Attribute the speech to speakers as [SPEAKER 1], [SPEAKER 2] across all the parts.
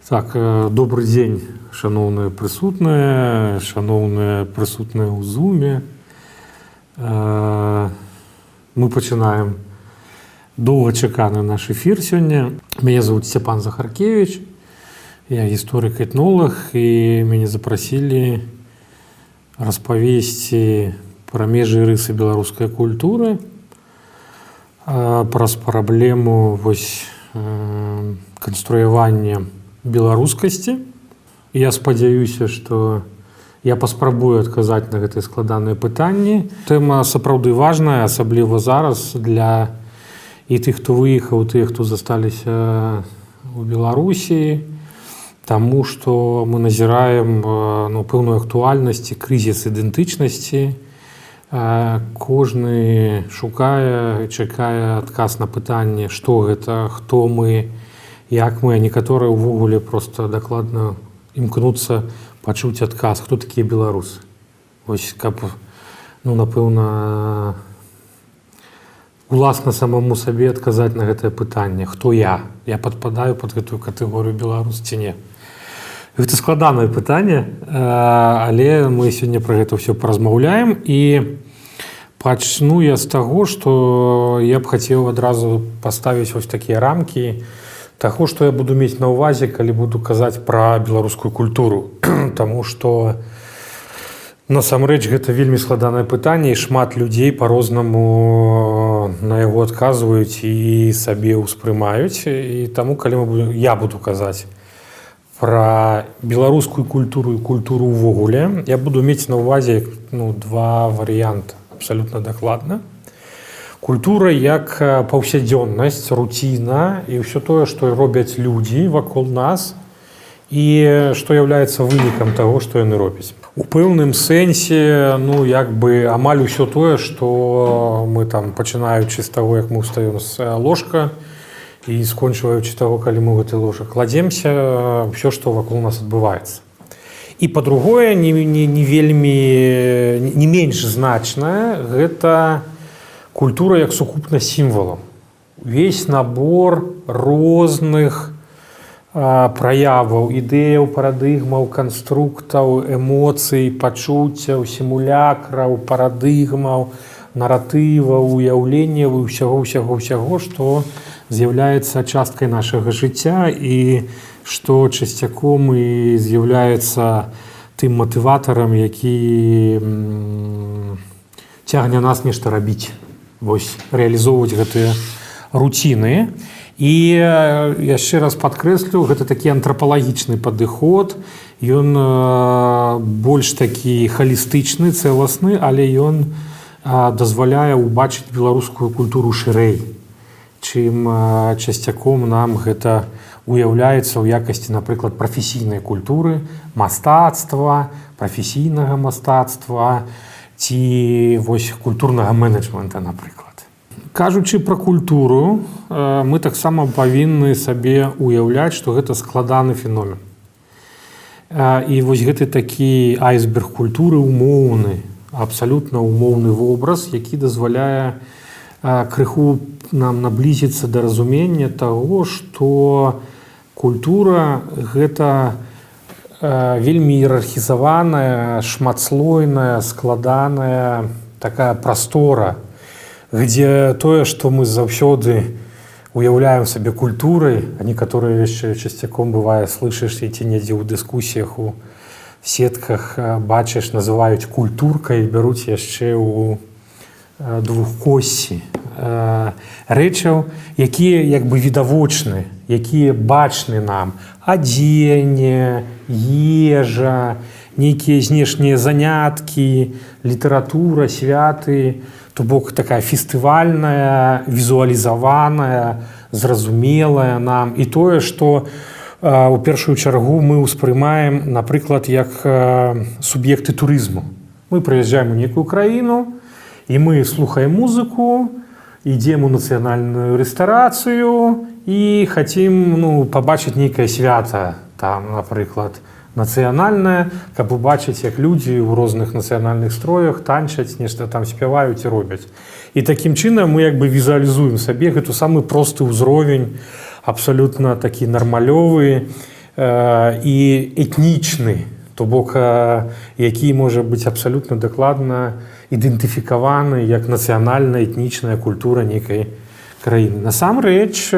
[SPEAKER 1] Так, добры дзень, шаноўныя прысутныя, шаноўныя прысутныя ў зуме. Мы пачынаем доўгачаканы наш эфір сёння. Мяне зовут Сцяпан Захаркевич. Я гісторык, этнолаг, і мяне запрасілі распавесці пра межы і рысы беларускай культуры, праз праблему вось канструявання беларускасці. Я спадзяюся, што я паспрабую адказаць на гэтыя складаныя пытанні. Тэма сапраўды важная, асабліва зараз для і тых, хто выехаў, тых, хто засталіся у Беларусі, таму што мы назіраем ну, пэўную актуальнасць і крызіс ідэнтычнасці. Кожны шукае, чакае адказ на пытанне, што гэта, хто мы, як мы, а некаторыя ўвогуле просто дакладна імкнуцца пачуць адказ, хто такія беларусы. Вось каб, ну, напэўна, уласна самому сабе адказаць на гэтае пытанне: хто я, я падпадаю под гэтую катэгорыю беларус ці не. Гэта складанае пытанне, але мы сёння пра гэта ўсё паразмаўляем. І пачну я з таго, што я б хацеў адразу паставіць вось такія рамкі таго, што я буду мець на ўвазе, калі буду казаць пра беларускую культуру. Таму што насамрэч гэта вельмі складанае пытанне, і шмат людзей по-рознаму на яго адказваюць і сабе ўспрымаюць. І таму, калі мы будем, я буду казаць пра беларускую культуру і культуру ўвогуле, я буду мець на ўвазе, ну, два варыянты абсалютна дакладна. Культура як паўсядзённасць, руціна і ўсё тое, што робяць людзі вакол нас і што яўляецца вынікам таго, што яны робяць. У пэўным сэнсе, ну, як бы амаль усё тое, што мы там, пачынаючы з таго, як мы ўстаём з ложка, і скончваючы таго, калі мы ў гэты ложак кладземся, ўсё, што вакол нас адбываецца. І па-другое, не вельмі не менш значная, гэта культура як сукупнасць сімвалаў. Увесь набор розных праяваў, ідэяў, парадыгмаў, канструктаў, эмоцый, пачуццяў, сімулякраў, парадыгмаў, наратываў, уяўленняў і ўсяго, ўсяго, ўсяго, што з'яўляецца часткай нашага жыцця і што часцяком і з'яўляецца тым матыватарам, які цягне нас нешта рабіць, вось рэалізоўваць гэтыя руціны. І яшчэ раз падкрэслю, гэта такі антрапалагічны падыход. Ён больш такі халістычны, цэласны, але ён дазваляе ўбачыць беларускую культуру шырэй, чым часцяком нам гэта уяўляецца ў якасці, напрыклад, прафесійнай культуры, мастацтва, прафесійнага мастацтва ці вось культурнага менеджмента, напрыклад. Кажучы пра культуру, мы таксама павінны сабе уяўляць, што гэта складаны феномен. І вось гэты такі айсберг культуры умоўны, абсалютна умоўны вобраз, які дазваляе крыху нам наблізіцца да разумення таго, што культура — гэта вельмі іерархізаваная, шматслойная, складаная такая прастора, где тое, што мы заўсёды уяўляем сабе культурай, а некаторыя яшчэ часцяком бывае, слышишь ці недзе ў дыскусіях, у сетках бачыш, называюць культуркай, бяруць яшчэ ў двухкоссі рэчаў, якія як бы відавочны, якія бачны нам: адзенне, ежа, нейкія знешнія заняткі, літаратура, святы, то бок такая фестывальная, візуалізаваная, зразумелая нам, і тое, што у першую чаргу мы ўспрымаем, напрыклад, як суб'екты турызму. Мы прыязджаем у некую краіну, і мы слухаем музыку, ідзем у нацыянальную рэстарацыю і хацім, ну, пабачыць нейкае свята там, напрыклад, нацыянальнае, каб убачыць, як людзі ў розных нацыянальных строях танчаць, нешта там спяваюць і робяць. І такім чынам мы як бы візуалізуем сабе гэту самы просты ўзровень, абсалютна такі нармалёвы. і этнічны, то бок які можа быць абсалютна дакладна ідэнтыфікаваны як нацыянальная, этнічная культура нейкай краіны. Насамрэч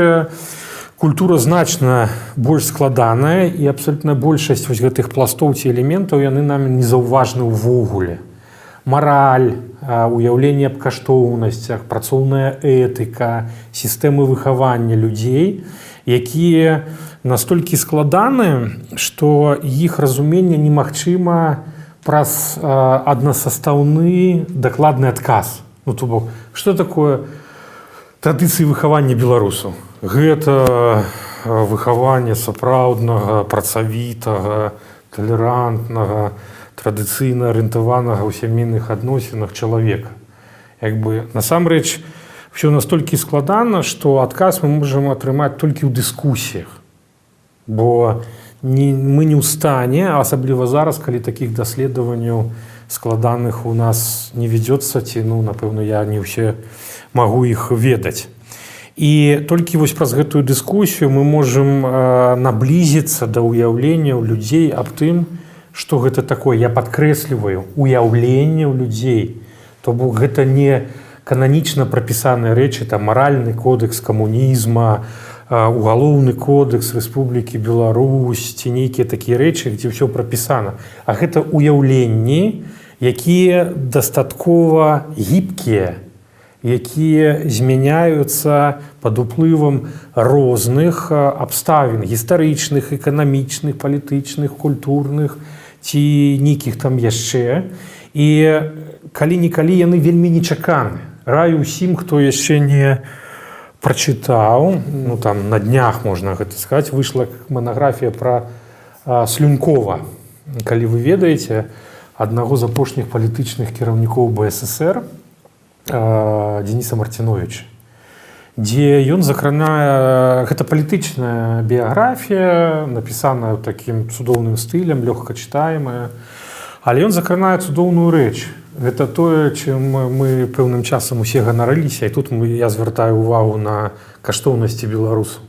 [SPEAKER 1] культура значна больш складаная, і абсалютна большасць вось гэтых пластоў ці элементаў, яны нам незаўважны ўвогуле. Мараль, уяўленне аб каштоўнасцях, працоўная этыка, сістэмы выхавання людзей, якія настолькі складаныя, што іх разуменне немагчыма праз аднасастаўны дакладны адказ. Ну, то бок, что такое традыцыі выхавання беларусаў? Гэта выхаванне сапраўднага, працавітага, талерантнага, традыцыйна арыентаванага ў сямейных адносінах чалавека. Як бы насамрэч все настолькі складана, што адказ мы можам атрымаць толькі ў дыскусіях. Бо не, мы не ў стане, асабліва зараз, калі такіх даследаванняў складаных у нас не ведётся ці, ну, напэўна, я не ўсе магу іх ведаць. І толькі вось праз гэтую дыскусію мы можам наблізіцца да ўяўлення ў людзей аб тым, што гэта такое. Я падкрэсліваю: уяўленне ў людзей. То бок гэта не кананічна прапісаныя рэчы, там, маральны кодэкс камунізма, угалоўны кодэкс Рэспублікі Беларусь ці нейкія такія рэчы, дзе ўсё прапісана. А гэта ўяўленні, якія дастаткова гібкія, якія змяняюцца пад уплывам розных абставін: гістарычных, эканамічных, палітычных, культурных ці нейкіх там яшчэ. І калі-нікалі яны вельмі нечаканы. Раю ўсім, хто яшчэ не прачытаў, ну, там на днях, можна гэта сказаць, выйшла манаграфія пра Слюнькова. Калі вы ведаеце, аднаго з апошніх палітычных кіраўнікоў БССР, Дзяніса Марціновіча, дзе ён закранае, гэта палітычная біяграфія, напісаная такім цудоўным стылем, лёгка чытаемая, але ён закранае цудоўную рэч. Гэта тое, чым мы пэўным часам усе ганарыліся, і тут я звяртаю увагу на каштоўнасці беларусаў.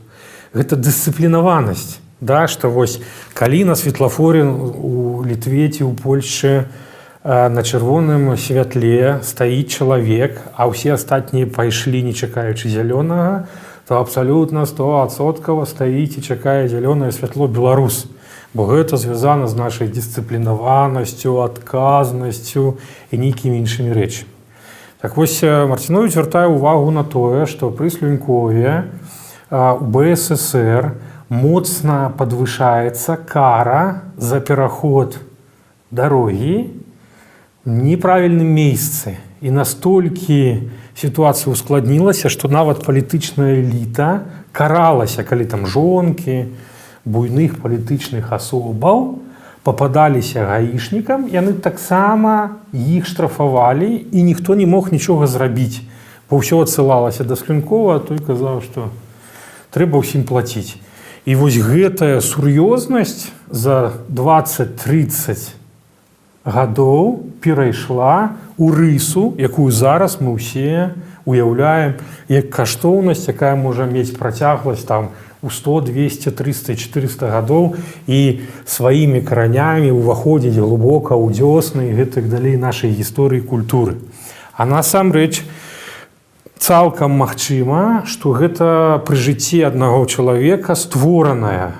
[SPEAKER 1] Гэта дысцыплінаванасць, да, што вось калі на светлафоре у Літве ці ў Польшчы на чырвоным святле стаіць чалавек, а ўсе астатнія пайшлі, не чакаючы зялёнага, то абсалютна 100-адсоткава стаіць і чакае зялёнае святло беларус. Бо гэта звязана з нашай дысцыплінаванасцю, адказнасцю і нейкімі іншымі рэчамі. Так вось, Марціновіч звяртае ўвагу на тое, што пры Слюнькове у БССР моцна падвышаецца кара за пераход дарогі в неправільным месцы. І настолькі сітуацыя ускладнілася, што нават палітычная эліта каралася, калі там жонкі буйных палітычных асобаў пападаліся гаішнікам, яны таксама іх штрафавалі, і ніхто не мог нічога зрабіць. Бо ўсё адсылалася да Слюнькова, а той казаў, што трэба ўсім плаціць. І вось гэтая сур'ёзнасць за 20-30 гадоў перайшла у рысу, якую зараз мы ўсе уяўляем як каштоўнасць, якая можа мець працягласць там у 100, 200, 300, 400 гадоў і сваімі каранямі ўваходзіць глыбока ў дзёсны і гэтак далей нашай гісторыі, культуры. А насамрэч цалкам магчыма, што гэта пры жыцці аднаго чалавека створаная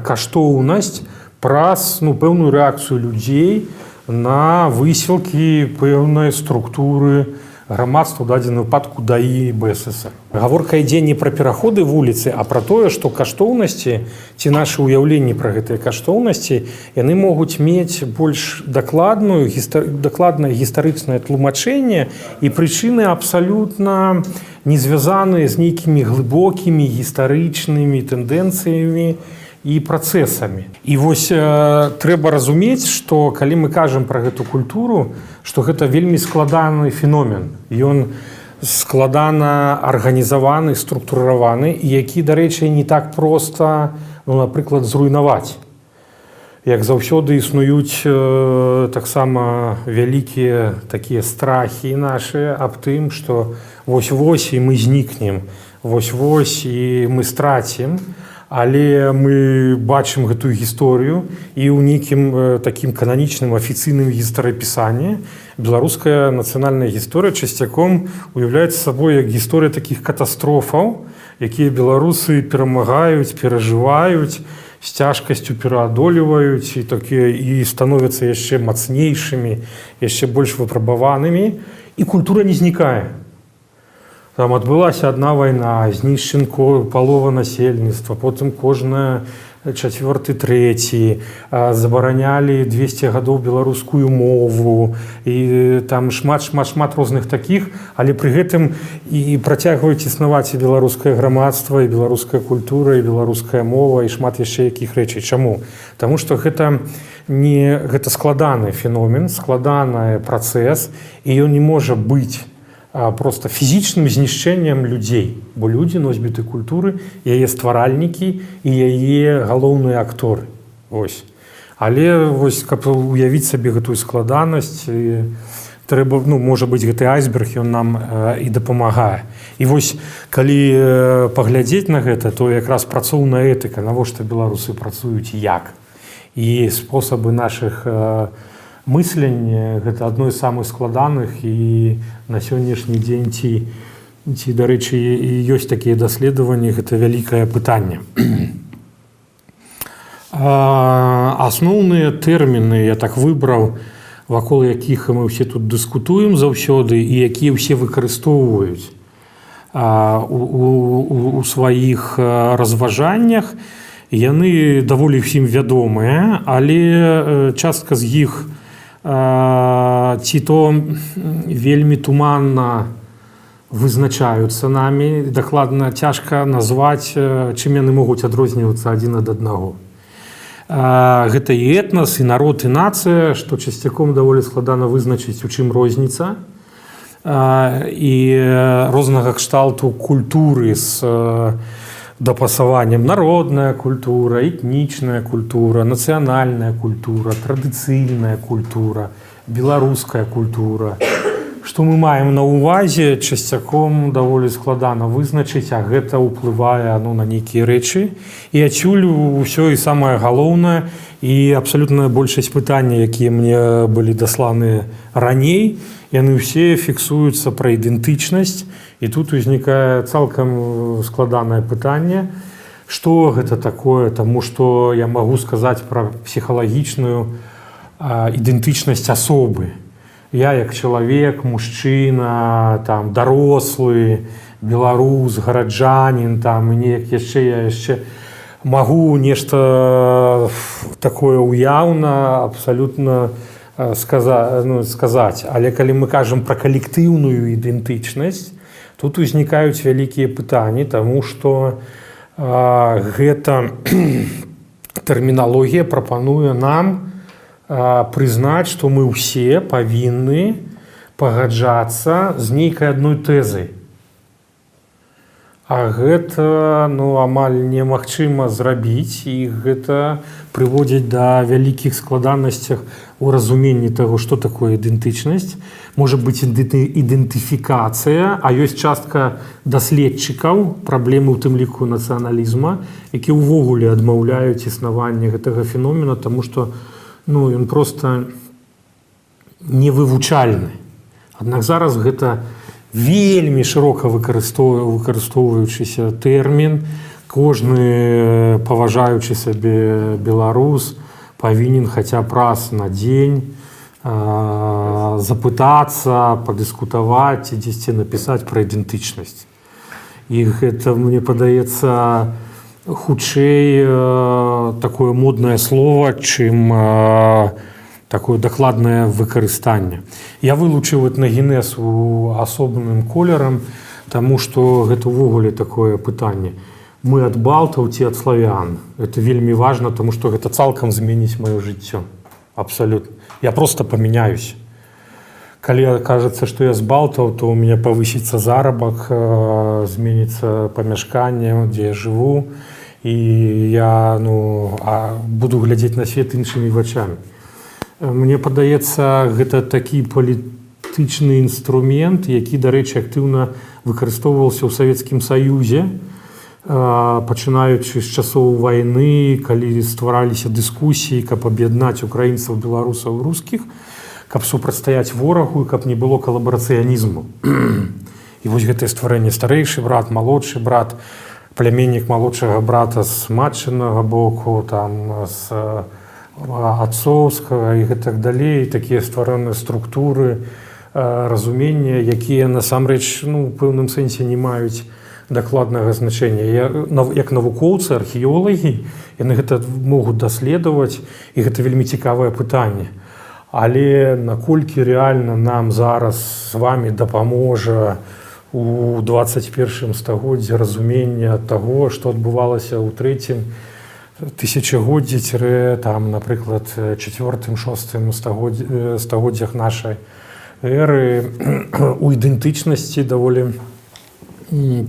[SPEAKER 1] каштоўнасць праз, ну, пэўную рэакцыю людзей на высілкі пэўнай структуры грамадства, ў дадзеным выпадку ДАІ БССР. Гаворка ідзе не пра пераходы вуліцы, а пра тое, што каштоўнасці ці нашы ўяўленні пра гэтыя каштоўнасці, яны могуць мець больш дакладнае гістарычнае тлумачэнне і прычыны, абсалютна не звязаныя з нейкімі глыбокімі гістарычнымі тэндэнцыямі і працэсамі. І вось трэба разумець, што калі мы кажам пра гэту культуру, што гэта вельмі складаны феномен. Ён складана арганізаваны, структураваны, і які, дарэчы, не так проста, ну, напрыклад, зруйнаваць. Як заўсёды, існуюць таксама вялікія такія страхі нашы аб тым, што вось-вось і мы знікнем, вось-вось і мы страцім. Але мы бачым гэтую гісторыю, і ў нейкім такім кананічным афіцыйным гістарыпісанні беларуская нацыянальная гісторыя часцяком уяўляецца сабой як гісторыя такіх катастрофаў, якія беларусы перамагаюць, перажываюць, з цяжкасцю пераадольваюць і такія і становяцца яшчэ мацнейшымі, яшчэ больш выпрабаванымі, і культура не знікае. Там адбылася одна вайна, знішчен палова насельніцтва, потым кожная чацвёрты, трэці, забаранялі 200 гадоў беларускую мову, і там шмат, шмат, шмат розных такіх, але пры гэтым і працягваюць існаваць і беларускае грамадства, і беларуская культура, і беларуская мова, і шмат яшчэ якіх рэчай. Чаму? Таму што гэта не гэта складаны феномен, складаны працэс, і ён не можа быць просто фізічным знішчэннем людзей, бо людзі — носьбіты культуры, яе стваральнікі і яе галоўныя акторы. Ось. Але вось, каб уявіць сабе гэтую складанасць, і трэба, ну, можа быць, гэты айсберг, ён нам і дапамагае. І вось калі паглядзець на гэта, то якраз працоўная этыка, навошта беларусы працуюць, як і спосабы нашых мыслення — гэта адно з самых складаных і на сённяшні дзень, ці, дарэчы, і ёсць такія даследаванні, гэта вялікае пытанне. Асноўныя тэрміны я так выбраў, вакол якіх мы ўсе тут дыскутуем заўсёды і якія ўсе выкарыстоўваюць у сваіх разважаннях. Яны даволі ўсім вядомыя, але частка з іх ці то вельмі туманна вызначаюцца намі, дакладна цяжка назваць, чым яны могуць адрознівацца адзін ад аднаго. Гэта і этнас, і народ, і нацыя, што часцяком даволі складана вызначыць, у чым розніца. І рознага кшталту культуры з дапасаваннем: народная культура, этнічная культура, нацыянальная культура, традыцыйная культура, беларуская культура. Што мы маем на ўвазе, часцяком даволі складана вызначыць, а гэта ўплывае, ну, на нейкія рэчы. І адсюль ўсё і самае галоўнае, і абсалютная большасць пытанняў, якія мне былі дасланы раней, яны ўсе фіксуюцца пра ідэнтычнасць. І тут узнікае цалкам складанае пытанне, што гэта такое, таму што я магу сказаць пра псіхалагічную ідэнтычнасць асобы. Я як чалавек, мужчына, там, дарослы, беларус, гараджанін, там, і неяк яшчэ я яшчэ магу нешта такое уяўна абсалютна ну, сказаць. Але калі мы кажам пра калектыўную ідэнтычнасць, тут узнікаюць вялікія пытанні, таму што гэта тэрміналогія прапануе нам прызнаць, што мы ўсе павінны пагаджацца з нейкай адной тэзай. А гэта, ну, амаль немагчыма зрабіць, і гэта прыводзіць да вялікіх складанасцях у разуменні таго, што такое ідэнтычнасць. Можа быць ідэнтыфікацыя, а ёсць частка даследчыкаў праблемы, у тым ліку нацыяналізма, які ўвогуле адмаўляюць існаванне гэтага феномена, таму што, ну, ён проста невывучальны. Аднак зараз гэта вельмі шырока выкарыстоўваючыся тэрмін. Кожны паважаючы сабе беларус павінен хаця б раз на дзень запытацца, падыскутаваць ці дзесьці напісаць пра ідэнтычнасць. І гэта, мне падаецца, хутчэй такое моднае слово, чым такое дакладнае выкарыстанне. Я вылучыў этнагенез у асобным колерам, таму што гэта ўвогуле такое пытанне. Мы ад балтаў ці ад славян? Это вельмі важна, таму што гэта цалкам зменіць маё жыццё. Абсалютна. Я просто памяняюсь. Калі акажацца, што я з балтаў, то у меня павысіцца заробак, зменіцца памяшканне, дзе я жыву, і я, ну, буду глядзець на свет іншымі вачамі. Мне падаецца, гэта такі палітычны інструмент, які, дарэчы, актыўна выкарыстоўваўся ў Савецкім Саюзе. пачынаючы з часоў вайны, калі ствараліся дыскусіі, каб аб'яднаць украінцаў, беларусаў, рускіх, каб супрацьстаяць ворагу і каб не было калабарацыянізму. І вось гэтае стварэнне: старэйшы брат, малодшы брат, пляменнік малодшага брата з матчынага боку, там, з адцоўскага і гэтак далей, такія ствараныя структуры разумення, якія насамрэч, ну, у пэўным сэнсе не маюць дакладнага значэння. Як навукоўцы, археолагі, яны гэта могуць даследаваць, і гэта вельмі цікавае пытанне. Але наколькі рэальна нам зараз з вами дапаможа у 21 стагоддзі разумення таго, што адбывалася ў трэцім тысячагоддзі цірэ там, напрыклад, чацвёртым, шостым стагоддзях нашай эры, у ідэнтычнасці, даволі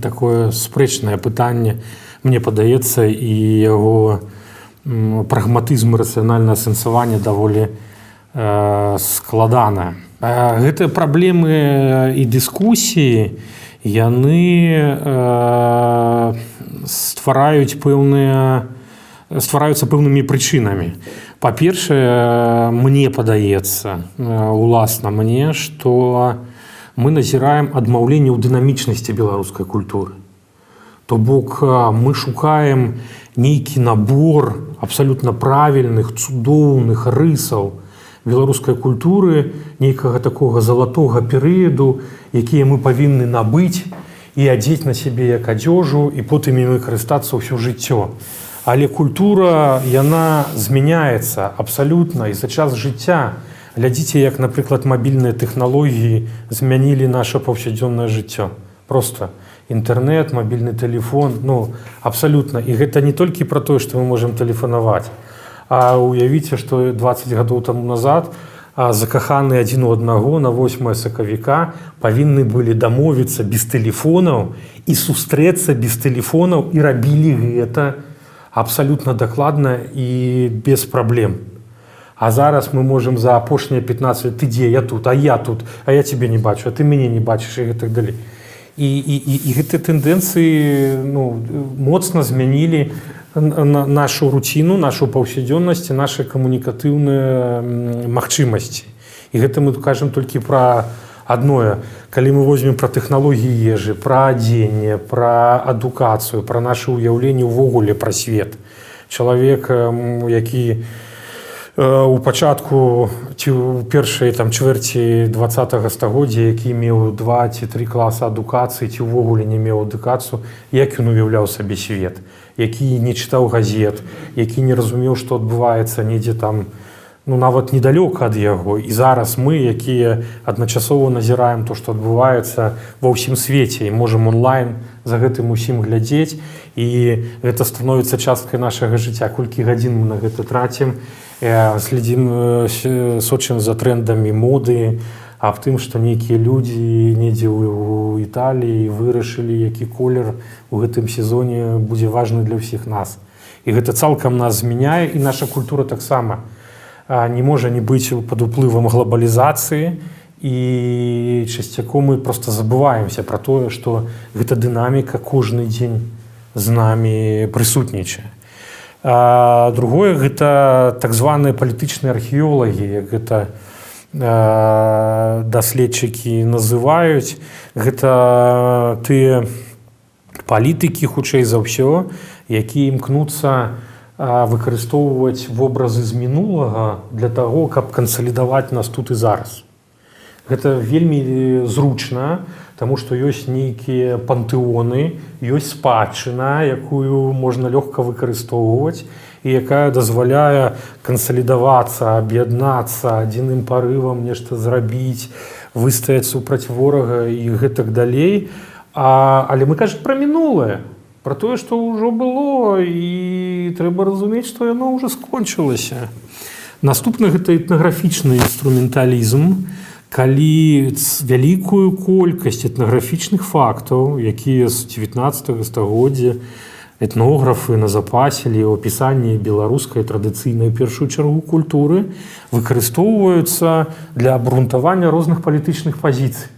[SPEAKER 1] такое спрэчнае пытанне, мне падаецца, і яго прагматызм, рацыянальнае асэнсаванне даволі складана. Гэтыя праблемы і дыскусіі, яны ствараюцца пэўнымі прычынамі. Па-першае, мне падаецца, уласна мне, што мы назіраем адмаўленне ў дынамічнасці беларускай культуры. То бок мы шукаем нейкі набор абсалютна правільных, цудоўных рысаў беларускай культуры, нейкага такога залатога перыяду, якія мы павінны набыць і адзець на сябе як адзежу і потым імі карыстацца ўсё жыццё. Але культура, яна змяняецца абсалютна і за час жыцця. Глядзіце, як, напрыклад, мабільныя тэхналогіі змянілі наше паўсядзённае жыццё. Просто інтэрнэт, мабільны тэлефон, ну, абсалютна. І гэта не толькі пра тое, што мы можам тэлефанаваць. А уявіце, што 20 гадоў таму назад закаханыя адзін у аднаго на 8 сакавіка павінны былі дамовіцца без тэлефонаў і сустрэцца без тэлефонаў, і рабілі гэта абсалютна дакладна і без праблем. А зараз мы можам за апошнія 15: ты дзе, я тут, а я тут, а я тебе не бачу, а ты мяне не бачыш, і гэтак далей. І гэтыя тэндэнцыі, ну, моцна змянілі нашу руціну, нашу паўсядзённасць, нашы камунікатыўныя магчымасці. І гэта мы кажам толькі пра адное. Калі мы возьмем пра тэхналогіі ежы, пра адзенне, пра адукацыю, пра наша ўяўленне ўвогуле пра свет. Чалавек, які у пачатку ці ў першай там чвэрці 20 стагоддзя, які меў два ці тры класа адукацыі ці ўвогуле не меў адукацыю, як ён уяўляў сабе свет, які не чытаў газет, які не разумеў, што адбываецца недзе там, ну, нават недалёка ад яго. І зараз мы, якія адначасова назіраем то, што адбываецца ва ўсім свеце, і можам онлайн за гэтым усім глядзець, і гэта становіцца часткай нашага жыцця, колькі гадзін мы на гэта трацім, следзім, сочым за трендамі моды, аб тым, што нейкія людзі недзе ў Італіі вырашылі, які колер у гэтым сезоне будзе важны для ўсіх нас. І гэта цалкам нас змяняе, і наша культура таксама не можа не быць пад уплывам глобалізацыі, і часцяком мы просто забываемся пра тое, што гэта дынаміка кожны дзень з намі прысутнічае. Другое — гэта так званыя палітычныя археолагі, як гэта даследчыкі называюць. Гэта тыя палітыкі, хутчэй за ўсё, якія імкнуцца выкарыстоўваць вобразы з мінулага для таго, каб кансалідаваць нас тут і зараз. Гэта вельмі зручна, таму што ёсць нейкія пантэоны, ёсць спадчына, якую можна лёгка выкарыстоўваць і якая дазваляе кансалідавацца, аб'яднацца, адзіным парывам нешта зрабіць, выстаяць супраць ворага і гэтак далей. Але мы кажам пра мінулае, пра тое, што ўжо было, і трэба разумець, што яно ўжо скончылася. Наступны — гэта этнаграфічны інструменталізм, калі вялікую колькасць этнаграфічных фактаў, якія з 19 стагоддзя этнографы назапасілі ў апісанні беларускай традыцыйнай, у першую чаргу, культуры, выкарыстоўваюцца для абгрунтавання розных палітычных пазіцый.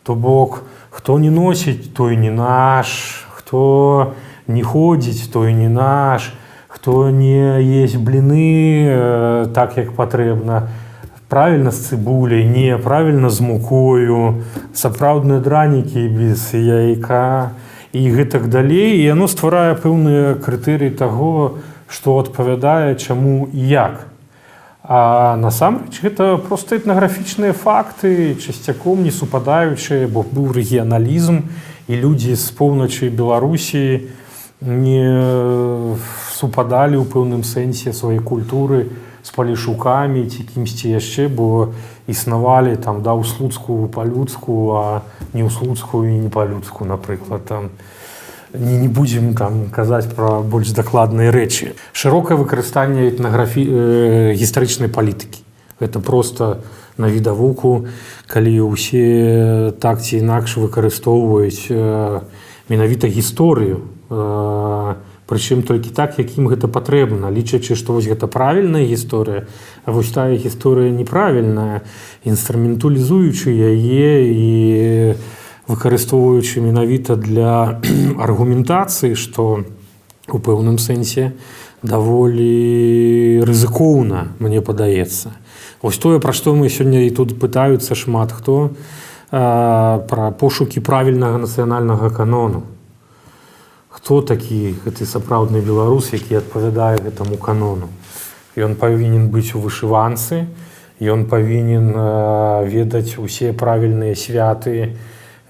[SPEAKER 1] То бок, хто не носіць, той не наш, хто не Хто не ходзіць, той не наш, хто не есть бліны так, як патрэбна, правильно з цыбуляй, не правильно з мукою, сапраўдныя дранікі без яйка і гэтак далей. І яно стварае пэўныя крытэрыі таго, што адпавядае чаму і як. А насамрэч гэта проста этнаграфічныя факты, часцяком не супадаючыя, бо быў рэгіяналізм, і людзі з поўначы Беларусі не супадалі ў пэўным сэнсе сваёй культуры з палішукамі ці кімсьці яшчэ, бо існавалі там, да, ў Слуцку па-людску, а не ў Слуцку і не па-людску, напрыклад. Там не будзем там казаць пра больш дакладныя рэчы. Шырокае выкарыстанне гістарычнай палітыкі. Гэта просто на відавоку, калі ўсе так ці інакш выкарыстоўваюць менавіта гісторыю, прычым толькі так, якім гэта патрэбна, лічачы, што вось гэта правільная гісторыя, а вось тая гісторыя неправільная, інструменталізуючы яе і выкарыстоўваючы менавіта для аргументацыі, што у пэўным сэнсе даволі рызыкоўна, мне падаецца. Вось тое, пра што мы сёння і тут пытаюцца шмат хто, пра пошукі правільнага нацыянальнага канону. Хто такі гэты сапраўдны беларус, які адпавядае гэтаму канону? Ён павінен быць у вышыванцы, ён павінен ведаць усе правільныя святы,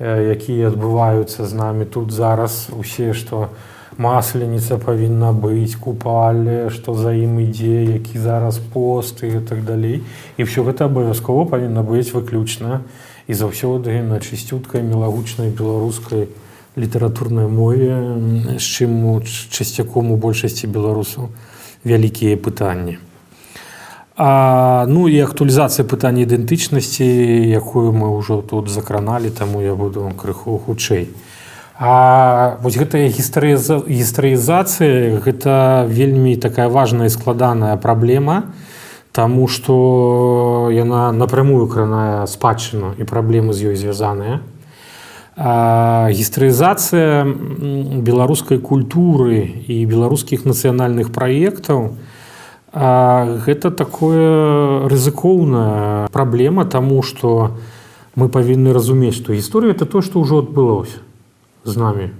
[SPEAKER 1] якія адбываюцца з намі тут зараз, усе, што Масленіца павінна быць, Купалле, што за ім ідзе, які зараз пост і так далей. І ўсё гэта абавязкова павінна быць выключна і заўсёды на чысцюткай, мілагучнай беларускай літаратурнай мове, з чым часцяком у большасці беларусаў вялікія пытанні. Ну і актуалізацыя пытання ідэнтычнасці, якую мы ўжо тут закраналі, таму я буду крыху хутчэй. А вось гэтая гістарызацыя — гэта вельмі такая важная і складаная праблема, таму што яна напрямую кранае спадчыну і праблемы з ёй звязаныя. Гістарызацыя беларускай культуры і беларускіх нацыянальных праектаў — гэта такое рызыкоўная праблема, таму што мы павінны разумець, што гісторыя — это то, што ўжо адбылося з намі.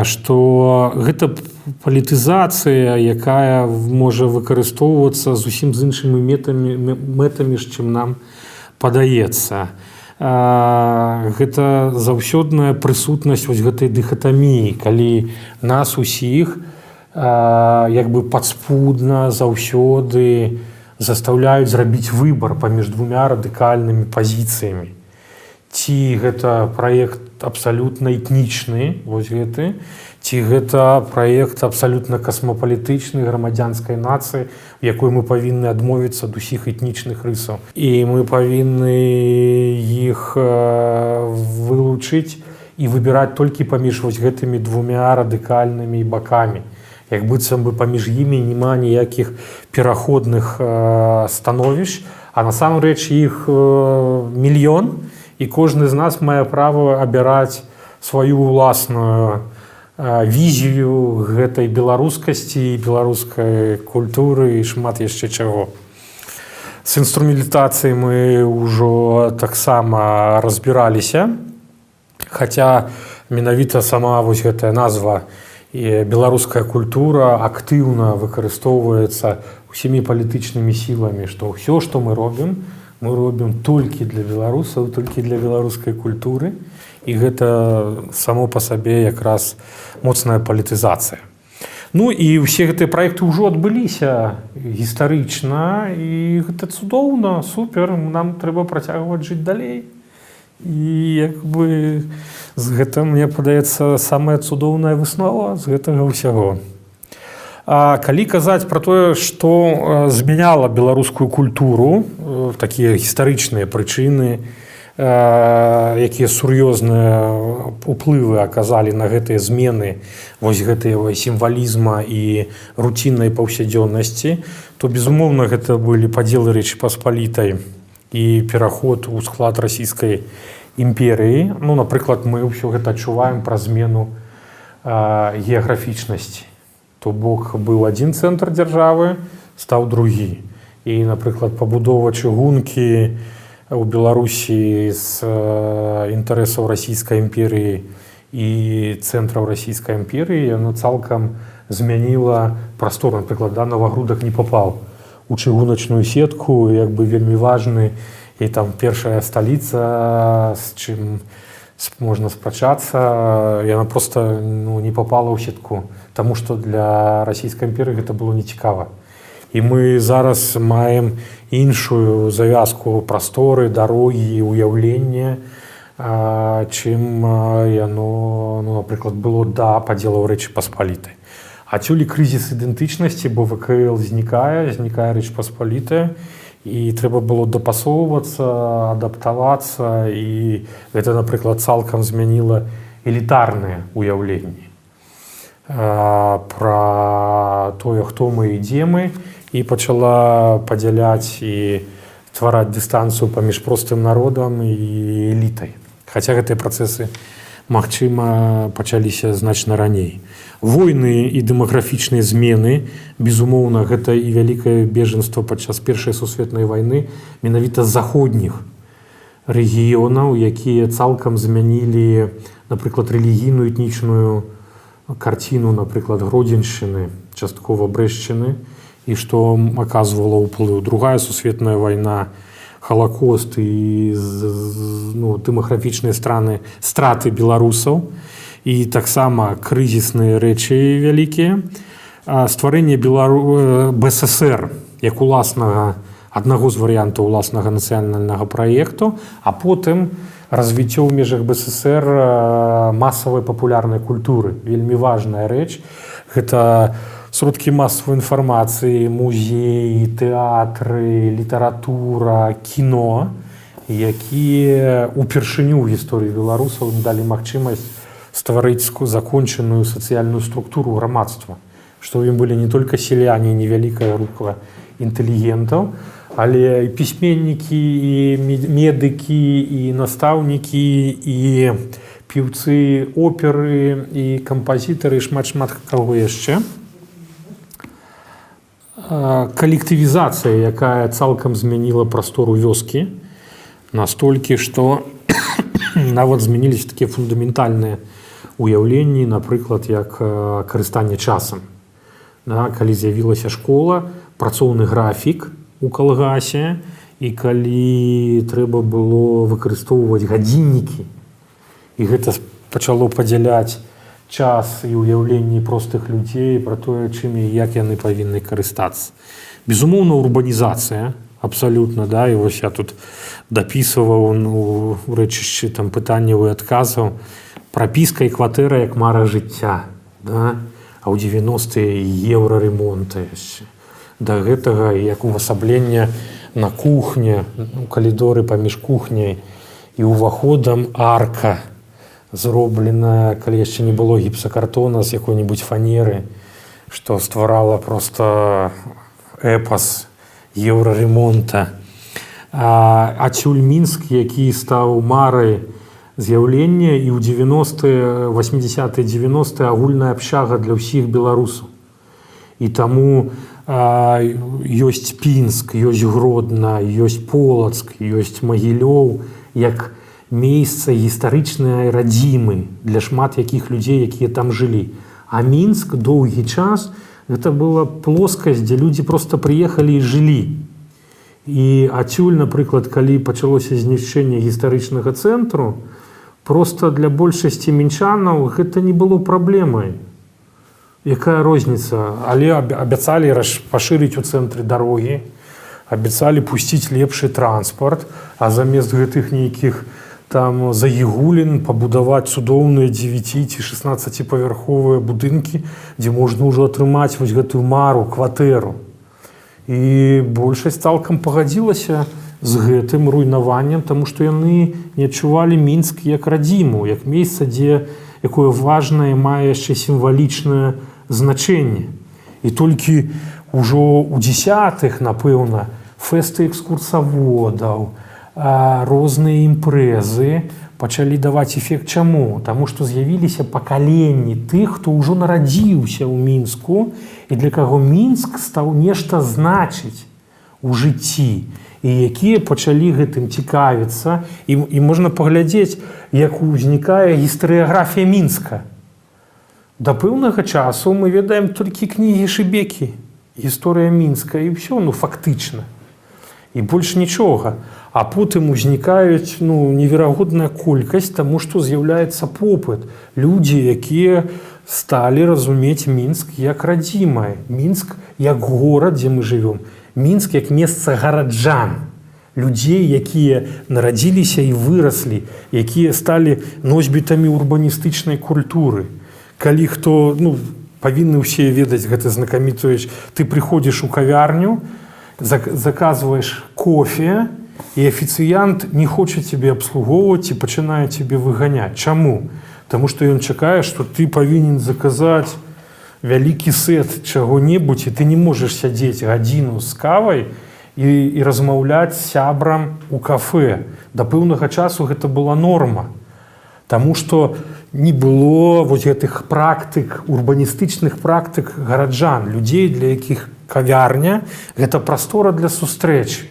[SPEAKER 1] Што гэта палітызацыя, якая можа выкарыстоўвацца зусім з іншымі мэтамі, чым нам падаецца. Гэта заўсёдная прысутнасць вось гэтай дыхатаміі, калі нас усіх як бы падспудна заўсёды застаўляюць зрабіць выбар паміж двумя радыкальнымі пазіцыямі. Ці гэта праект абсалютна этнічны, вось гэты, ці гэта праект абсалютна касмапалітычны грамадзянскай нацыі, у якой мы павінны адмовіцца ад усіх этнічных рысаў. І мы павінны іх вылучыць і выбіраць толькі паміж вось гэтымі двумя радыкальнымі бакамі. Як быццам бы паміж імі няма ніякіх пераходных становішч, а насамрэч іх мільён, і кожны з нас мае права абіраць сваю ўласную візію гэтай беларускасці, беларускай культуры і шмат яшчэ чаго. З інструментацыяй мы ўжо таксама разбіраліся, хаця менавіта сама вось гэтая назва і беларуская культура актыўна выкарыстоўваецца усімі палітычнымі сіламі, што ўсё, што мы робім, мы робім толькі для беларусаў, толькі для беларускай культуры. І гэта само па сабе якраз моцная палітызацыя. Ну і ўсе гэтыя праекты ўжо адбыліся гістарычна, і гэта цудоўна, супер, нам трэба працягваць жыць далей. І як бы з гэтым, мне падаецца, самая цудоўная выснова з гэтага ўсяго. А калі казаць пра тое, што змяняла беларускую культуру, такія гістарычныя прычыны, якія сур'ёзныя уплывы аказалі на гэтыя змены вось гэтыя сімвалізма і руціннай паўсядзённасці, то, безумоўна, гэта былі падзелы Рэчы Паспалітай і пераход у склад Расійскай імперыі. Ну, напрыклад, мы ўсё гэта адчуваем пра змену геаграфічнасці. То бок быў адзін цэнтр дзяржавы, стаў другі. І, напрыклад, пабудова чыгункі ў Беларусі з інтарэсаў Расійскай імперыі і цэнтраў Расійскай імперыі, яно цалкам змяніла прастору. Напрыклад, да, Навагрудак не попаў у чыгуначную сетку, як бы вельмі важны і там першая сталіца, з чым можна спрачацца, яна просто, ну, не попала ў сетку, таму што для Расійскай імперыі гэта было нецікава. І мы зараз маем іншую завязку прасторы, дарогі, уяўлення, чым яно, ну, напрыклад, было да падзелаў Рэчы Паспалітай. Адсюль і крызіс ідэнтычнасці, бо ВКЛ знікае, знікае Рэч Паспалітая, і трэба было дапасоўвацца, адаптавацца, і гэта, напрыклад, цалкам змяніла элітарныя ўяўленні пра тое, хто мы і дзе мы, і пачала падзяляць і ствараць дыстанцыю паміж простым народам і элітай. Хаця гэтыя працэсы, магчыма, пачаліся значна раней. Войны і дэмаграфічныя змены, безумоўна, гэта і вялікае бежанство падчас Першай сусветнай вайны менавіта з заходніх рэгіёнаў, якія цалкам змянілі, напрыклад, рэлігійную, этнічную карціну, напрыклад, Гродзеншчыны, часткова Брэшчыны, і што аказвала ўплыў. Другая сусветная вайна, халакост і, ну, дэмаграфічныя страты беларусаў і таксама крызісныя рэчы вялікія. Стварэнне БССР як уласнага, аднаго з варыянтаў уласнага нацыянальнага праекту, а потым развіццё ў межах БССР масавай папулярнай культуры. Вельмі важная рэч. Гэта сродкі масавай інфармацыі, музеі, тэатры, літаратура, кіно, якія упершыню ў гісторыі беларусаў далі магчымасць стварыць закончаную сацыяльную структуру грамадства, што ў ім былі не только селяне, невялікая група інтэлігентаў, але і пісьменнікі, і медыкі, і настаўнікі, і пеўцы оперы, і кампазітары, шмат-шмат каго яшчэ. Калектывізацыя, якая цалкам змяніла прастору вёскі настолькі, што нават змяніліся такія фундаментальныя уяўленні, напрыклад, як карыстанне часам. Да, калі з'явілася школа, працоўны графік у калгасе, і калі трэба было выкарыстоўваць гадзіннікі, і гэта пачало падзяляць час і ўяўленні простых людзей пра тое, чым і як яны павінны карыстацца. Безумоўна, урбанізацыя абсалютна, да, і вось я тут дапісваў, ну, у рэчышчы там пытанняў і адказаў: прапіска і кватэра як мара жыцця, да? А ў 90-е еўрарэмонты яшчэ. Да гэтага як увасабленне на кухне, у калідоры паміж кухняй і ўваходам арка, зробленая, калі яшчэ не было гіпсакартона, з якой-нибудь фанеры, што стварала просто эпас еўраремонта. Адсюль Мінск, які стаў марай з'яўлення, і ў 90-е, 80-е, 90-е агульная общага для ўсіх беларусаў. І таму ёсць Пінск, ёсць Гродна, ёсць Полацк, ёсць Магілёў як месца гістарычнай радзімы для шмат якіх людзей, якія там жылі. А Мінск доўгі час гэта была плоскасць, дзе людзі просто прыехалі і жылі. І адсюль, напрыклад, калі пачалося знішчэнне гістарычнага цэнтру, просто для большасці мінчанаў гэта не было праблемай. Якая розніца? Але абяцалі пашырыць у цэнтры дарогі, абяцалі пусціць лепшы транспарт, а замест гэтых нейкіх там загігулін пабудаваць цудоўныя 9 ці 16 павярховыя будынкі, дзе можна ўжо атрымаць вось гэтую мару, кватэру. І большасць цалкам пагадзілася з гэтым руйнаваннем, таму што яны не адчувалі Мінск як радзіму, як месца, дзе якое важнае, мае яшчэ сімвалічнае значэнне. І толькі ўжо ў десятых, напэўна, фэсты экскурсаводаў, розныя імпрэзы пачалі даваць эфект. Чаму? Таму што з'явіліся пакаленні тых, хто ўжо нарадзіўся ў Мінску і для каго Мінск стаў нешта значыць у жыцці, і якія пачалі гэтым цікавіцца. І можна паглядзець, як узнікае гістарыяграфія Мінска. Да пэўнага часу мы ведаем толькі кнігі Шыбекі, «Гісторыя Мінска», і ўсё, ну, фактычна. І больш нічога. А потым узнікаюць, ну, неверагодная колькасць, таму што з'яўляецца попыт. Людзі, якія сталі разумець Мінск як радзімае, Мінск як горад, дзе мы жывём, Мінск як месца гараджан, людзей, якія нарадзіліся і выраслі, якія сталі носьбітамі урбаністычнай культуры. Калі хто, ну, павінны ўсе ведаць гэта знакамітую: ты прыходзіш у кавярню, заказваеш кофе, і афіцыянт не хоча цябе абслугоўваць і пачынае цябе выганяць. Чаму? Таму што ён чакае, што ты павінен заказаць вялікі сет чаго-небудзь, і ты не можаш сядзець гадзіну з кавай і размаўляць з сябрам у кафе. Да пэўнага часу гэта была норма. Таму што не было вось гэтых практык, урбаністычных практык гараджан, людзей, для якіх кавярня — гэта прастора для сустрэчы.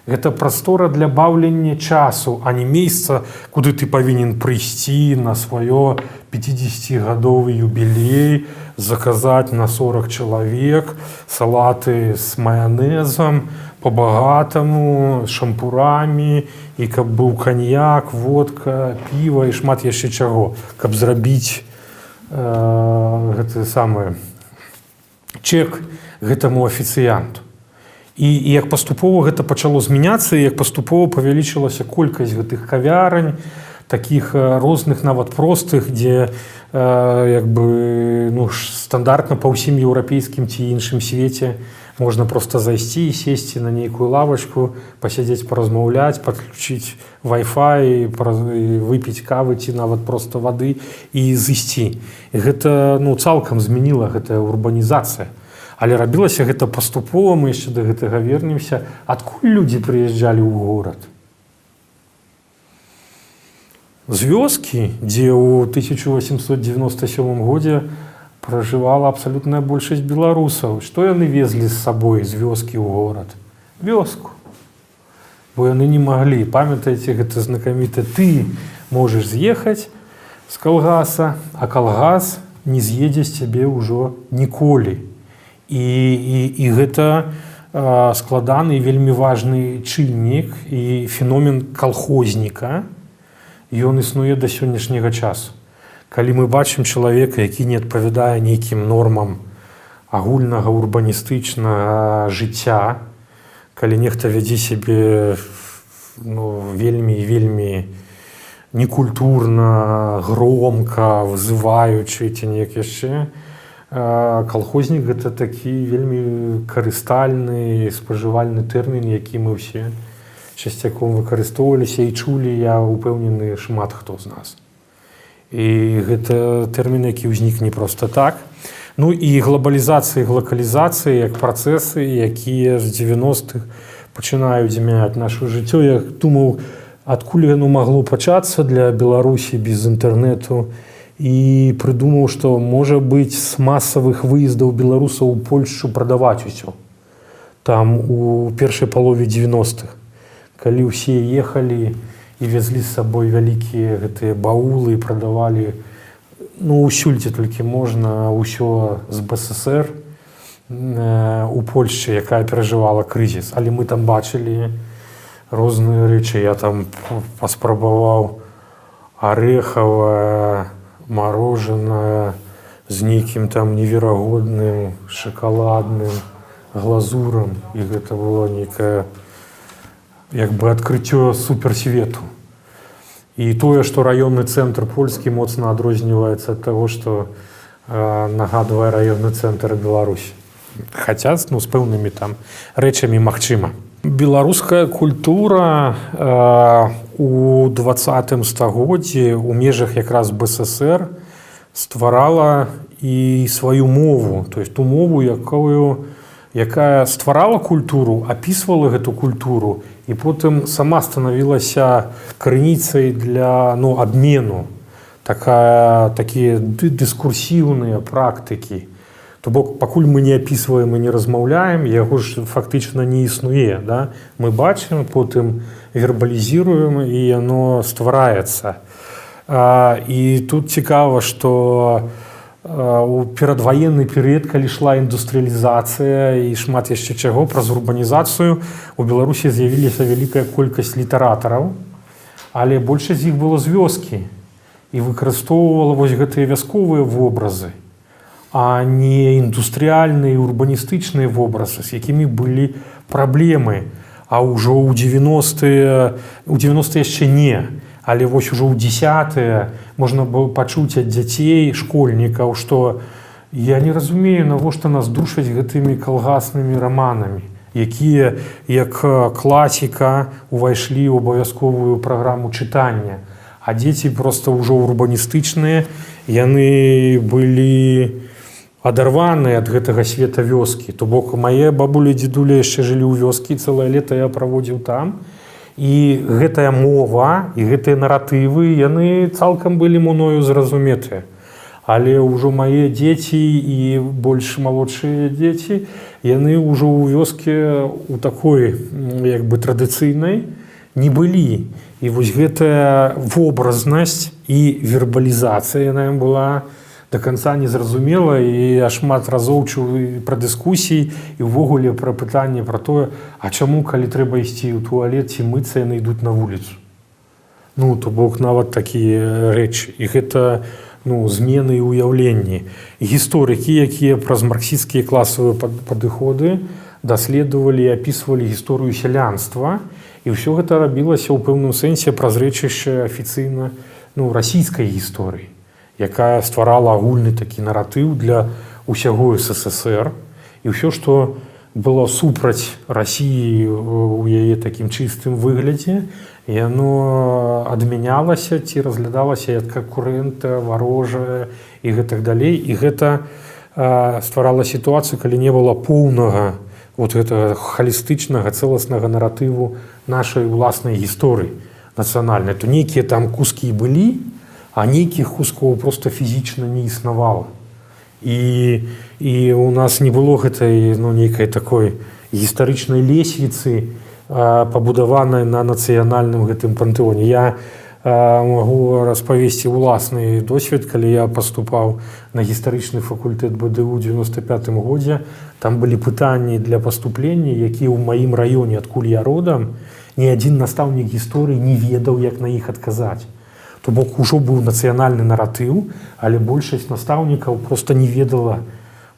[SPEAKER 1] Гэта прастора для баўлення часу, а не месца, куды ты павінен прыйсці на сваё 50-гадовы юбілей, заказаць на 40 чалавек салаты з маянезам по-багатаму, шампурамі, і каб быў каньяк, водка, піва і шмат яшчэ чаго, каб зрабіць гэты самы чек гэтаму афіцыянту. І як паступова гэта пачало змяняцца, і як паступова павялічылася колькасць гэтых кавярань, такіх розных, нават простых, дзе як бы, ну, стандартна па ўсім еўрапейскім ці іншым свеце можна просто зайсці і сесці на нейкую лавачку, пасядзець, паразмаўляць, падключыць Wi-Fi і выпіць кавы ці нават просто вады і зысці. І гэта, ну, цалкам змяніла гэтая урбанізацыя. Але рабілася гэта паступова, мы яшчэ да гэтага вернемся. Адкуль людзі прыязджалі ў горад? З вёскі, дзе ў 1897 годзе пражывала абсалютная большасць беларусаў. Што яны везлі з сабой з вёскі ў горад? Вёску. Бо яны не маглі. Памятаеце гэта знакаміта: ты можаш з'ехаць з калгаса, а калгас не з'едзе з цябе ўжо ніколі. І гэта складаны і вельмі важны чыннік і феномен калхозніка, ён існуе да сённяшняга часу. Калі мы бачым чалавека, які не адпавядае нейкім нормам агульнага урбаністычнага жыцця, калі нехта вядзе сябе, ну, вельмі і вельмі некультурна, громка, вызываючы ці неяк яшчэ, калхознік — гэта такі вельмі карыстальны, спажывальны тэрмін, які мы ўсе часцяком выкарыстоўваліся і чулі, я упэўнены, шмат хто з нас. І гэта тэрмін, які ўзнік не проста так. Ну і глобалізацыя, глокалізацыя як працэсы, якія з 90-х пачынаюць змяняць нашу жыццё. Я думаў, адкуль яно магло пачацца для Беларусі без інтэрнэту, і прыдумаў, што, можа быць, з масавых выездаў беларусаў у Польшчу прадаваць усё. Там у першай палове 90-х, калі ўсе ехалі і везлі з сабой вялікія гэтыя баулы і прадавалі, ну, усюль, дзе толькі можна, ўсё з БССР у Польшчы, якая перажывала крызіс. Але мы там бачылі розныя рэчы. Я там паспрабаваў арэхавае мороженое з нейкім там неверагодным шакаладным глазурам, і гэта было нейкае як бы адкрыццё суперсвету. І тое, што раённы цэнтр польскі моцна адрозніваецца ад таго, што нагадвае раённы цэнтр Беларусь. Хаця, ну, з пэўнымі там рэчамі магчыма. Беларуская культура у 20-м стагоддзі у межах якраз БССР стварала і сваю мову, то есть ту мову, якая стварала культуру, апісвала гэту культуру. і потым сама станавілася крыніцай для, ну, абмену, такія дыскурсіўныя практыкі. То бок пакуль мы не апісваем і не размаўляем, яго ж фактычна не існуе, да? Мы бачым, потым вербалізируем, і яно ствараецца. І тут цікава, што у перадваенны перыяд, калі ішла індустрыялізацыя і шмат яшчэ чаго, праз урбанізацыю у Беларусі з'явіліся вялікая колькасць літаратараў, але большасць з іх было з вёскі і выкарыстоўвала вось гэтыя вясковыя вобразы, а не індустрыяльныя, урбаністычныя вобразы, з якімі былі праблемы. А ўжо ў 90-е, у 90 яшчэ не, але вось ужо ў 10-е можна было пачуць ад дзяцей, школьнікаў, што я не разумею, навошта нас душаць гэтымі калгаснымі раманамі, якія як класіка увайшлі ў абавязковую праграму чытання. А дзеці просто ўжо урбаністычныя, яны былі адарваныя ад гэтага света вёскі. То бок мае бабулі, дзедуля яшчэ жылі ў вёскі, цэлае лета я праводзіў там. І гэтая мова і гэтыя наратывы, яны цалкам былі мною зразуметыя. Але ўжо мае дзеці і больш малодшыя дзеці, яны ўжо ў вёске у такой як бы традыцыйнай не былі. І вось гэтая вобразнасць і вербалізацыя, яна ім была до конца незразумела, і я шмат разоў чуў і пра дыскусіі, і ўвогуле пра пытанне пра тое, а чаму, калі трэба ісці ў туалет ці мыцца, яны ідуць на вуліцу. Ну, то бок нават такія рэчы. І гэта, ну, змены і ўяўленні. Гісторыкі, якія праз марксісцкія класавыя падыходы даследавалі і апісвалі гісторыю сялянства, і ўсё гэта рабілася ў пэўным сэнсе праз рэчышча афіцыйна, ну, расійскай гісторыі, якая стварала агульны такі наратыў для ўсяго СССР, і ўсё, што было супраць Расіі у яе такім чыстым выглядзе, яно адмянялася ці разглядалася як канкурэнта, варожае і гэтак далей. І гэта стварала сітуацыю, калі не было поўнага вот гэтага халістычнага, цэласнага наратыву нашай уласнай гісторыі нацыянальнай. То нейкія там кускі былі, а нейкіх кускоў просто фізічна не існавала. І у нас не было гэтай, ну, нейкай такой гістарычнай лесвіцы, пабудаванай на нацыянальным гэтым пантэоне. Я магу распавесці ўласны досвед: калі я паступаў на гістарычны факультэт БДУ 95 годзе, там былі пытанні для паступлення, якія ў маім раёне, адкуль я родам, ні адзін настаўнік гісторыі не ведаў, як на іх адказаць. То бок ужо быў нацыянальны наратыў, але большасць настаўнікаў просто не ведала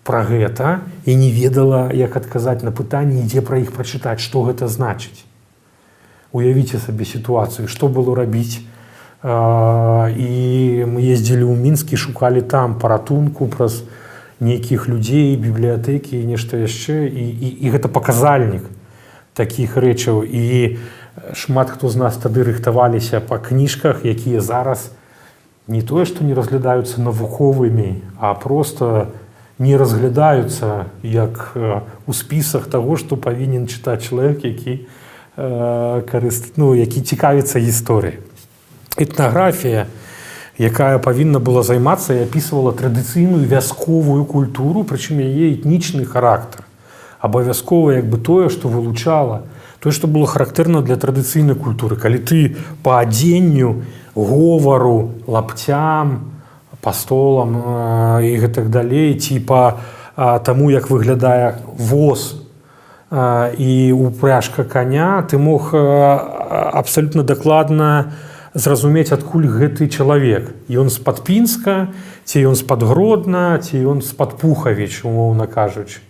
[SPEAKER 1] пра гэта і не ведала, як адказаць на пытанні, дзе пра іх прачытаць, што гэта значыць. Уявіце сабе сітуацыю, што было рабіць. І мы ездзілі ў Мінск і шукалі там паратунку праз нейкіх людзей, бібліятэкі і нешта яшчэ. І гэта паказальнік такіх рэчаў. І шмат хто з нас тады рыхтаваліся па кніжках, якія зараз не тое што не разглядаюцца навуковымі, а просто не разглядаюцца як у спісах таго, што павінен чытаць чалавек, які ну, які цікавіцца гісторыяй. Этнаграфія, якая павінна была займацца і апісвала традыцыйную вясковую культуру, прычым яе этнічны характар. Абавязкова як бы тое, што вылучала, тое, што было характэрна для традыцыйнай культуры. Калі ты па адзенню, говору, лапцям, пастолам і гэтак далей, ці па таму, як выглядае воз і упряжка коня, ты мог абсалютна дакладна зразумець, адкуль гэты чалавек. Ён з-пад Пінска, ці ён з-пад Гродна, ці ён з-пад Пухавіч, умоўна кажучы.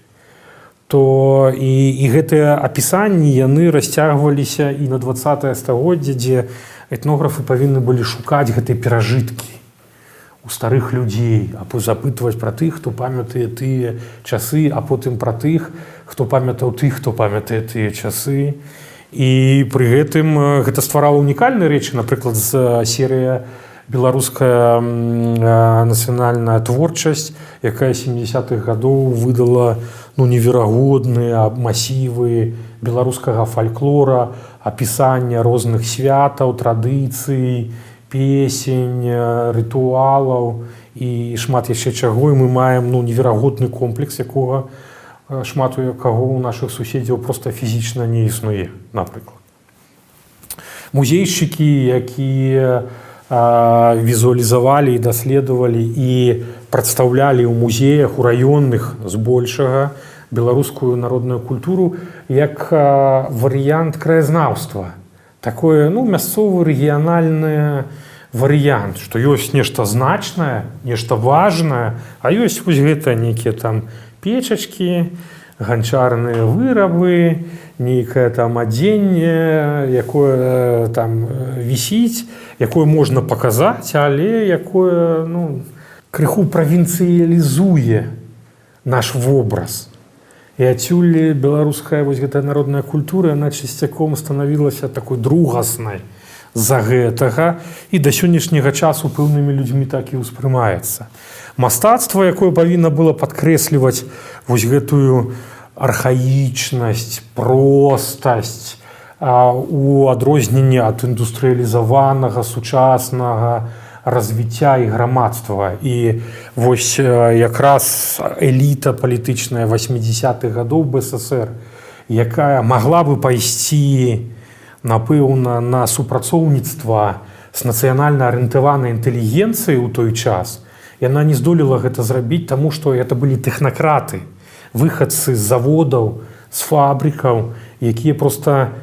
[SPEAKER 1] То і гэтыя апісанні, яны расцягваліся і на 20 стагоддзе, дзе этнографы павінны былі шукаць гэтыя перажыткі у старых людзей, або запытваць пра тых, хто памятае тыя часы, а потым пра тых, хто памятаў тых, хто памятае тыя часы. І пры гэтым гэта стварала унікальныя рэчы, напрыклад, з серыя Беларуская нацыянальная творчасць, якая 70-х гадоў выдала, ну, неверагодныя масівы беларускага фальклора, апісання розных святаў, традыцый, песень, рытуалаў і шмат яшчэ чаго. І мы маем, ну, неверагодны комплекс, якога шмат у каго ў нашых суседзяў просто фізічна не існуе. Напрыклад, музейшчыкі, якія візуалізавалі і даследавалі і прадстаўлялі ў музеях, у раённых збольшага, беларускую народную культуру як варыянт краязнаўства, такое, ну, мясцовы, рэгіянальны варыянт, што ёсць нешта значнае, нешта важнае, а ёсць вось гэта нейкія там печачкі, ганчарныя вырабы, нейкае там адзенне, якое там вісіць, якое можна паказаць, але якое, ну, крыху правінцыялізуе наш вобраз. І адсюль беларуская вось гэтая народная культура, она часцяком станавілася такой другаснай з-за гэтага і да сённяшняга часу пэўнымі людзьмі так і ўспрымаецца. Мастацтва, якое павінна было падкрэсліваць вось гэтую архаічнасць, простасць у адрозненне ад індустрыялізаванага сучаснага развіцця і грамадства. І вось якраз эліта палітычная 80-х гадоў БССР, якая магла бы пайсці, напэўна, на супрацоўніцтва з нацыянальна арыентаванай інтэлігенцыяй у той час, яна не здолела гэта зрабіць, таму што это былі тэхнакраты, выхадцы з заводаў, з фабрыкаў, якія просто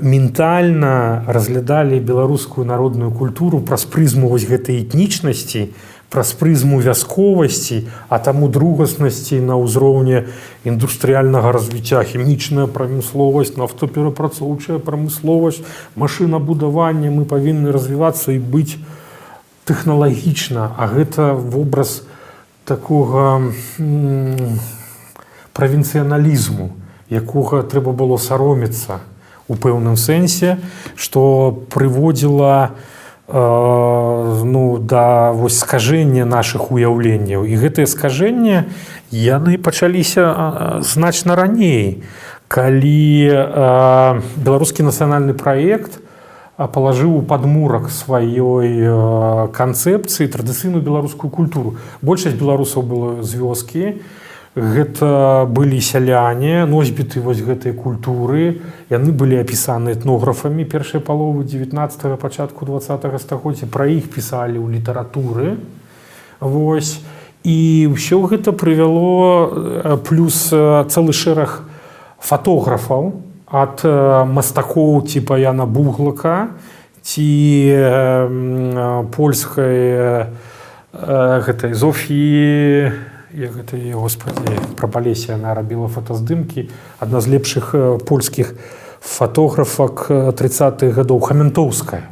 [SPEAKER 1] ментальна разглядалі беларускую народную культуру праз прызму вось гэтай этнічнасці, праз прызму вясковасці, а таму другаснасці на ўзроўні індустрыяльнага развіцця: хімічная прамысловасць, нафтаперапрацоўчая прамысловасць, машынабудаванне, мы павінны развівацца і быць тэхналагічна, а гэта вобраз такога правінцыяналізму, якога трэба было саромецца у пэўным сэнсе, што прыводзіла ну, да вось скажэння нашых уяўленняў. І гэтыя скажэння, яны пачаліся значна раней, калі беларускі нацыянальны праект палажыў у падмурак сваёй канцэпцыі традыцыйную беларускую культуру. Большасць беларусаў было з вёскі, гэта былі сяляне, носьбіты вось гэтай культуры. Яны былі апісаны этнографамі першай паловы 19, пачатку 20 стагоддзя, пра іх пісалі ў літаратуры. Вось. І ўсё гэта прывяло, плюс цэлы шэраг фатографаў ад мастакоў типа Яна Буглака ці польскай гэтай Зофіі, як гэта яе, господи, пра Палессе яна рабіла фотаздымкі, адна з лепшых польскіх фатографак 30-х гадоў, Хамянтоўская,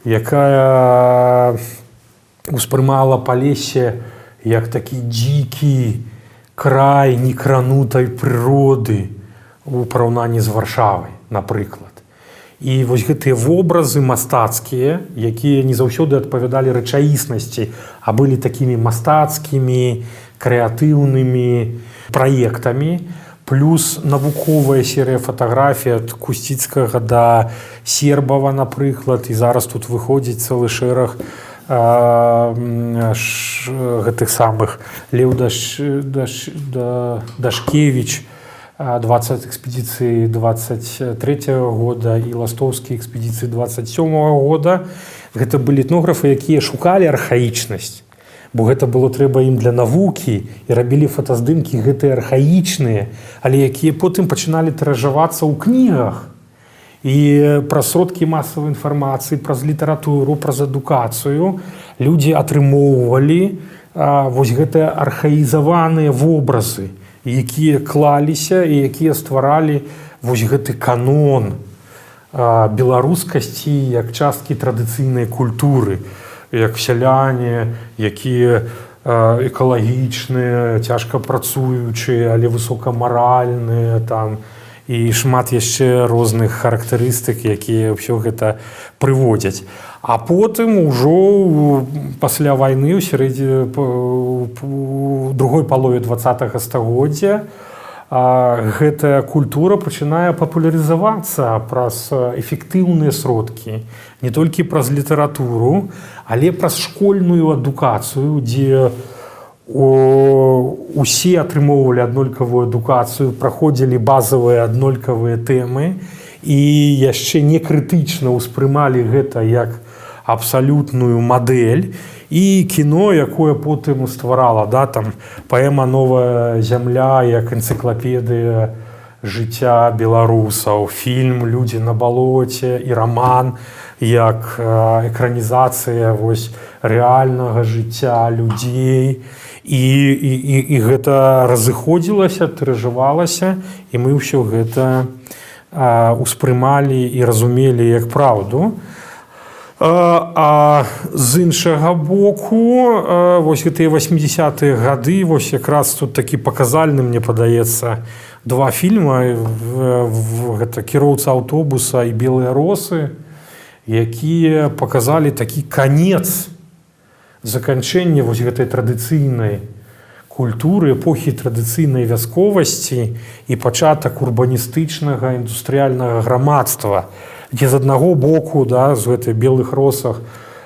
[SPEAKER 1] якая успрымала Палесе як такі дзікі край некранутай прыроды у параўнанні з Варшавай, напрыклад. І вось гэтыя вобразы мастацкія, якія не заўсёды адпавядалі рэчаіснасці, а былі такімі мастацкімі крэатыўнымі праектамі, плюс навуковая серыя фатаграфій ад Кусціцкага да Сербава, напрыклад, і зараз тут выходзіць цэлы шэраг гэтых самых Леў Дашкевич, 20 экспедыцыі 23 года і Ластоўскі экспедыцыі 27 года. Гэта былі этнографы, якія шукалі архаічнасць, бо гэта было трэба ім для навукі, і рабілі фотаздымкі гэтыя архаічныя, але якія потым пачыналі тыражавацца ў кнігах і праз сродкі масавай інфармацыі, праз літаратуру, праз адукацыю людзі атрымоўвалі вось гэтыя архаізаваныя вобразы, якія клаліся і якія стваралі вось гэты канон беларускасці як часткі традыцыйнай культуры, як сяляне, якія экалагічныя, цяжка працуючыя, але высокамаральныя там. і шмат яшчэ розных характарыстык, якія ўсё гэта прыводзяць. А потым ужо пасля вайны, ў сярэдзе другой палове 20 стагоддзя, гэтая культура пачынае папулярызавацца праз эфектыўныя сродкі, не толькі праз літаратуру, але праз школьную адукацыю, дзе усе атрымоўвалі аднолькавую адукацыю, праходзілі базавыя аднолькавыя тэмы і яшчэ не крытычна ўспрымалі гэта як абсалютную мадэль. І кіно, якое потым стварала, да, там паэма «Новая зямля» як энцыклапедыя жыцця беларусаў, фільм «Людзі на балоце» і раман як экранізацыя вось рэальнага жыцця людзей, і гэта разыходзілася, тыражавалася, і мы ўсё гэта успрымалі і разумелі як праўду. А з іншага боку, вось гэтыя 80-е гады, вось якраз тут такі паказальны, мне падаецца, два фільма, гэта «Кіроўца аўтобуса» і «Белыя росы», якія паказалі такі канец, заканчэнне вось гэтай традыцыйнай культуры, эпохі традыцыйнай вясковасці і пачатак урбаністычнага індустрыяльнага грамадства, дзе з аднаго боку, да, з гэтай «Белых росах»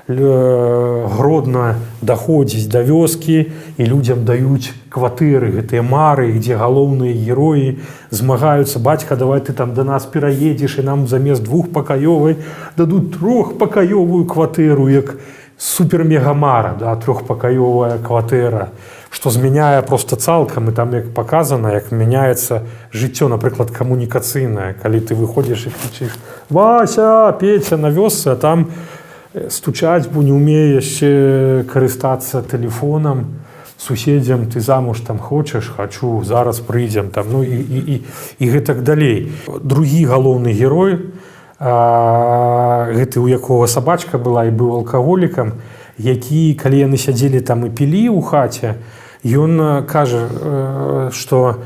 [SPEAKER 1] Гродна даходзіць да вёскі і людзям даюць кватэры, гэтыя мары, дзе галоўныя героі змагаюцца: «Бацька, давай ты там да нас пераедзеш, і нам замест двухпакаёвай дадуць трохпакаёвую кватэру», як супермегамара, да, трохпакаёвая кватэра, што змяняе просто цалкам, і там як паказана, як мяняецца жыццё, напрыклад, камунікацыйнае, калі ты выходзіш і крычыш: «Вася, Петя» на вёсцы, а там стучаць, бо не умее яшчэ карыстацца тэлефонам суседзям: «Ты замуж там хочаш?» «Хачу», «Зараз прыйдзем» там, ну і гэтак далей. Другі галоўны герой, гэты, у якога сабачка была і быў алкаголікам, які, калі яны сядзелі там і пілі ў хаце, ён кажа, што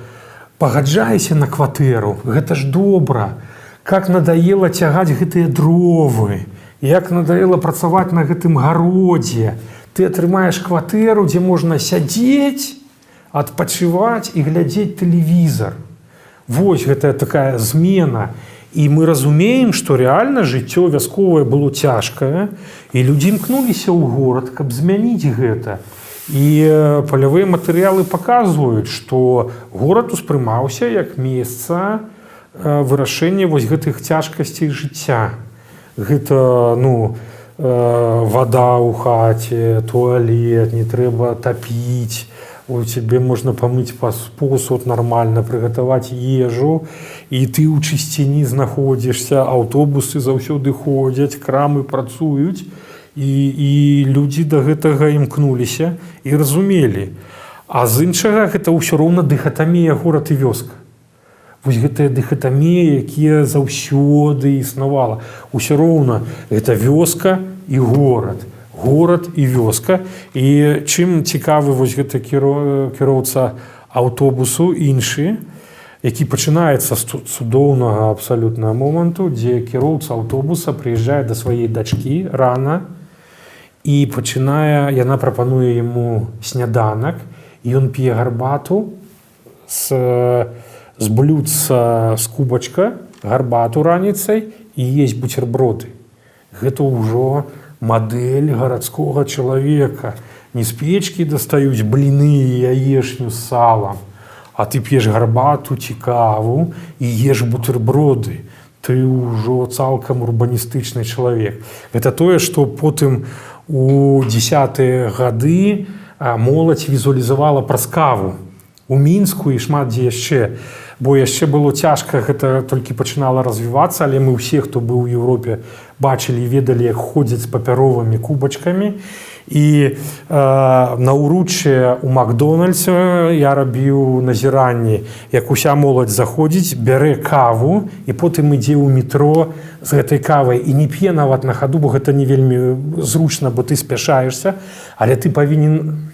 [SPEAKER 1] пагаджайся на кватэру, гэта ж добра, как надоело цягаць гэтыя дровы, як надоело працаваць на гэтым гародзе, ты атрымаеш кватэру, дзе можна сядзець, адпачываць і глядзець тэлевізор. Вось гэтая такая змена. І мы разумеем, што рэальна жыццё вясковае было цяжкае, і людзі імкнуліся ў горад, каб змяніць гэта. І палявыя матэрыялы паказваюць, што горад успрымаўся як месца вырашэння вось гэтых цяжкасцей жыцця. Гэта, ну, вада ў хаце, туалет, не трэба тапіць, у цябе можна памыць посуд нармальна, прыгатаваць ежу, і ты ў чысціні знаходзішся, аўтобусы заўсёды ходзяць, крамы працуюць, і людзі да гэтага імкнуліся і разумелі. А з іншага, гэта ўсё роўна дыхатамія горад і вёска. Вось гэтая дыхатамія, якія заўсёды існавала. Усё роўна гэта вёска і горад, горад і вёска. І чым цікавы вось гэты «Кіроўца аўтобусу» іншы, які пачынаецца з цудоўнага абсалютна моманту, дзе кіроўца аўтобуса прыязджае да сваёй дачкі рана і пачынае, яна прапануе яму сняданак, і ён п'е гарбату з блюдца, з кубачка, гарбату раніцай і есть бутерброды. Гэта ўжо мадэль гарадскога чалавека. Не з печкі дастаюць бліны і яешню з салам, а ты п'еш гарбату ці каву і еш бутерброды. Ты ўжо цалкам урбаністычны чалавек. Гэта тое, што потым у десятыя гады моладзь візуалізавала праз каву у Мінску і шмат дзе яшчэ, бо яшчэ было цяжка, гэта толькі пачынала развівацца, але мы ўсе, хто быў у Еўропе, бачылі і ведалі, як ходзяць з папяровымі кубачкамі. І на Уруччы у Макдональдсе я рабіў назіранні, як уся моладзь заходзіць, бярэ каву і потым ідзе ў метро з гэтай кавай і не п'е нават на хаду, бо гэта не вельмі зручна, бо ты спяшаешся, але ты павінен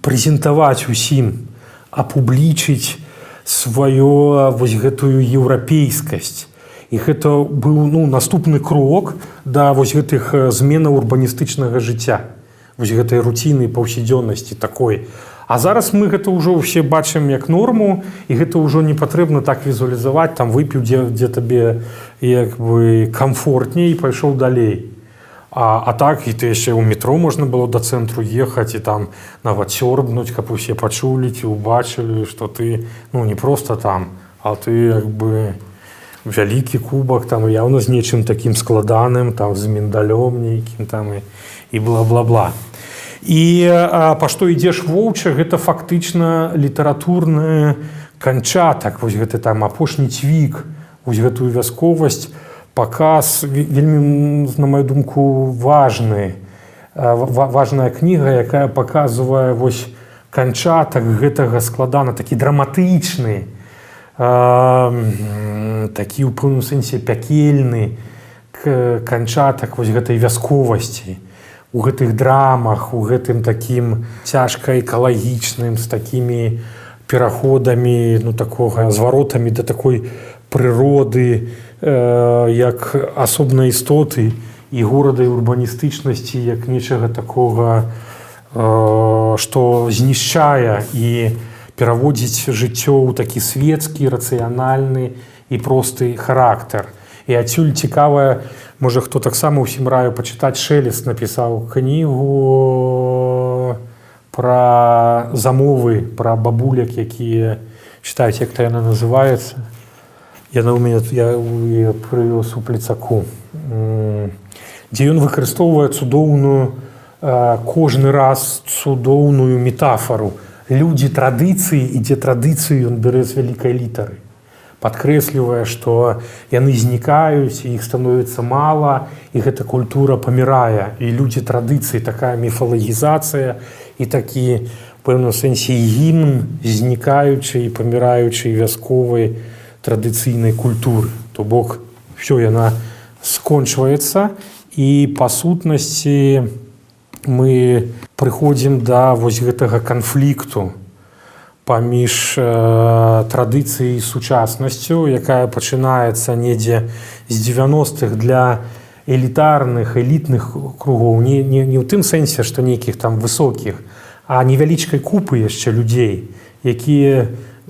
[SPEAKER 1] прэзентаваць усім, апублічыць. сваю вось гэтую еўрапейскасць. І гэта быў, ну, наступны крок да вось гэтых зменаў урбаністычнага жыцця, вось гэтай руціны, паўсядзённасці такой. А зараз мы гэта ўжо ўсе бачым як норму, і гэта ўжо не патрэбна так візуалізаваць: там выпіў, дзе табе як бы камфортней, і пайшоў далей. А так і ты яшчэ ў метро можна было да цэнтру ехаць і там нават сёрбнуць, каб усе пачулі ці ўбачылі, што ты, ну, не просто там, а ты як бы вялікі кубак там яўна з нечым такім складаным, там з міндалём нейкім там і бла-бла-бла. І «Па што ідзеш, воўча» — гэта фактычна літаратурны канчатак, вось гэты там апошні цвік, вось гэтую вясковасць, паказ вельмі, на мою думку, важная кніга, якая паказвае вось канчатак гэтага складана, такі драматычны, такі ў пэўным сэнсе пякельны канчатак вось гэтай вясковасці у гэтых драмах, у гэтым такім цяжка экалагічным, з такімі пераходамі, ну, такога зваротамі да такой прыроды як асобнай істоты і горада, і урбаністычнасці як нечага такога, што знішчае і пераводзіць жыццё ў такі светскі, рацыянальны і просты характар. І адсюль цікавая, можа, хто, таксама ўсім раю пачытаць, Шэлест напісаў кнігу пра замовы, пра бабуляк, якія чытаюць, як то яна называецца. Яна ў мяне, я яе прывёз у плецаку. Дзе ён выкарыстоўвае цудоўную, кожны раз цудоўную метафару. Людзі традыцыі, і дзе традыцыю ён бярэ з вялікай літары, падкрэслівае, што яны знікаюць, іх становіцца мала, і гэта культура памірае. І людзі традыцыі, такая міфалагізацыя і такі пэўным сэнсе гімн знікаючай і паміраючай вясковай традыцыйнай культуры. То бок всё, яна скончваецца, і па сутнасці мы прыходзім да вось гэтага канфлікту паміж традыцыяй і сучаснасцю, якая пачынаецца недзе з 90-х для элітарных, элітных кругоў, не ў тым сэнсе, што нейкіх там высокіх, а невялічкай купы яшчэ людзей, якія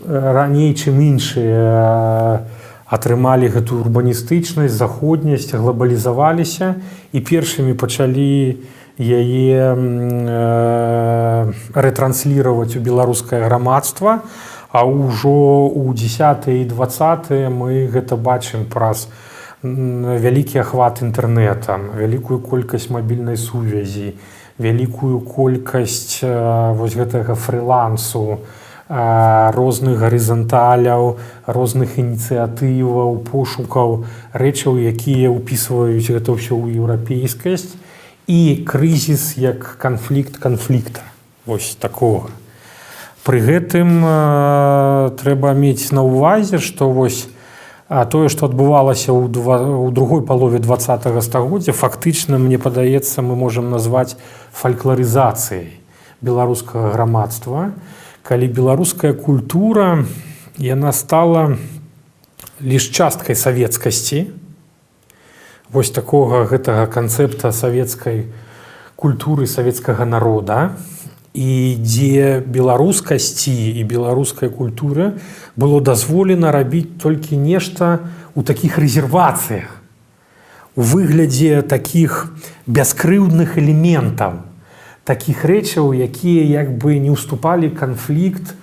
[SPEAKER 1] раней, чым іншыя, атрымалі гэтую урбаністычнасць, заходнясць, глобалізаваліся і першымі пачалі яе рэтрансліраваць у беларускае грамадства. А ўжо ў 10 і 20 мы гэта бачым праз вялікі ахват інтэрнэтам, вялікую колькасць мабільнай сувязі, вялікую колькасць вось гэтага фрылансу, розных гарызанталяў, розных ініцыятываў, пошукаў рэчаў, якія ўпісваюць гэта ўсё ў еўрапейскасць, і крызіс як канфлікт канфлікта. Вось такога. Пры гэтым трэба мець на ўвазе, што вось тое, што адбывалася ў другой палове 20 стагоддзя, фактычна, мне падаецца, мы можам назваць фалькларызацыяй беларускага грамадства, калі беларуская культура, яна стала лишь часткай савецкасці, вось такога гэтага канцэпта савецкай культуры, савецкага народа, і дзе беларускасці і беларускай культуры было дазволена рабіць толькі нешта ў такіх рэзервацыях, у выглядзе такіх бяскрыўдных элементаў, такіх рэчаў, якія як бы не ўступалі канфлікт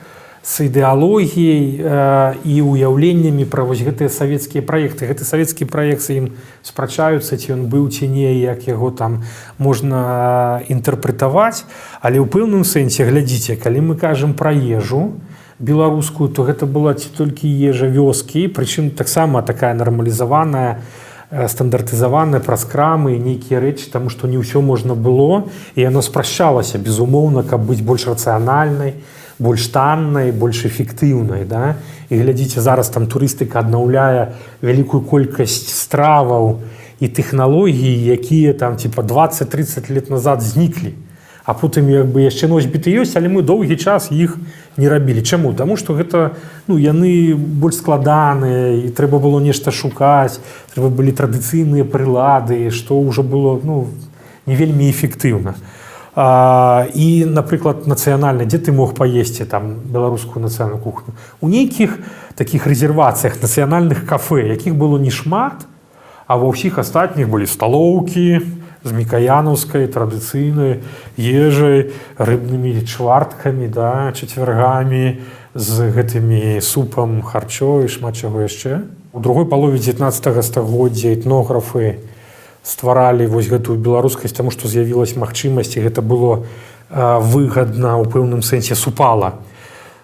[SPEAKER 1] з ідэалогіяй і ўяўленнямі пра вось гэтыя савецкія праекты. Гэты савецкі праект, з ім спрачаюцца, ці ён быў, ці не, як яго там можна інтэрпрэтаваць, але ў пэўным сэнсе, глядзіце, калі мы кажам пра ежу беларускую, то гэта была ці толькі ежа вёскі, прычым таксама такая нармалізаваная, стандартызаваная праз крамы і нейкія рэчы, таму што не ўсё можна было, і яно спрашчалася, безумоўна, каб быць больш рацыянальнай, больш таннай, больш эфектыўнай, да? І глядзіце, зараз там турыстыка аднаўляе вялікую колькасць страваў і тэхналогій, якія там типа 20-30 лет назад зніклі. А потым як бы яшчэ носьбіты ёсць, але мы доўгі час іх не рабілі. Чаму? Таму што гэта, ну, яны больш складаныя, і трэба было нешта шукаць, трэба былі традыцыйныя прылады, што ўжо было, ну, не вельмі эфектыўна. І, напрыклад, нацыянальна, дзе ты мог паесці там беларускую нацыянальную кухню? У нейкіх такіх рэзервацыях, нацыянальных кафе, якіх было не шмат, а ва ўсіх астатніх былі сталоўкі з мікаянаўскай традыцыйнай ежай, рыбнымі чварткамі, да, чацвяргамі, з гэтымі супам харчо і шмат чаго яшчэ. У другой палове 19 стагоддзя этнографы стваралі вось гэтую беларускасць, таму што з'явілась магчымасць, і гэта было выгадна ў пэўным сэнсе, супала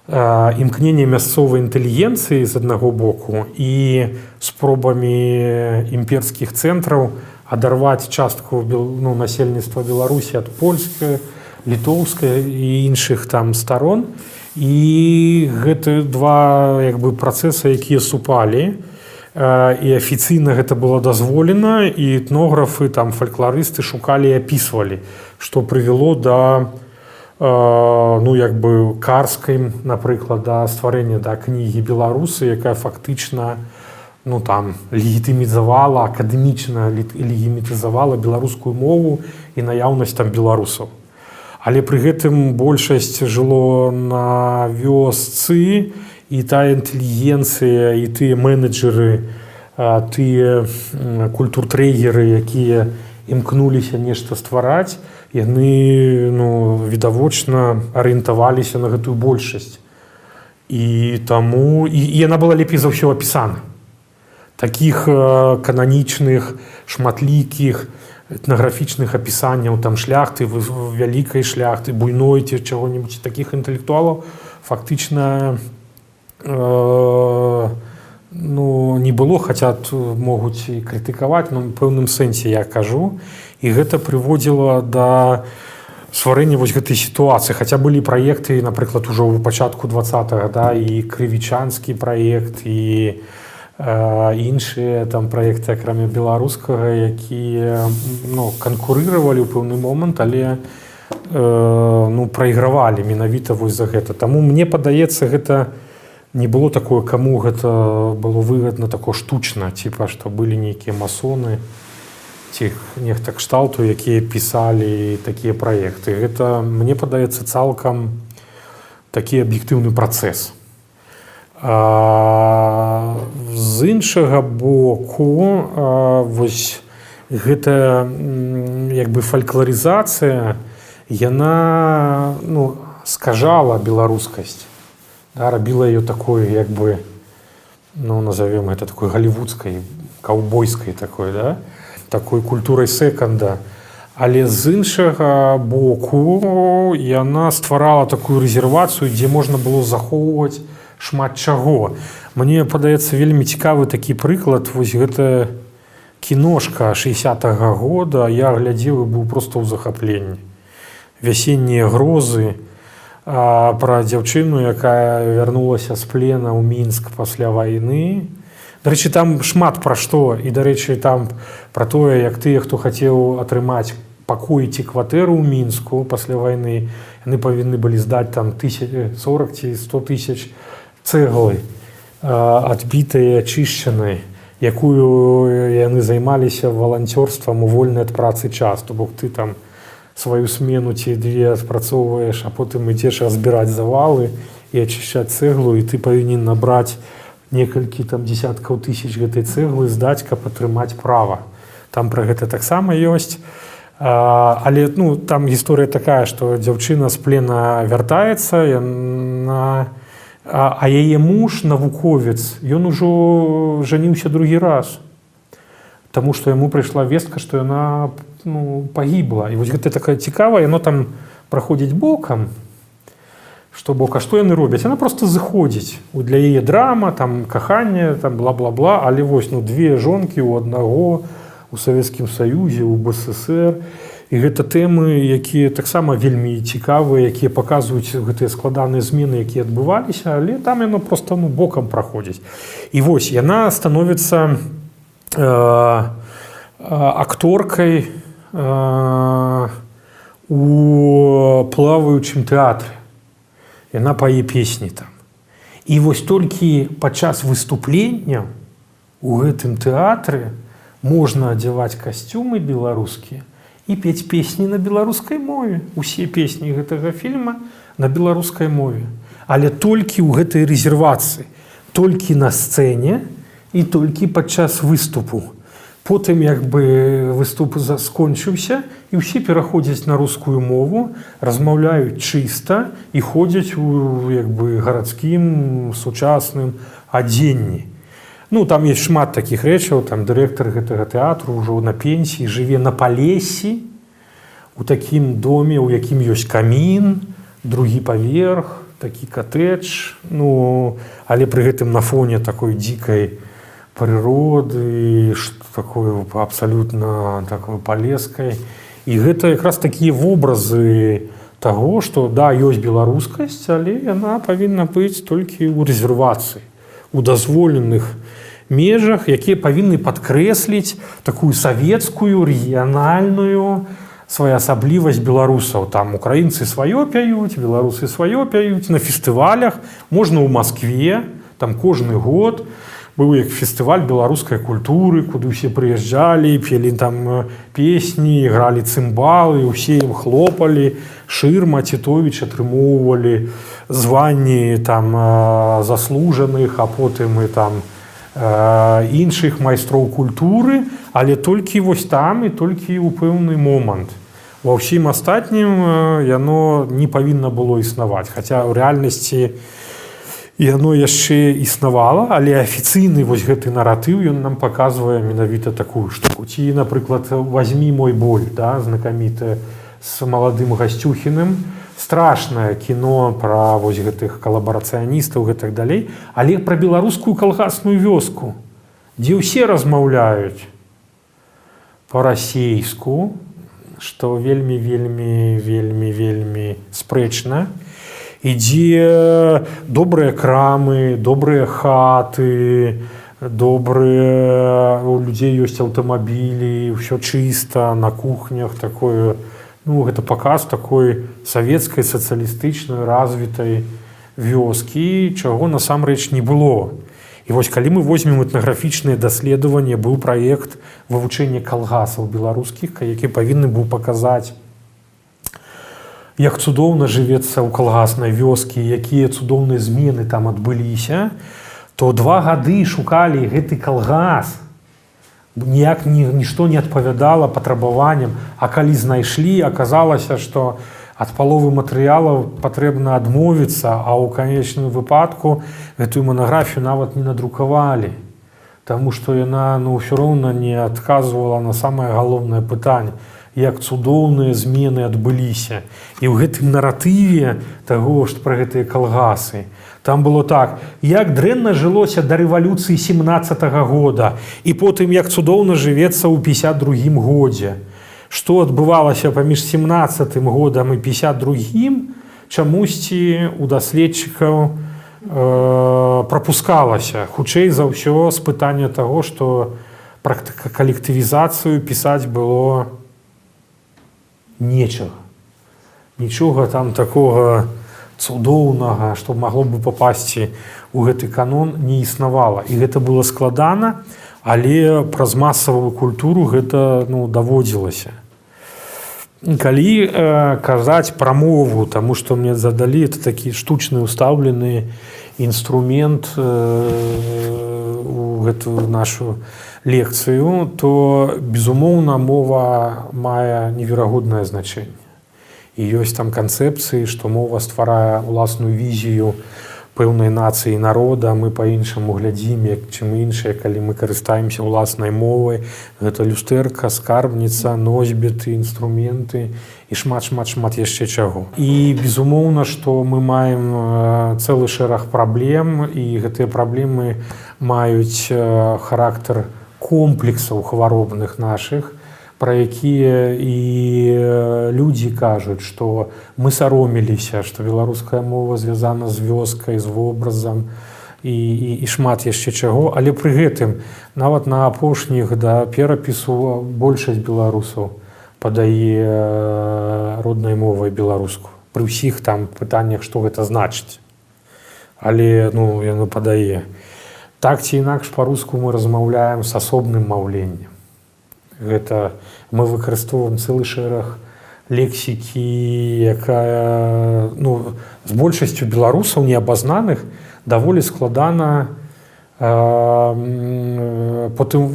[SPEAKER 1] імкненне мясцовай інтэлігенцыі з аднаго боку і спробамі імперскіх цэнтраў адарваць частку, ну, насельніцтва Беларусі ад польскай, літоўскай і іншых там старон. І гэты два як бы працэсы, якія супалі, і афіцыйна гэта было дазволена, і этнографы, там, фалькларысты шукалі і апісвалі, што прывяло да ну, як бы Карскай, напрыклад, да стварэння, да кнігі «Беларусы», якая фактычна, ну, там легітымізавала, акадэмічна легімітызавала беларускую мову і наяўнасць там беларусаў. Але пры гэтым большасць жыло на вёсцы, і тая інтэлігенцыя, і тыя менеджеры, тыя культуртрэгеры, якія імкнуліся нешта ствараць, яны, ну, відавочна арыентаваліся на гэтую большасць. І таму і яна была лепей за ўсё апісана. Такіх кананічных, шматлікіх этнаграфічных апісанняў там шляхты, вялікай шляхты, буйной ці чаго-небудзь, такіх інтэлектуалаў фактычна ну, не было, хаця могуць і крытыкаваць, но ў пэўным сэнсе я кажу. І гэта прыводзіла да стварэння вось гэтай сітуацыі. Хаця былі праекты, напрыклад, ужо ў пачатку 20, да, і крывічанскі праект, і іншыя там праекты, акрамя беларускага, якія, ну, канкурыравалі ў пэўны момант, але ну, прайгравалі менавіта вось за гэта. Таму мне падаецца, гэта не было такое, каму гэта было выгадна, такое штучна, типа што былі нейкія масоны ці нехта кшталту, якія пісалі такія праекты. Гэта, мне падаецца, цалкам такі аб'ектыўны працэс. З іншага боку, вось гэта як бы фалькларызацыя, яна, ну, скажала беларускасць, да, рабіла ее такой, як бы, ну, назовем это, такой голливудской, каўбойскай такой, да, такой культурай секанда. Але з іншага боку, яна стварала такую рэзервацыю, дзе можна было захоўваць шмат чаго. Мне падаецца, вельмі цікавы такі прыклад вось гэта кіношка 60-го года. Я глядзеў і быў просто ў захапленні: «Вясеннія грозы», пра дзяўчыну, якая вярнулася з плена ў Мінск пасля вайны. Дарэчы, там шмат пра што, і, дарэчы, там пра тое, як тыя, хто хацеў атрымаць пакой ці кватэру ў Мінску пасля вайны, яны павінны былі здаць там 40 ці 100 тысяч цэглы, адбітай, ачышчанай, якую яны займаліся валанцёрствам у вольны ад працы час. То бок ты там сваю смену ці две адпрацоўваеш, а потым ідзеш разбіраць завалы і ачышчаць цэглу, і ты павінен набраць некалькі там десяткаў тысяч гэтай цэглы, здаць, каб атрымаць права. Там пра гэта таксама ёсць. Але, ну, там гісторыя такая, што дзяўчына з плена вяртаецца, яна, а яе муж, навуковец, ён ужо жаніўся другі раз. Таму што яму прыйшла вестка, што яна, ну, пагібла. І вось гэта такая цікавая, яно там праходзіць бокам, што бок, а што яны робяць? Яна просто зыходзіць. Для яе драма, там каханне, там бла-бла-бла, але вось, ну, две жонкі ў аднаго у Савецкім Саюзе, у БССР. І гэта тэмы, якія таксама вельмі цікавыя, якія паказваюць гэтыя складаныя змены, якія адбываліся, але там яно просто, ну, бокам праходзіць. І вось яна становіцца акторкай у у плаваючым тэатры. Яна пае песні там. І вось толькі падчас выступлення у гэтым тэатры можна адзяваць касцюмы беларускія і пець песні на беларускай мове. Усе песні гэтага фільма на беларускай мове. Але толькі ў гэтай рэзервацыі, толькі на сцэне і толькі падчас выступу. Потым як бы выступ скончыўся, і ўсе пераходзяць на рускую мову, размаўляюць чыста і ходзяць у як бы гарадскім сучасным адзенні. Ну, там есть шмат такіх рэчаў, там дырэктар гэтага тэатру ўжо на пенсіі жыве на Палессі, у такім доме, у якім ёсць камін, другі паверх, такі катэдж, ну, але пры гэтым на фоне такой дзікай прыроды, такой абсалютна такой палескай. І гэта якраз такія вобразы таго, што да, ёсць беларускасць, але яна павінна быць толькі ў рэзервацыі, у дазволеных межах, якія павінны падкрэсліць такую савецкую рэгіянальную своеасаблівасць беларусаў. Там украінцы сваё пяюць, беларусы сваё пяюць на фестывалях, можна ў Маскве, там кожны год быў як фестываль беларускай культуры, куды ўсе прыязджалі, пелі там песні, ігралі цымбалы, усе ім хлопалі, Шырма, Цітовіч атрымоўвалі званні там заслужаных, а потым і там іншых майстроў культуры, але толькі вось там і толькі ў пэўны момант. Ва ўсім астатнім яно не павінна было існаваць, хаця ў рэальнасці яно яшчэ існавала, але афіцыйны вось гэты наратыў, ён нам паказвае менавіта такую штуку. Ці, напрыклад, «Возьми мой боль», да, знакамітая, з маладым Гасцюхіным, страшнае кіно пра вось гэтых калабарацыяністаў, гэтак далей, але пра беларускую калгасную вёску, дзе ўсе размаўляюць па-расейску, што вельмі, вельмі, вельмі, вельмі спрэчна, і дзе добрыя крамы, добрыя хаты, добрыя, у людзей ёсць аўтамабілі, ўсё чыста на кухнях, такое, ну, гэта паказ такой савецкай сацыялістычнай развітай вёскі, чаго насамрэч не было. І вось калі мы возьмем этнаграфічныя даследаванні, быў праект вывучэння калгасаў беларускіх, які павінны быў паказаць, як цудоўна жывецца ў калгаснай вёскі, якія цудоўныя змены там адбыліся, то 2 гады шукалі гэты калгас. Ніяк нішто не адпавядала патрабаванням, а калі знайшлі, аказалася, што ад паловы матэрыялаў патрэбна адмовіцца, а ў канечным выпадку гэтую манаграфію нават не надрукавалі. Таму што яна, ну, ўсё роўна не адказвала на самае галоўнае пытанне, як цудоўныя змены адбыліся. І ў гэтым наратыве таго ж пра гэтыя калгасы там было так: як дрэнна жылося да рэвалюцыі 17 -го года, і потым як цудоўна жывецца ў 52 годзе. Што адбывалася паміж 17 годам і 52, чамусьці у даследчыкаў прапускалася, хутчэй за ўсё з пытання таго, што пра калектывізацыю пісаць было нечага. Нічога там такога цудоўнага, што магло бы папасці ў гэты канон, не існавала. І гэта было складана, але праз масавую культуру гэта, ну, даводзілася. Калі казаць пра мову, таму што мне задалі, это такі штучны ўстаўлены інструмент у гэтую нашу лекцыю, то, безумоўна, мова мае неверагоднае значэнне. І ёсць там канцэпцыі, што мова стварае ўласную візію пэўнай нацыі, народа, мы па-іншаму глядзім, як чым іншыя, калі мы карыстаемся ўласнай мовай. Гэта люстэрка, скарбніца, носьбіты, інструменты і шмат, шмат, шмат яшчэ чаго. І безумоўна, што мы маем цэлы шэраг праблем, і гэтыя праблемы маюць характар комплексаў хваробных нашых, пра якія і людзі кажуць, што мы саромеліся, што беларуская мова звязана з вёскай, з вобразам і шмат яшчэ чаго, але пры гэтым нават на апошніх да перапісу большасць беларусаў Падае роднай мовай беларуску пры ўсіх там пытаннях, што гэта значыць, але, ну, яно падае. Так ці інакш, па-руску мы размаўляем з асобным маўленнем. Гэта мы выкарыстоўваем цэлы шэраг лексікі, якая, ну, з большасцю беларусаў неабазнаных даволі складана потым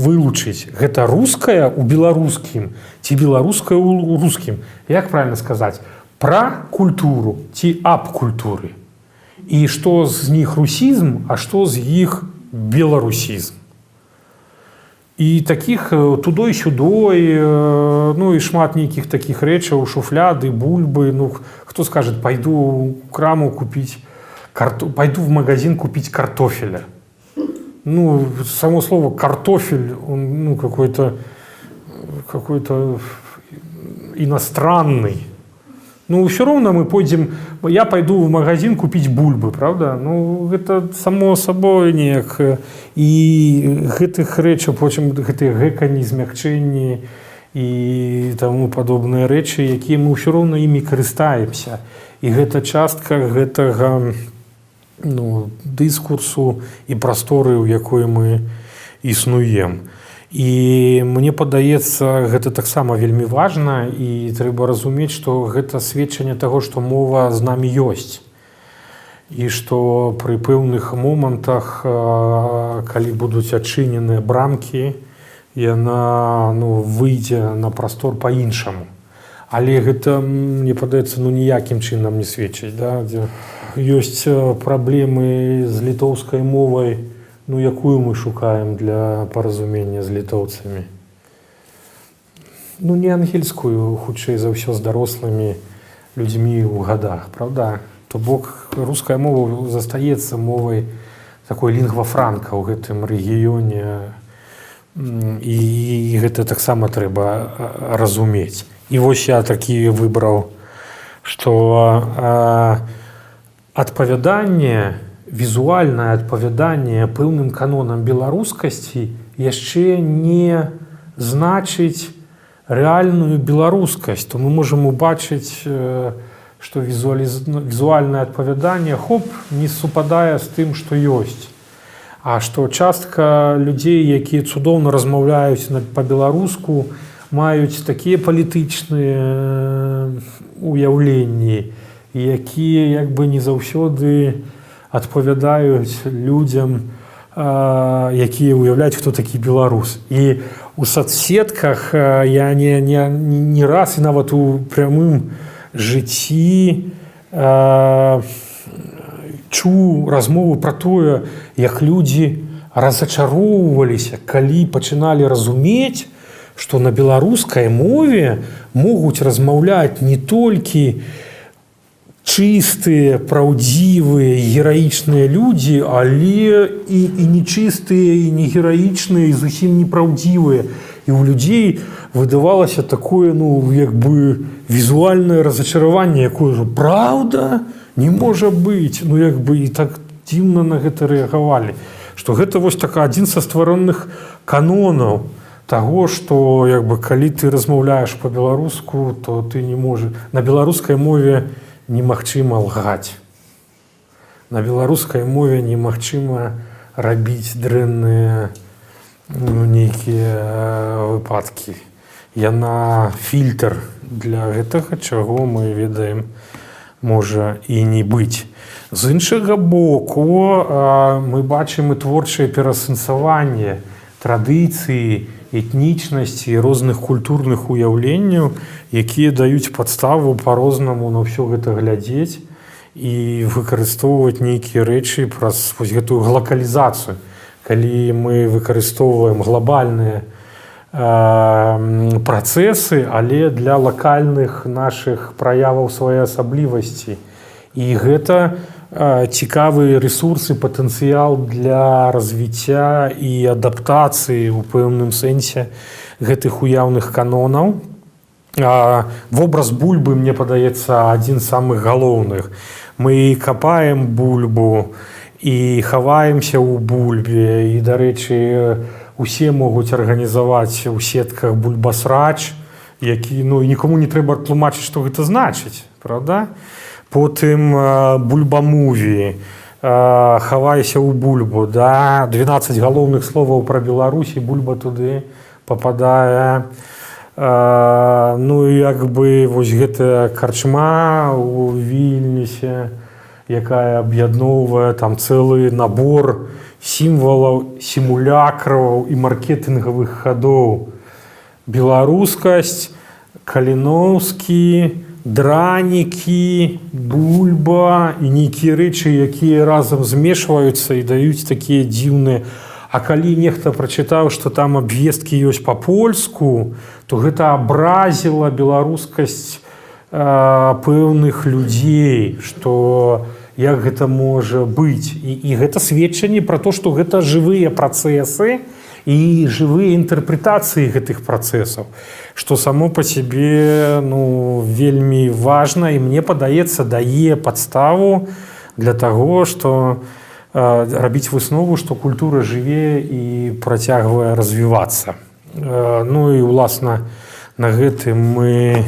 [SPEAKER 1] вылучыць, гэта руская у беларускім ці беларуская ў рускім, як правильно сказаць, пра культуру ці аб культуры, і што з них русізм, а што з іх беларусізм. І таких тудой-сюдой, ну і шмат нейкіх такіх рэчаў, шуфляды, бульбы. Ну, хто скажет: «Пойду у краму купить пойду в магазин купить картофеля»? Ну, само слово «картофель», он, ну, какой-то иностранный. Ну, все равно мы пойдем, я пойду в магазин купить бульбы, правда? Ну, гэта само собой неяк. І гэтых рэчаў, потым гэтыя гэканні, змягчэнні і таму падобныя рэчы, якія мы ўсё роўна імі карыстаемся. І гэта частка гэтага, ну, дыскурсу і прасторы, у якой мы існуем. І мне падаецца, гэта таксама вельмі важна, і трэба разумець, што гэта сведчанне таго, што мова з намі ёсць. І што пры пэўных момантах, калі будуць адчыненыя брамкі, яна, ну, выйдзе на прастор па-іншаму. Але гэта, мне падаецца, ну, ніякім чынам не сведчыць, да? Дзе ёсць праблемы з літоўскай мовай, ну, якую мы шукаем для паразумення з літоўцамі? Ну, не ангельскую, хутчэй за ўсё, з дарослымі людзьмі ў гадах, правда? То бок руская мова застаецца мовай такой лінгва франка ў гэтым рэгіёне, і гэта таксама трэба разумець. І вось я такі выбраў, што адпавяданне, візуальнае адпавяданне пэўным канонам беларускасці яшчэ не значыць рэальную беларускасць. То мы можам убачыць, што візуальнае адпавяданне, хоп, не супадае з тым, што ёсць. А што частка людзей, якія цудоўна размаўляюць па-беларуску, маюць такія палітычныя уяўленні, якія як бы не заўсёды адпавядаюць людзям, якія ўяўляюць, хто такі беларус. І у соцсетках я не раз і нават у прямым жыцці чуў размову пра тое, як людзі разачароўваліся, калі пачыналі разумець, што на беларускай мове могуць размаўляць не толькі чыстыя, праўдзівыя, гераічныя людзі, але і нечыстыя, і не гераічныя, і зусім непраўдзівыя. І ў людзей выдавалася такое, ну, як бы візуальнае разачараванне, якое ж, праўда, не можа быць. Ну, як бы і так дзіўна на гэта рэагавалі. Што гэта вось така адзін са ствараных канонаў таго, што як бы калі ты размаўляеш па-беларуску, то ты не можаш, на беларускай мове немагчыма лгаць. На беларускай мове немагчыма рабіць дрэнныя, ну, нейкія выпадкі. Яна фільтр для гэтага, чаго мы ведаем, можа і не быць. З іншага боку, мы бачым і творчае пераасэнсаванне традыцыі, этнічнасці, розных культурных уяўленняў, якія даюць падставу па-рознаму на ўсё гэта глядзець і выкарыстоўваць нейкія рэчы праз вось гэтую глакалізацыю. Калі мы выкарыстоўваем глобальныя працэсы, але для лакальных нашых праяваў своеасаблівасці. І гэта цікавы рэсурсы, патэнцыял для развіцця і адаптацыі ў пэўным сэнсе гэтых уяўных канонаў. Вобраз бульбы, мне падаецца, адзін з самых галоўных. Мы капаем бульбу і хаваемся ў бульбе, і, дарэчы, усе могуць арганізаваць у сетках бульбасрач, Які, ну, нікому не трэба тлумачыць, што гэта значыць, правда? Потым бульбамуві, хавайся ў бульбу, да? 12 галоўных словаў пра Беларусь, і бульба туды попадае. Ну і як бы вось гэтая карчма у Вільнюсе, якая аб'ядноўвае там цэлы набор сімвалаў, сімулякраў і маркетынгавых хадоў: беларускасць, Каліноўскі, дранікі, бульба і нейкія рэчы, якія разам змешваюцца і даюць такія дзіўныя. А калі нехта прачытаў, што там абвесткі ёсць па-польску, то гэта абразіла беларускасць пэўных людзей, што як гэта можа быць. І гэта сведчанне пра то, што гэта жывыя працэсы і жывыя інтэрпрэтацыі гэтых працэсаў, што само па сябе, ну, вельмі важна і, мне падаецца, дае падставу для таго, што рабіць выснову, што культура жыве і працягвае развівацца. Ну і уласна на гэтым мы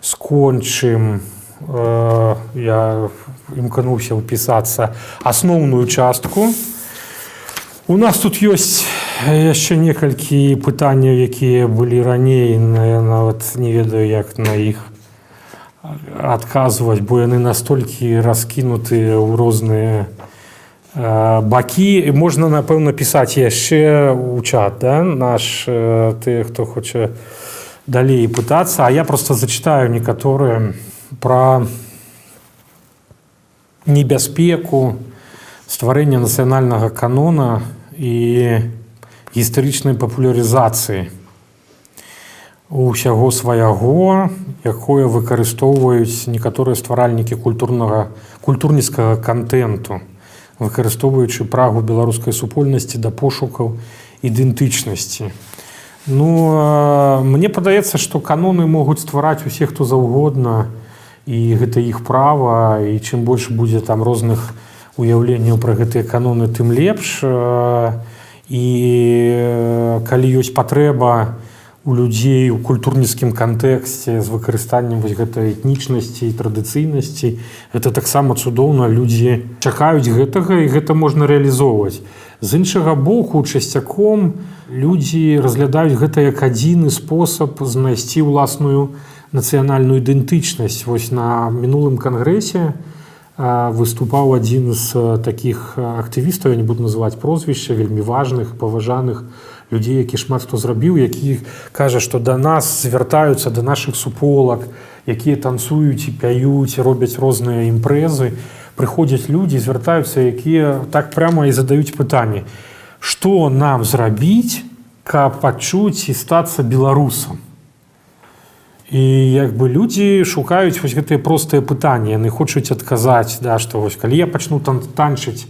[SPEAKER 1] скончым, я імкнуўся ўпісацца, асноўную частку. У нас тут ёсць яшчэ некалькі пытанняў, якія былі раней, я нават не ведаю, як на іх адказваць, бо яны настолькі раскінутыя ў розныя бакі. Можна, напэўна, пісаць яшчэ ў чат, да? Наш, тыя, хто хоча далей пытацца, а я просто зачитаю некаторыя пра небяспеку стварэння нацыянальнага канона і гістарычнай папулярызацыі усяго свайго, якое выкарыстоўваюць некаторыя стваральнікі культурнага, культурніцкага кантэнту, выкарыстоўваючы прагу беларускай супольнасці да пошукаў ідэнтычнасці. Ну, мне падаецца, што каноны могуць ствараць усе, хто заўгодна, і гэта іх права, і чым больш будзе там розных уяўленняў пра гэтыя каноны, тым лепш. І калі ёсць патрэба у людзей у культурніцкім кантэксце з выкарыстаннем вось гэтай этнічнасці і традыцыйнасці, гэта таксама цудоўна, людзі чакаюць гэтага, і гэта можна рэалізоўваць. З іншага боку, часцяком людзі разглядаюць гэта як адзіны спосаб знайсці ўласную нацыянальную ідэнтычнасць. Вось на мінулым кангрэсе выступаў адзін з такіх актывістаў, я не буду называць прозвішча, вельмі важных, паважаных людзей, які шмат хто зрабіў, які кажа, што да нас звяртаюцца, да нашых суполак, якія танцуюць і пяюць, робяць розныя імпрэзы, прыходзяць людзі, звяртаюцца, якія так прямо і задаюць пытанне: што нам зрабіць, каб пачуць і стацца беларусам? І як бы людзі шукаюць вось гэтыя простыя пытанні, яны хочуць адказаць, да, што вось калі я пачну там танчыць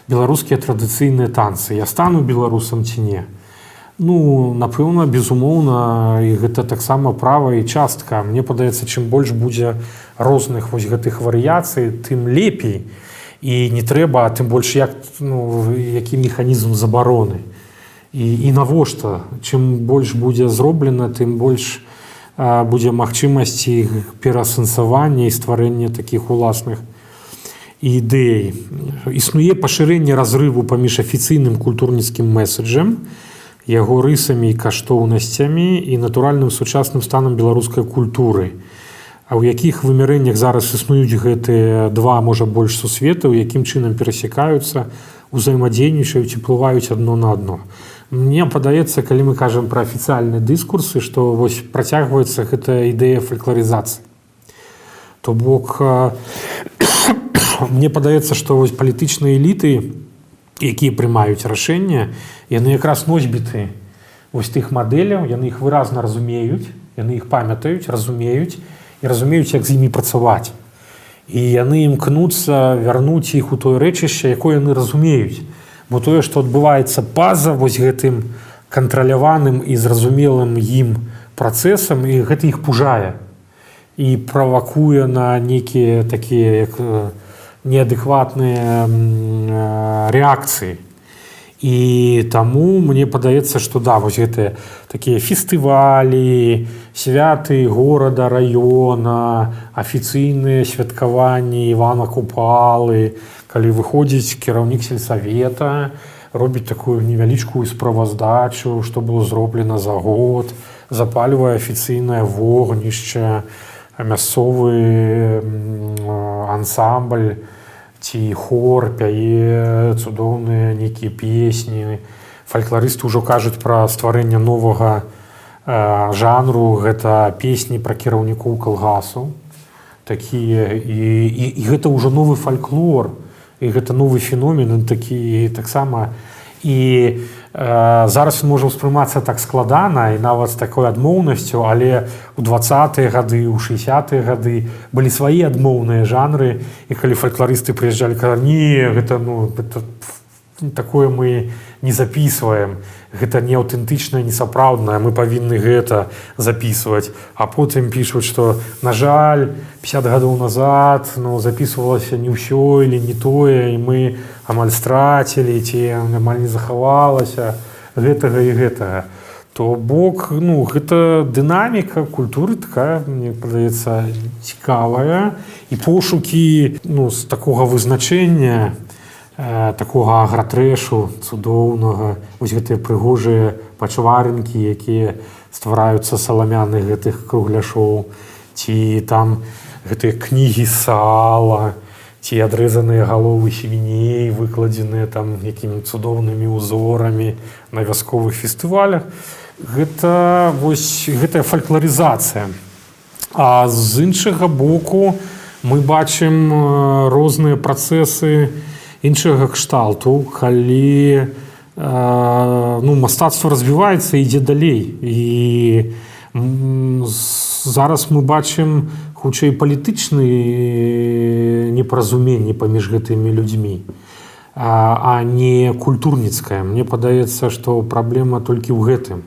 [SPEAKER 1] беларускія традыцыйныя танцы, я стану беларусам ці не? Ну, напэўна, безумоўна, і гэта таксама права і частка. Мне падаецца, чым больш будзе розных вось гэтых варыяцый, тым лепей. І не трэба, а тым больш як, ну, які механізм забароны і навошта? Чым больш будзе зроблена, тым больш будзе магчымасці пераасэнсавання і стварэння такіх уласных ідэй. Існуе пашырэнне разрыву паміж афіцыйным культурніцкім меседжам, яго рысамі і каштоўнасцямі і натуральным сучасным станам беларускай культуры. А ў якіх вымярэннях зараз існуюць гэтыя два, можа, больш сусветаў, якім чынам перасекаюцца, узаемадзейнічаюць і ўплываюць адно на адно? Мне падаецца, калі мы кажам пра афіцыяльныя дыскурсы, што вось працягваецца гэтая ідэя фалькларызацыі. То бок мне падаецца, што вось палітычныя эліты, якія прымаюць рашэнне, яны якраз носьбіты вось тых мадэляў, яны іх выразна разумеюць, яны іх памятаюць, разумеюць і разумеюць, як з імі працаваць. І яны імкнуцца вярнуць іх у тое рэчышча, якое яны разумеюць. Бо тое, што адбываецца па-за вось гэтым кантраляваным і зразумелым ім працэсам, і гэта іх пужае і правакуе на нейкія такія як неадэкватныя рэакцыі. І таму мне падаецца, што да, вось гэтыя такія фестывалі, святы горада, раёна, афіцыйныя святкаванні Івана Купалы, калі выходзіць кіраўнік сельсавета, робіць такую невялічкую справаздачу, што было зроблена за год, запальвае афіцыйнае вогнішча, мясцовы ансамбль ці хор пяе цудоўныя нейкія песні. Фалькларысты ўжо кажуць пра стварэнне новага жанру, гэта песні пра кіраўнікоў калгасу такія, і гэта ўжо новы фальклор, і гэта новы феномен такі таксама. І зараз ён можа ўспрымацца так складана і нават з такой адмоўнасцю, але у 20-е гады, у 60-е гады былі свае адмоўныя жанры, і калі фалькларысты прыязджалі, казалі: «Не, гэта, ну, это, такое мы не записываем, гэта не аўтэнтычнае, не сапраўднае, мы павінны гэта записывать». А потым пішуць, что, на жаль, 50 гадоў назад, ну, записывалася не ўсё или не тое, і мы амаль страцілі ці амаль не захавалася гэтага і гэтага. То бок, ну, гэта дынаміка культуры такая, мне падаецца, цікавая, і пошукі, ну, з такога вызначэння, такога агратрэшу цудоўнага, вось гэтыя прыгожыя пачварынкі, якія ствараюцца саламяных гэтых кругляшоў, ці там гэтыя кнігі сала, ці адрэзаныя галовы свіней, выкладзеныя там якімі цудоўнымі ўзорамі на вясковых фестывалях, гэта вось гэтая фалькларызацыя. А з іншага боку, мы бачым розныя працэсы іншага кшталту, калі ну, мастацтва развіваецца, ідзе далей, і зараз мы бачым хутчэй палітычны непаразуменні паміж гэтымі людзьмі, а не культурніцкая. Мне падаецца, што праблема толькі ў гэтым,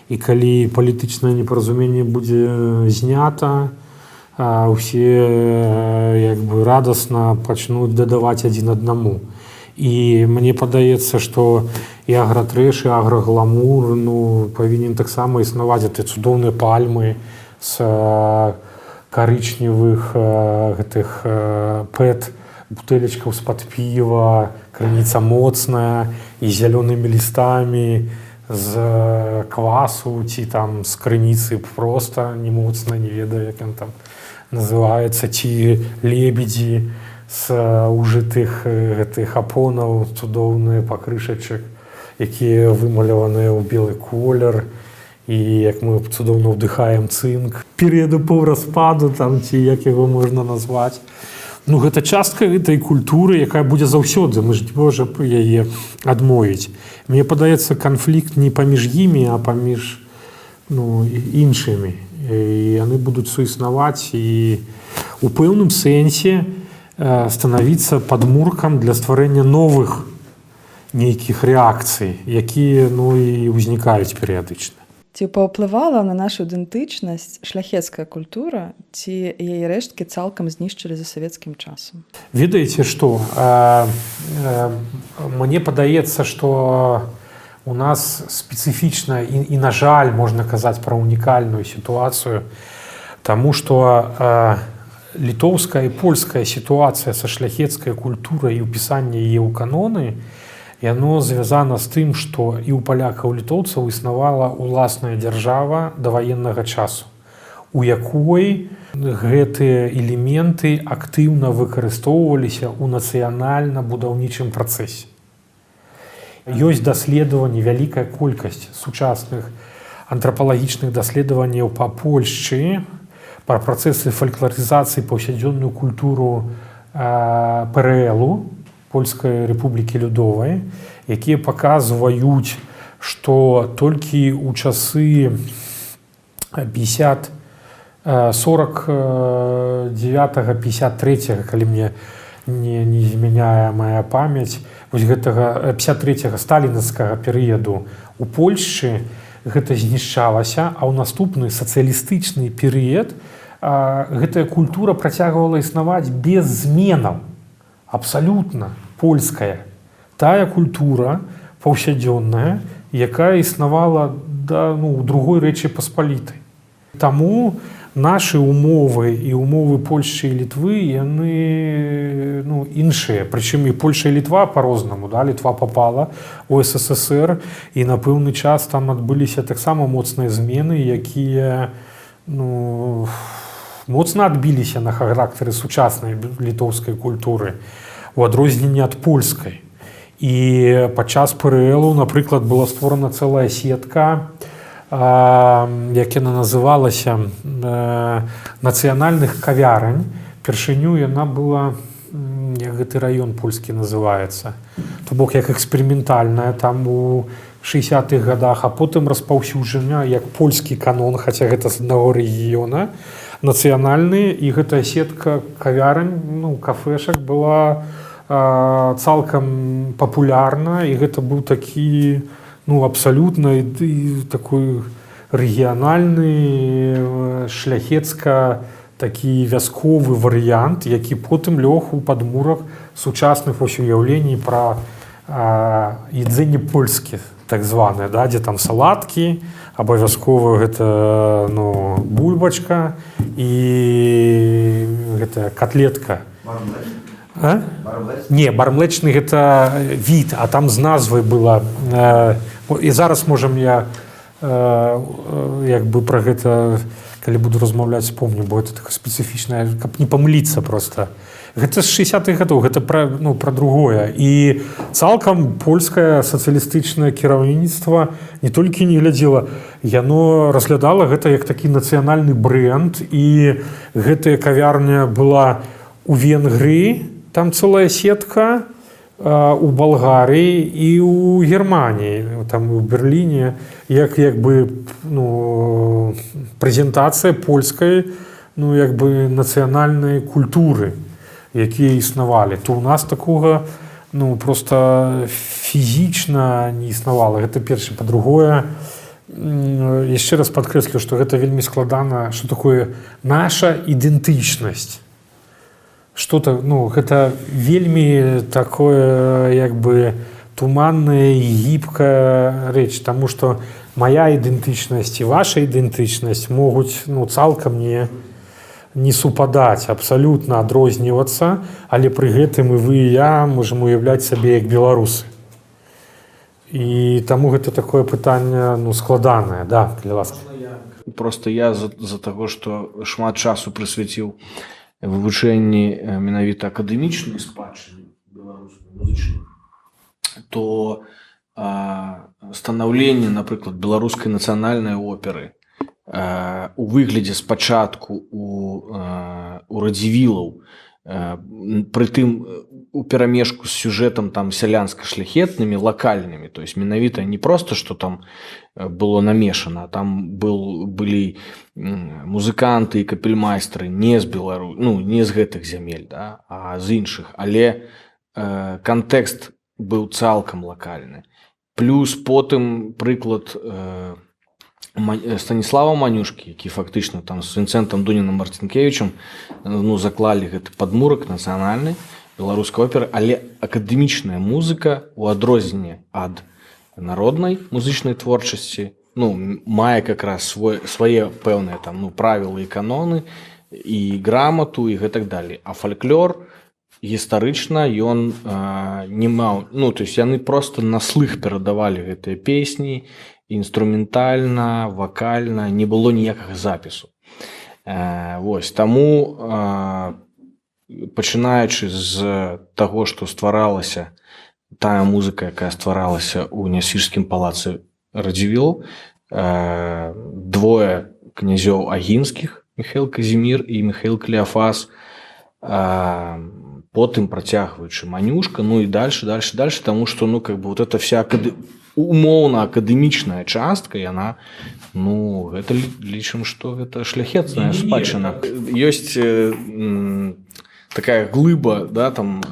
[SPEAKER 1] і калі палітычнае непаразуменне будзе знята, усе як бы радасна пачнуць дадаваць адзін аднаму. І мне падаецца, што і агратрэш, і аграгламур, ну, павінен таксама існаваць. Гэтыя цудоўныя пальмы з карычневых гэтых пэт бутэлечкаў з-пад піва «Крыніца моцная» і зялёнымі лістамі з квасу ці там з крыніцы просто не моцна, не ведаю, як ён там называецца, ці лебедзі з ужытых гэтых апонаў, цудоўныя пакрышачак, якія вымаляваныя ў белы колер, і як мы цудоўна ўдыхаем цынк перыяду паўраспаду там, ці як яго можна назваць. Ну, гэта частка гэтай культуры, якая будзе заўсёды, мы ж не можам яе адмовіць. Мне падаецца, канфлікт не паміж імі, а паміж, ну, іншымі, і яны будуць суіснаваць і у пэўным сэнсе станавіцца падмуркам для стварэння новых нейкіх рэакцый, якія, ну, і ўзнікаюць перыядычна.
[SPEAKER 2] Ці паўплывала на нашу ідэнтычнасць шляхецкая культура, ці яе рэшткі цалкам знішчылі за савецкім часам?
[SPEAKER 1] Ведаеце што, мне падаецца, што у нас спецыфічна і, на жаль, можна казаць пра унікальную сітуацыю, таму што літоўская і польская сітуацыя са шляхецкай культурай і ўпісанне яе ў каноны, яно звязана з тым, што і ў палякаў, літоўцаў існавала ўласная дзяржава даваеннага часу, у якой гэтыя элементы актыўна выкарыстоўваліся ў нацыянальна-будаўнічым працэсе. Ёсць даследаванні, вялікая колькасць сучасных антрапалагічных даследаванняў па Польшчы пра працэсы фалькларызацыі, паўсядзённую культуру ПРЛу, Польскай Рэпублікі Людовай, якія паказваюць, што толькі ў часы 50 49, 53, калі мне не змяняе моя памяць, вось гэтага 53 сталінскага перыяду у Польшчы гэта знішчалася, а ў наступны сацыялістычны перыяд гэтая культура працягвала існаваць без зменаў, абсалютна польская тая культура. паўсядзённая, якая існавала да, ну, Другой Рэчы Паспалітай. Таму нашы умовы і умовы Польшчы і Літвы, яны, ну, іншыя. Прычым і Польша, і Літва по-рознаму, да? Літва попала у СССР, і на пэўны час там адбыліся таксама моцныя змены, якія, ну, моцна адбіліся на характары сучаснай літоўскай культуры у адрозненне ад польскай. І падчас ПРЛу, напрыклад, была створана цэлая сетка, як яна называлася, нацыянальных кавярань. Першыню яна была, як гэты раён польскі называецца, то бок як эксперыментальная там у 60-х годах, а потым распаўсюджання як польскі канон, хаця гэта з аднаго рэгіёна, нацыянальны. І гэтая сетка кавярань, ну, кафешак была цалкам папулярна, і гэта быў такі, ну, абсалютна і такой рэгіянальны, шляхецка такі вясковы варыянт, які потым лёг у падмурак сучасных вось уяўленій пра jedzenie польскі, так званае, да, дзе там салаткі абавязкова, гэта, ну, бульбачка і гэта котлетка. А? Не, бар млечны — гэта від, а там з назвай была. І зараз можам я як бы пра гэта, калі буду размаўляць, вспомню, бо это такая спецыфічная, каб не памыліцца просто. Гэта з 60-х гадоў, гэта пра, ну, пра другое. І цалкам польскае сацыялістычнае кіраўніцтва не толькі не глядзела, яно разглядала гэта як такі нацыянальны бренд, і гэтая кавярня была у Венгрыі, там целая сетка, у Балгарыі і у Германіі, там у Берліне, як бы, ну, прэзентацыя польскай, ну, як бы нацыянальнай культуры, якія існавалі. То у нас такога, ну, просто фізічна не існавала. Гэта першае. Па-другое, яшчэ раз падкрэслю, што гэта вельмі складана, что такое наша ідэнтычнасць, что-то, ну, гэта вельмі такое як бы туманная і гібкая рэч, таму что моя ідэнтычнасць і ваша ідэнтычнасць могуць, ну, цалкам не супадаць, абсалютна адрознівацца, але пры гэтым і вы, і я можам уяўляць сабе як беларусы. І таму гэта такое пытанне, ну, складанае. Да, калі ласка.
[SPEAKER 3] Просто я з-за таго, што шмат часу прысвяціў вывучэнні менавіта акадэмічнай спадчыны беларускай музычнай, то станаўленне, напрыклад, Беларускай нацыянальнай оперы у выглядзе спачатку у Радзівілаў, прытым у перамешку з сюжэтам там сялянска-шляхетнымі, лакальнымі, то есть менавіта не просто что там было намешана, там былі музыканты і капельмайстры не з Белару, ну, не з гэтых зямель, да, а з іншых, але кантэкст быў цалкам лакальны. Плюс потым прыклад Станіслава Манюшкі, які фактычна там з Вінцэнтам Дунінам Марцінкевічам, ну, заклалі гэты падмурак нацыянальны беларускай оперы. Але акадэмічная музыка у адрозненне ад народнай музычнай творчасці, ну, мае как раз свае пэўныя там, ну, правілы і каноны, і грамату, і гэтак далей. А фальклор гістарычна ён не маў, ну, то есть яны просто на слых перадавалі гэтыя песні, інструментальна, вакальна, не было ніякага запісу. Вось таму, пачынаючы з таго, што стваралася тая музыка, якая стваралася ў Нясвіжскім палацы Радзівіл, двое князёў Агінскіх, Михаил Казімір і Михаил Клеафас, потым працягваючы Манюшка, ну і дальше, дальше, дальше, тому что, ну, как бы вот эта вся умоўна акадэмічная частка, яна, ну, гэта лічым, что гэта шляхетная спадчына. Ёсць такая глыба, да, там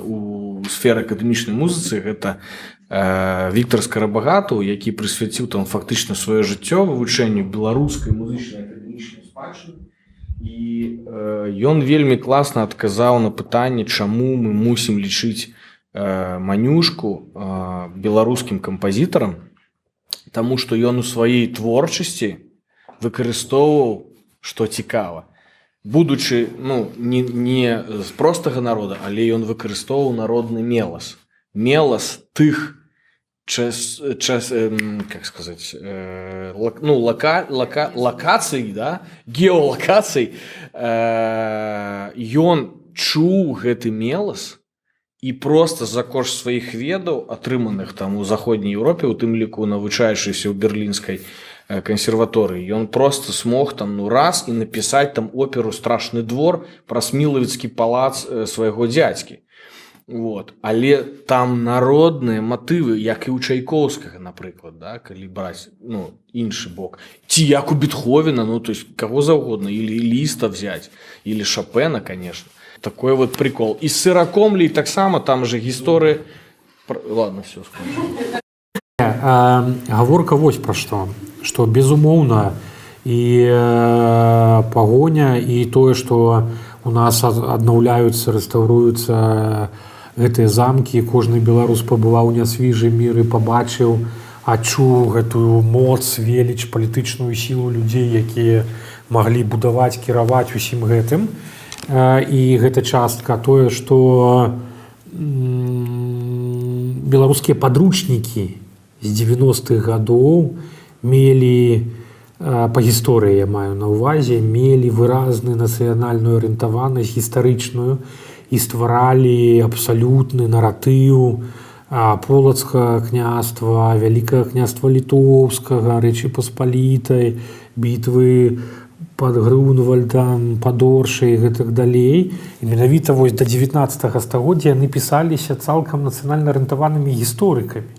[SPEAKER 3] у сферы акадэмічнай музыцы, гэта Віктор Скарабагатаў, які прысвяціў там фактычна сваё жыццё вывучэнню беларускай музычнай акадэмічнай спадчыны, і ён вельмі класна адказаў на пытанне, чаму мы мусім лічыць Манюшку беларускім кампазітарам, таму што ён у сваёй творчасці выкарыстоўваў, што цікава, будучы, ну, не з простага народа, але ён выкарыстоўваў народны мелас тых час, час как сказать, ну, лакацый, да, геолакацый. Ён чуў гэты мелас і просто за кошт сваіх ведаў, атрыманых там у Заходняй Еўропе, у тым ліку навучаючыся ў Берлінскай кансерваторыі, ён просто смог там, ну, раз і напісаць там оперу «Страшны двор» пра Смілавіцкі палац свайго дзядзькі. Вот. Але там народныя матывы, як і ў Чайкоўскага, напрыклад, да, калі браць, ну, іншы бок, ці як у Бетховена, ну, то есть каго заўгодна, или Ліста взять, или Шопена, конечно. Такой вот прикол. І з Сыракомлей таксама, там же гісторыі. Ладно, все, скончу.
[SPEAKER 1] Гаворка вось пра што, што, безумоўна, і Пагоня, і тое, што у нас аднаўляюцца, рэстаўруюцца гэтыя замкі, кожны беларус пабываў у Нясвіжы, Міры, пабачыў, адчуў гэтую моц, веліч, палітычную сілу людзей, якія маглі будаваць, кіраваць усім гэтым. І гэта частка тое, што беларускія падручнікі з 90-х гадоў мелі, па гісторыі я маю на ўвазе, мелі выразную нацыянальную арыентаванасць гістарычную і стваралі абсалютны наратыў Полацкага княства, Вялікага Княства Літоўскага, Рэчы Паспалітай, бітвы пад Грунвальдам, пад Оршай і гэтак далей. І менавіта вось да 19 стагоддзя яны пісаліся цалкам нацыянальна арыентаванымі гісторыкамі.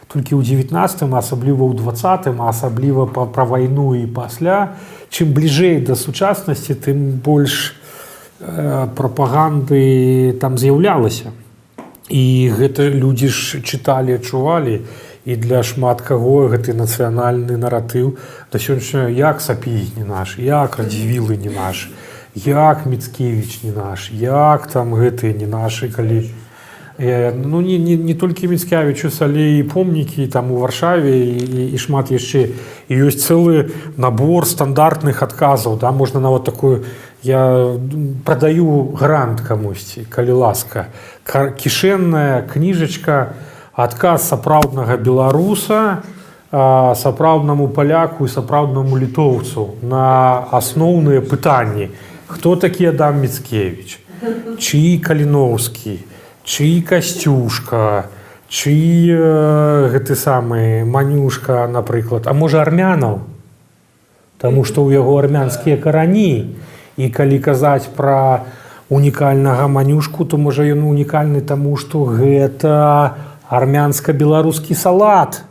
[SPEAKER 1] Толькі ў 19, асабліва ў 20, асабліва пра вайну і пасля, чым бліжэй да сучаснасці, тым больш прапаганды там з'яўлялася. І гэта людзі ж чыталі, адчувалі, і для шмат каго гэты нацыянальны наратыў да сённяшняга: як Сапегі не наш, як Радзівілы не наш, як Міцкевіч не наш, як там гэтыя не нашы, калі ну, не толькі Міцкявічус, але і помнікі там у Варшаве і шмат яшчэ. І ёсць цэлы набор стандартных адказаў, да, можна нават такую, я прадаю грант камусьці, калі ласка. Кішэнная кніжачка: адказ сапраўднага беларуса сапраўднаму паляку і сапраўднаму літоўцу на асноўныя пытанні: хто такі Адам Міцкевіч, чый Каліноўскі, чый Касцюшка, чый гэты самы Манюшка, напрыклад, а можа, армянаў, таму што ў яго армянскія карані. І калі казаць пра унікальнага Манюшку, то, можа, ён унікальны таму, што гэта армянска-беларускі салат,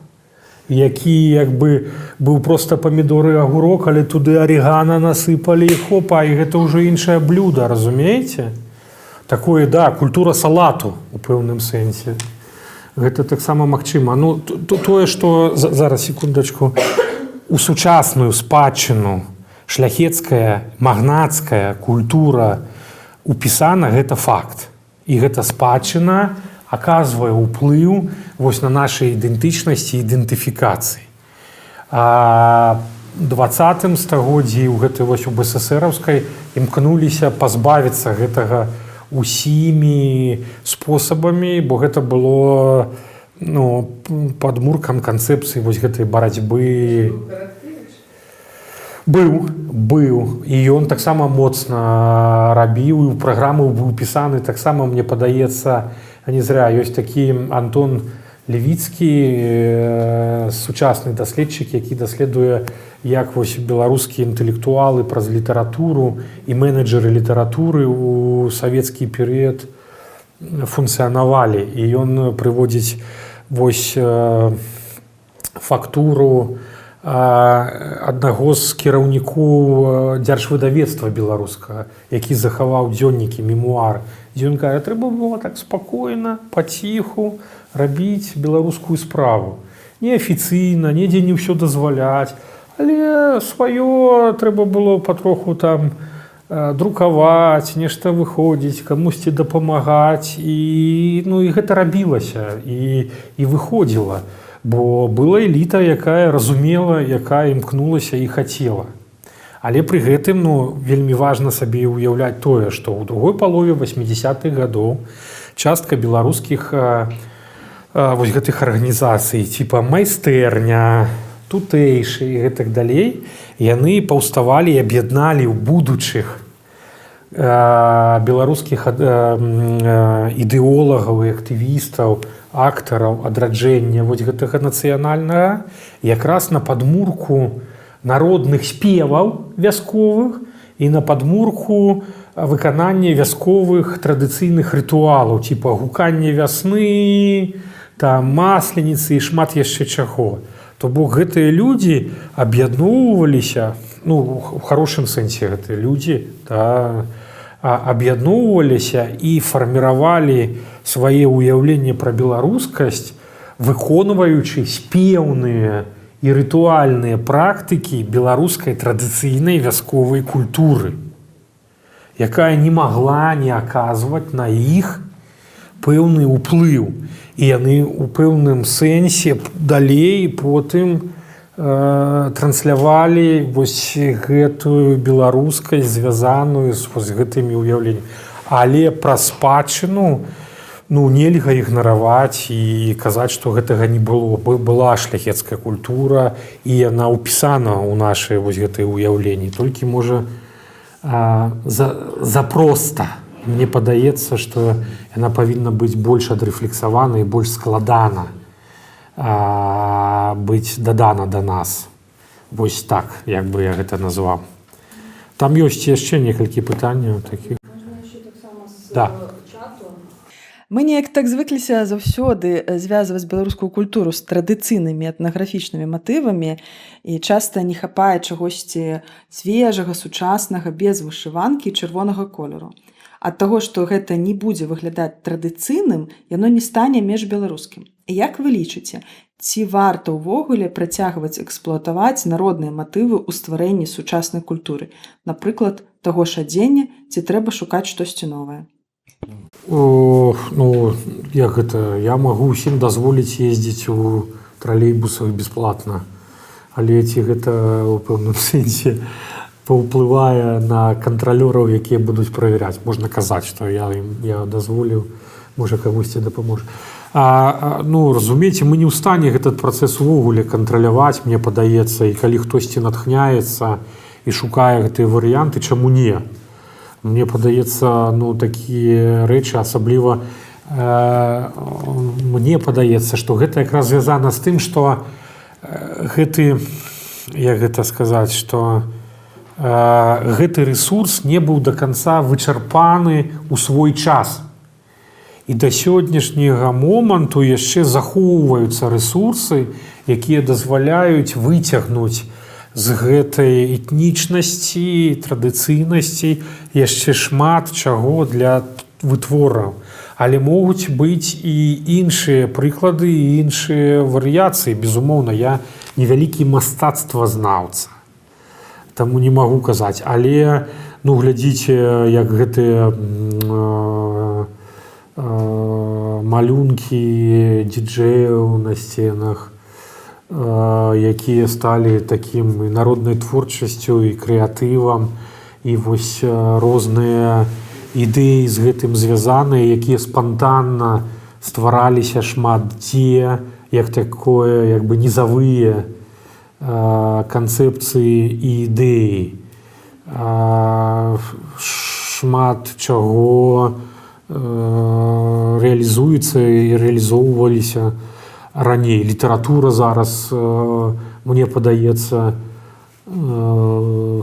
[SPEAKER 1] які як бы быў проста памідоры, агурок, але туды арегана насыпалі, і хопа, і гэта ўжо іншае блюдо, разумееце? Такое, да, культура салату у пэўным сэнсе. Гэта таксама магчыма. Ну, тое, што зараз, секундачку, у сучасную спадчыну шляхецкая, магнацкая культура упісана, гэта факт. І гэта спадчына аказвае ўплыў вось на нашай ідэнтычнасці, ідэнтыфікацыі. А 20 стагоддзі, ў гэтай вось у бССРаўскай, імкнуліся пазбавіцца гэтага усімі спосабамі, бо гэта было, ну, падмуркам канцэпцыі вось гэтай барацьбы. Быў, і ён таксама моцна рабіў, і ў праграму быў пісаны таксама, мне падаецца, а не зря ёсць такі Антон Левіцкі, сучасны даследчык, які даследуе, як вось беларускія інтэлектуалы праз літаратуру і менеджеры літаратуры у савецкі перыяд функцыянавалі. І ён прыводзіць вось фактуру аднаго з кіраўнікоў дзяржвыдавецтва беларускага, які захаваў дзённікі, мемуар, дзе ён кажа: трэба было так спакойна, паціху рабіць беларускую справу, неафіцыйна, недзе не ўсё дазваляць, але сваё трэба было патроху там. Друкаваць, нешта выходзіць, камусьці дапамагаць, і, ну, і гэта рабілася і выходзіла, бо была эліта, якая разумела, якая імкнулася і хацела. Але пры гэтым, ну, вельмі важна сабе ўяўляць тое, што ў другой палове 80-х гадоў частка беларускіх вось гэтых арганізацый типа «Майстэрня», «Тутэйшы» і гэтак далей, яны паўставалі і аб'ядналі ў будучых беларускіх ідэолагаў і актывістаў, актараў адраджэння вось гэтага нацыянальнага якраз на падмурку народных спеваў вясковых і на падмурку выканання вясковых традыцыйных рытуалаў типа гукання вясны, там, масленіцы і шмат яшчэ чаго. То бок гэтыя людзі аб'ядноўваліся, ну, у хорошым сэнсе, гэтыя людзі, да, аб'ядноўваліся і фарміравалі свае ўяўленні пра беларускасць, выконваючы спеўныя і рытуальныя практыкі беларускай традыцыйнай вясковай культуры, якая не магла не аказваць на іх пэўны ўплыў. І яны ў пэўным сэнсе далей потым транслявалі вось гэтую беларускасць, звязаную з вось гэтымі ўяўленнямі. Але пра спадчыну, ну, нельга ігнараваць і казаць, што гэтага не было. Была шляхецкая культура, і яна ўпісана ў нашай вось гэтай уяўленні. Толькі, можа, запроста мне падаецца, што яна павінна быць больш адрэфлексавана і больш складана быць дадана да нас. Вось так, як бы я гэта назваў. Там ёсць яшчэ некалькі пытанняў такіх. Да.
[SPEAKER 2] Мы неяк так звыкліся заўсёды звязваць беларускую культуру з традыцыйнымі этнаграфічнымі матывамі, і часта не хапае чагосьці свежага, сучаснага, без вышыванкі і чырвонага колеру. Ад таго, што гэта не будзе выглядаць традыцыйным, яно не стане менш беларускім. Як вы лічыце, ці варта ўвогуле працягваць эксплуатаваць народныя матывы ў стварэнні сучаснай культуры, напрыклад, таго ж адзення, ці трэба шукаць штосьці новае?
[SPEAKER 1] О, ну, як гэта, я магу ўсім дазволіць ездзіць у тралейбусах бесплатна. Але ці гэта ў пэўным сэнсе паўплывае на кантралёраў, якія будуць правяраць? Можна казаць, што я ім я дазволіў, можа, камусьці дапаможа. Ну, разумееце, мы не ў стане гэтый працэс увогуле кантраляваць, мне падаецца, і калі хтосьці натхняецца і шукае гэтыя варыянты, чаму не? Мне падаецца, ну, такія рэчы, асабліва мне падаецца, што гэта якраз звязана з тым, што гэты, як гэта сказаць, што гэты рэсурс не быў до конца вычарпаны ў свой час. І да сённяшняга моманту яшчэ захоўваюцца рэсурсы, якія дазваляюць выцягнуць з гэтай этнічнасці, традыцыйнасці яшчэ шмат чаго для вытвораў. Але могуць быць і іншыя прыклады, і іншыя варыяцыі. Безумоўна, я невялікі мастацтвазнаўца, таму не магу казаць. Але, ну, глядзіце, як гэтыя малюнкі діджэяў на сценах, якія сталі такім і народнай творчасцю, і крэатывам, і вось розныя ідэі з гэтым звязаныя, якія спантанна ствараліся шмат дзе як такое, як бы, нізавыя канцэпцыі і ідэі. Шмат чаго рэалізуецца і рэалізоўваліся раней. Літаратура зараз, мне падаецца,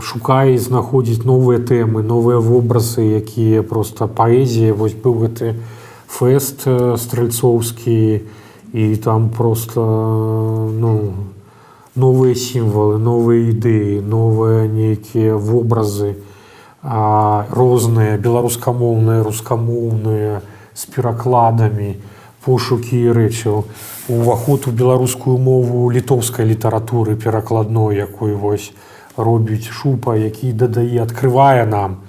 [SPEAKER 1] шукае і знаходзіць новыя тэмы, новыя вобразы, якія просто паэзія. Вось быў гэты фэст стральцоўскі, і там просто, ну, новыя сімвалы, новыя ідэі, новыя нейкія вобразы, розныя беларускамоўныя, рускамоўныя, з перакладамі, пошукі рэчаў, уваход у беларускую мову літоўскай літаратуры перакладной, якую вось робіць Шупа, які дадае, адкрывае нам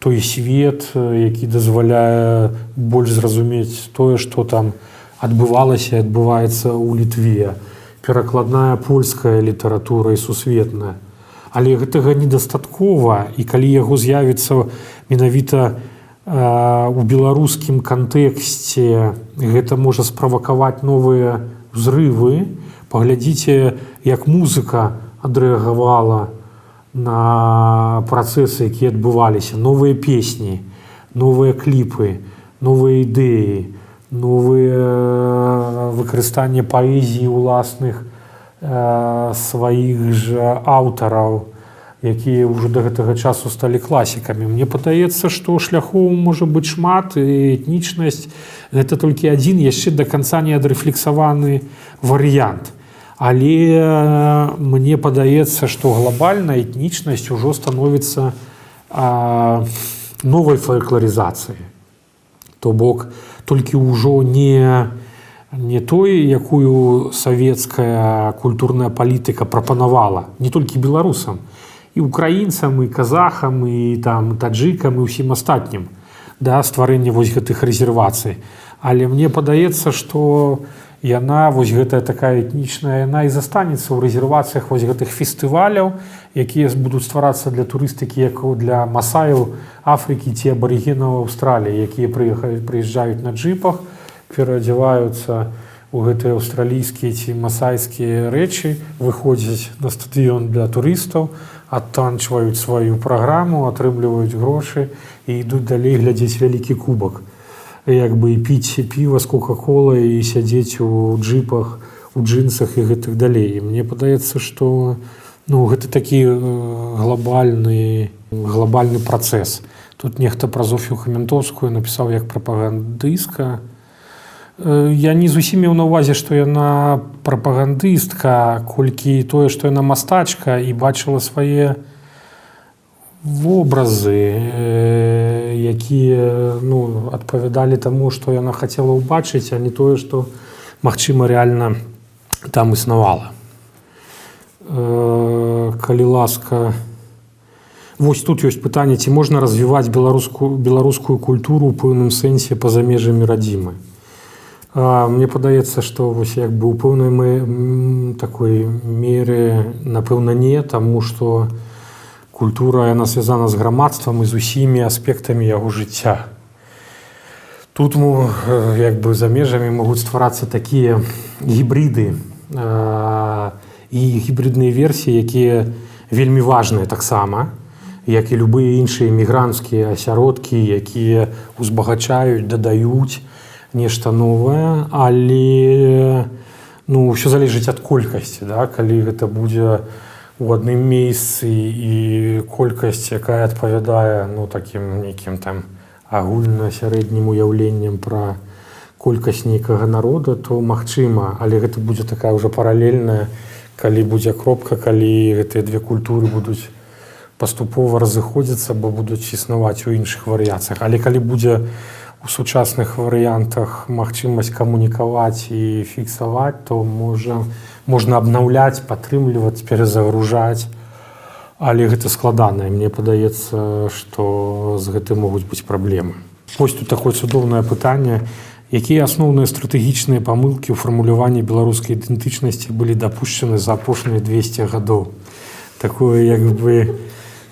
[SPEAKER 1] той свет, які дазваляе больш зразумець тое, што там адбывалася і адбываецца ў Літве, перакладная польская літаратура і сусветная. Але гэтага недастаткова, і калі яго з'явіцца менавіта у беларускім кантэксце, гэта можа справакаваць новыя ўзрывы. Паглядзіце, як музыка адрэагавала на працэсы, якія адбываліся: новыя песні, новыя кліпы, новыя ідэі, новыя выкарыстанне паэзіі уласных сваіх жа аўтараў, якія ўжо да гэтага часу сталі класікамі. Мне падаецца, што шляхоў можа быць шмат, і этнічнасць — гэта толькі адзін яшчэ да канца не адрэфлексаваны варыянт. Але мне падаецца, што глобальна этнічнасць ужо становіцца новай фалькларызацыяй. То бок толькі ўжо не той, якую савецкая культурная палітыка прапанавала не толькі беларусам, і украінцам, і казахам, і там таджыкам, і ўсім астатнім, да, стварэнне вось гэтых рэзервацый. Але мне падаецца, што яна вось гэтая такая этнічная, яна і застанецца ў рэзервацыях вось гэтых фестываляў, якія будуць стварацца для турыстыкі, як для масаяў Афрыкі ці абарыгенаў Аўстраліі, якія прыязджаюць на джипах, пераадзяваюцца у гэтыя аўстралійскія ці масайскія рэчы, выходзяць на стадыён для турыстаў, адтанчваюць сваю праграму, атрымліваюць грошы і ідуць далей глядзець вялікі кубак, як бы, і піць піва з кока-колай, і сядзець у джипах у джинсах і гэтых далей. І мне падаецца, што, ну, гэта такі глобальны працэс. Тут нехта пра Зофію Хамянтоўскую напісаў як прапагандыстка. Я не зусім меў на ўвазе, што яна прапагандыстка, колькі тое, што яна мастачка і бачыла свае вобразы, якія, ну, адпавядалі таму, што яна хацела ўбачыць, а не тое, што, магчыма, рэальна там існавала. Калі ласка, вось тут ёсць пытанне, ці можна развіваць беларускую культуру ў пэўным сэнсе па-за межамі радзімы. Мне падаецца, што вось як бы ў пэўнай такой меры, напэўна, не, таму што культура, яна звязана з грамадствам і з усімі аспектамі яго жыцця. Тут як бы за межамі могуць стварацца такія гібрыды і гібрыдныя версіі, якія вельмі важныя таксама, як і любыя іншыя мігранцкія асяродкі, якія узбагачаюць, дадаюць нешта новае, але, ну, ўсё залежыць ад колькасці, да? Калі гэта будзе у адным месцы і колькасць, якая адпавядае, ну, такім нейкім там агульна-сярэднім уяўленнем пра колькасць нейкага народа, то магчыма, але гэта будзе такая ўжо паралельная, калі будзе кропка, калі гэтыя две культуры будуць паступова разыходзіцца, бо будуць існаваць у іншых варыяцыях. Але калі будзе у сучасных варыянтах магчымасць камунікаваць і фіксаваць, то можна абнаўляць, падтрымліваць, перазагружаць. Але гэта складана, і мне падаецца, што з гэтым могуць быць праблемы. Вось тут такое цудоўнае пытанне: якія асноўныя стратэгічныя памылкі ў фармуляванні беларускай ідэнтычнасці былі дапушчаны за апошнія 200 гадоў? Такое як бы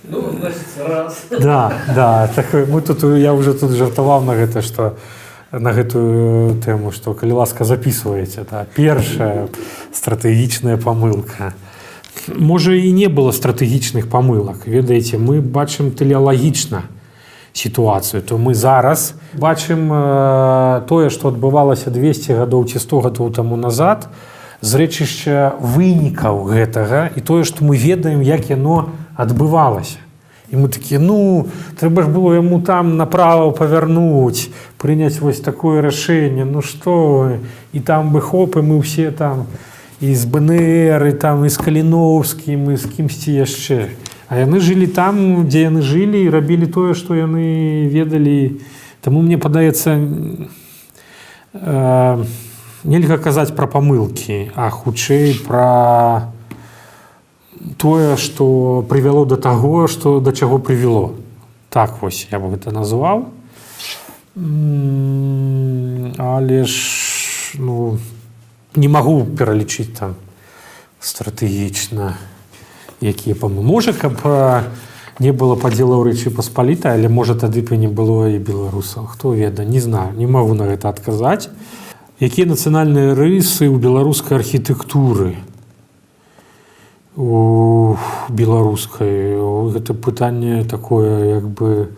[SPEAKER 3] Ну, значит, раз.
[SPEAKER 1] Да, такое, мы тут, я уже тут жартаваў на гэта, что на гэтую тэму, што, калі ласка, записываеце, да, першая стратэгічная памылка. Можа, і не было стратэгічных памылак, ведаеце, мы бачым тэлеалагічна сітуацыю, то мы зараз бачым тое, што адбывалася 200 гадоў ці 100 гадоў таму назад, з рэчышча вынікаў гэтага і тое, што мы ведаем, як яно адбывалася. І мы такія: «Ну, трэба ж было яму там направо павярнуць, прыняць вось такое рашэнне, ну што вы». І там бы хоп, і мы ўсе там і з БНР, і там і з Каліноўскім, і з кімсьці яшчэ. А яны жылі там, дзе яны жылі, і рабілі тое, што яны ведалі. Таму мне падаецца, нельга казаць пра памылкі, а хутчэй пра тое, што прывяло да таго, што да чаго прывяло. Так вось я бы гэта назваў. Але ж, ну, не магу пералічыць там стратэгічна, якія па можа, каб не было падзелаў Рэчы Паспалітай, але, можа, тады б і не было і беларусаў. Хто ведае, не знаю, не магу на гэта адказаць. Якія нацыянальныя рысы ў беларускай архітэктуры? У беларускай, гэта пытанне такое, як бы,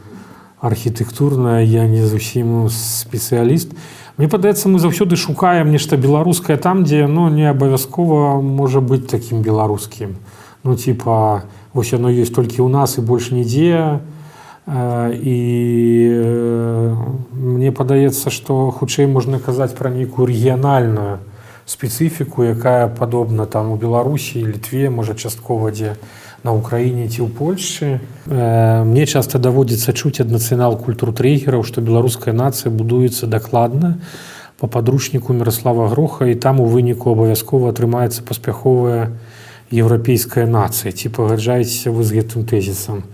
[SPEAKER 1] архітэктурнае, я не зусім спецыяліст. Мне падаецца, мы заўсёды шукаем нешта беларускае там, дзе, ну, не абавязкова можа быць такім беларускім. Ну, типа, вось яно ёсць толькі ў нас і больш нідзе. І мне падаецца, што хутчэй можна казаць пра нейкую рэгіянальную спецыфіку, якая падобна там у Беларусі, Літве, можа, часткова дзе на Ўкраіне ці ў Польшчы. Мне часта даводзіцца чуць ад нацыянал-культуртрэгераў, што беларуская нацыя будуецца дакладна па падручніку Міраслава Гроха, і там у выніку абавязкова атрымаецца паспяховая еўрапейская нацыя. Ці пагаджаецеся вы з гэтым тэзісам?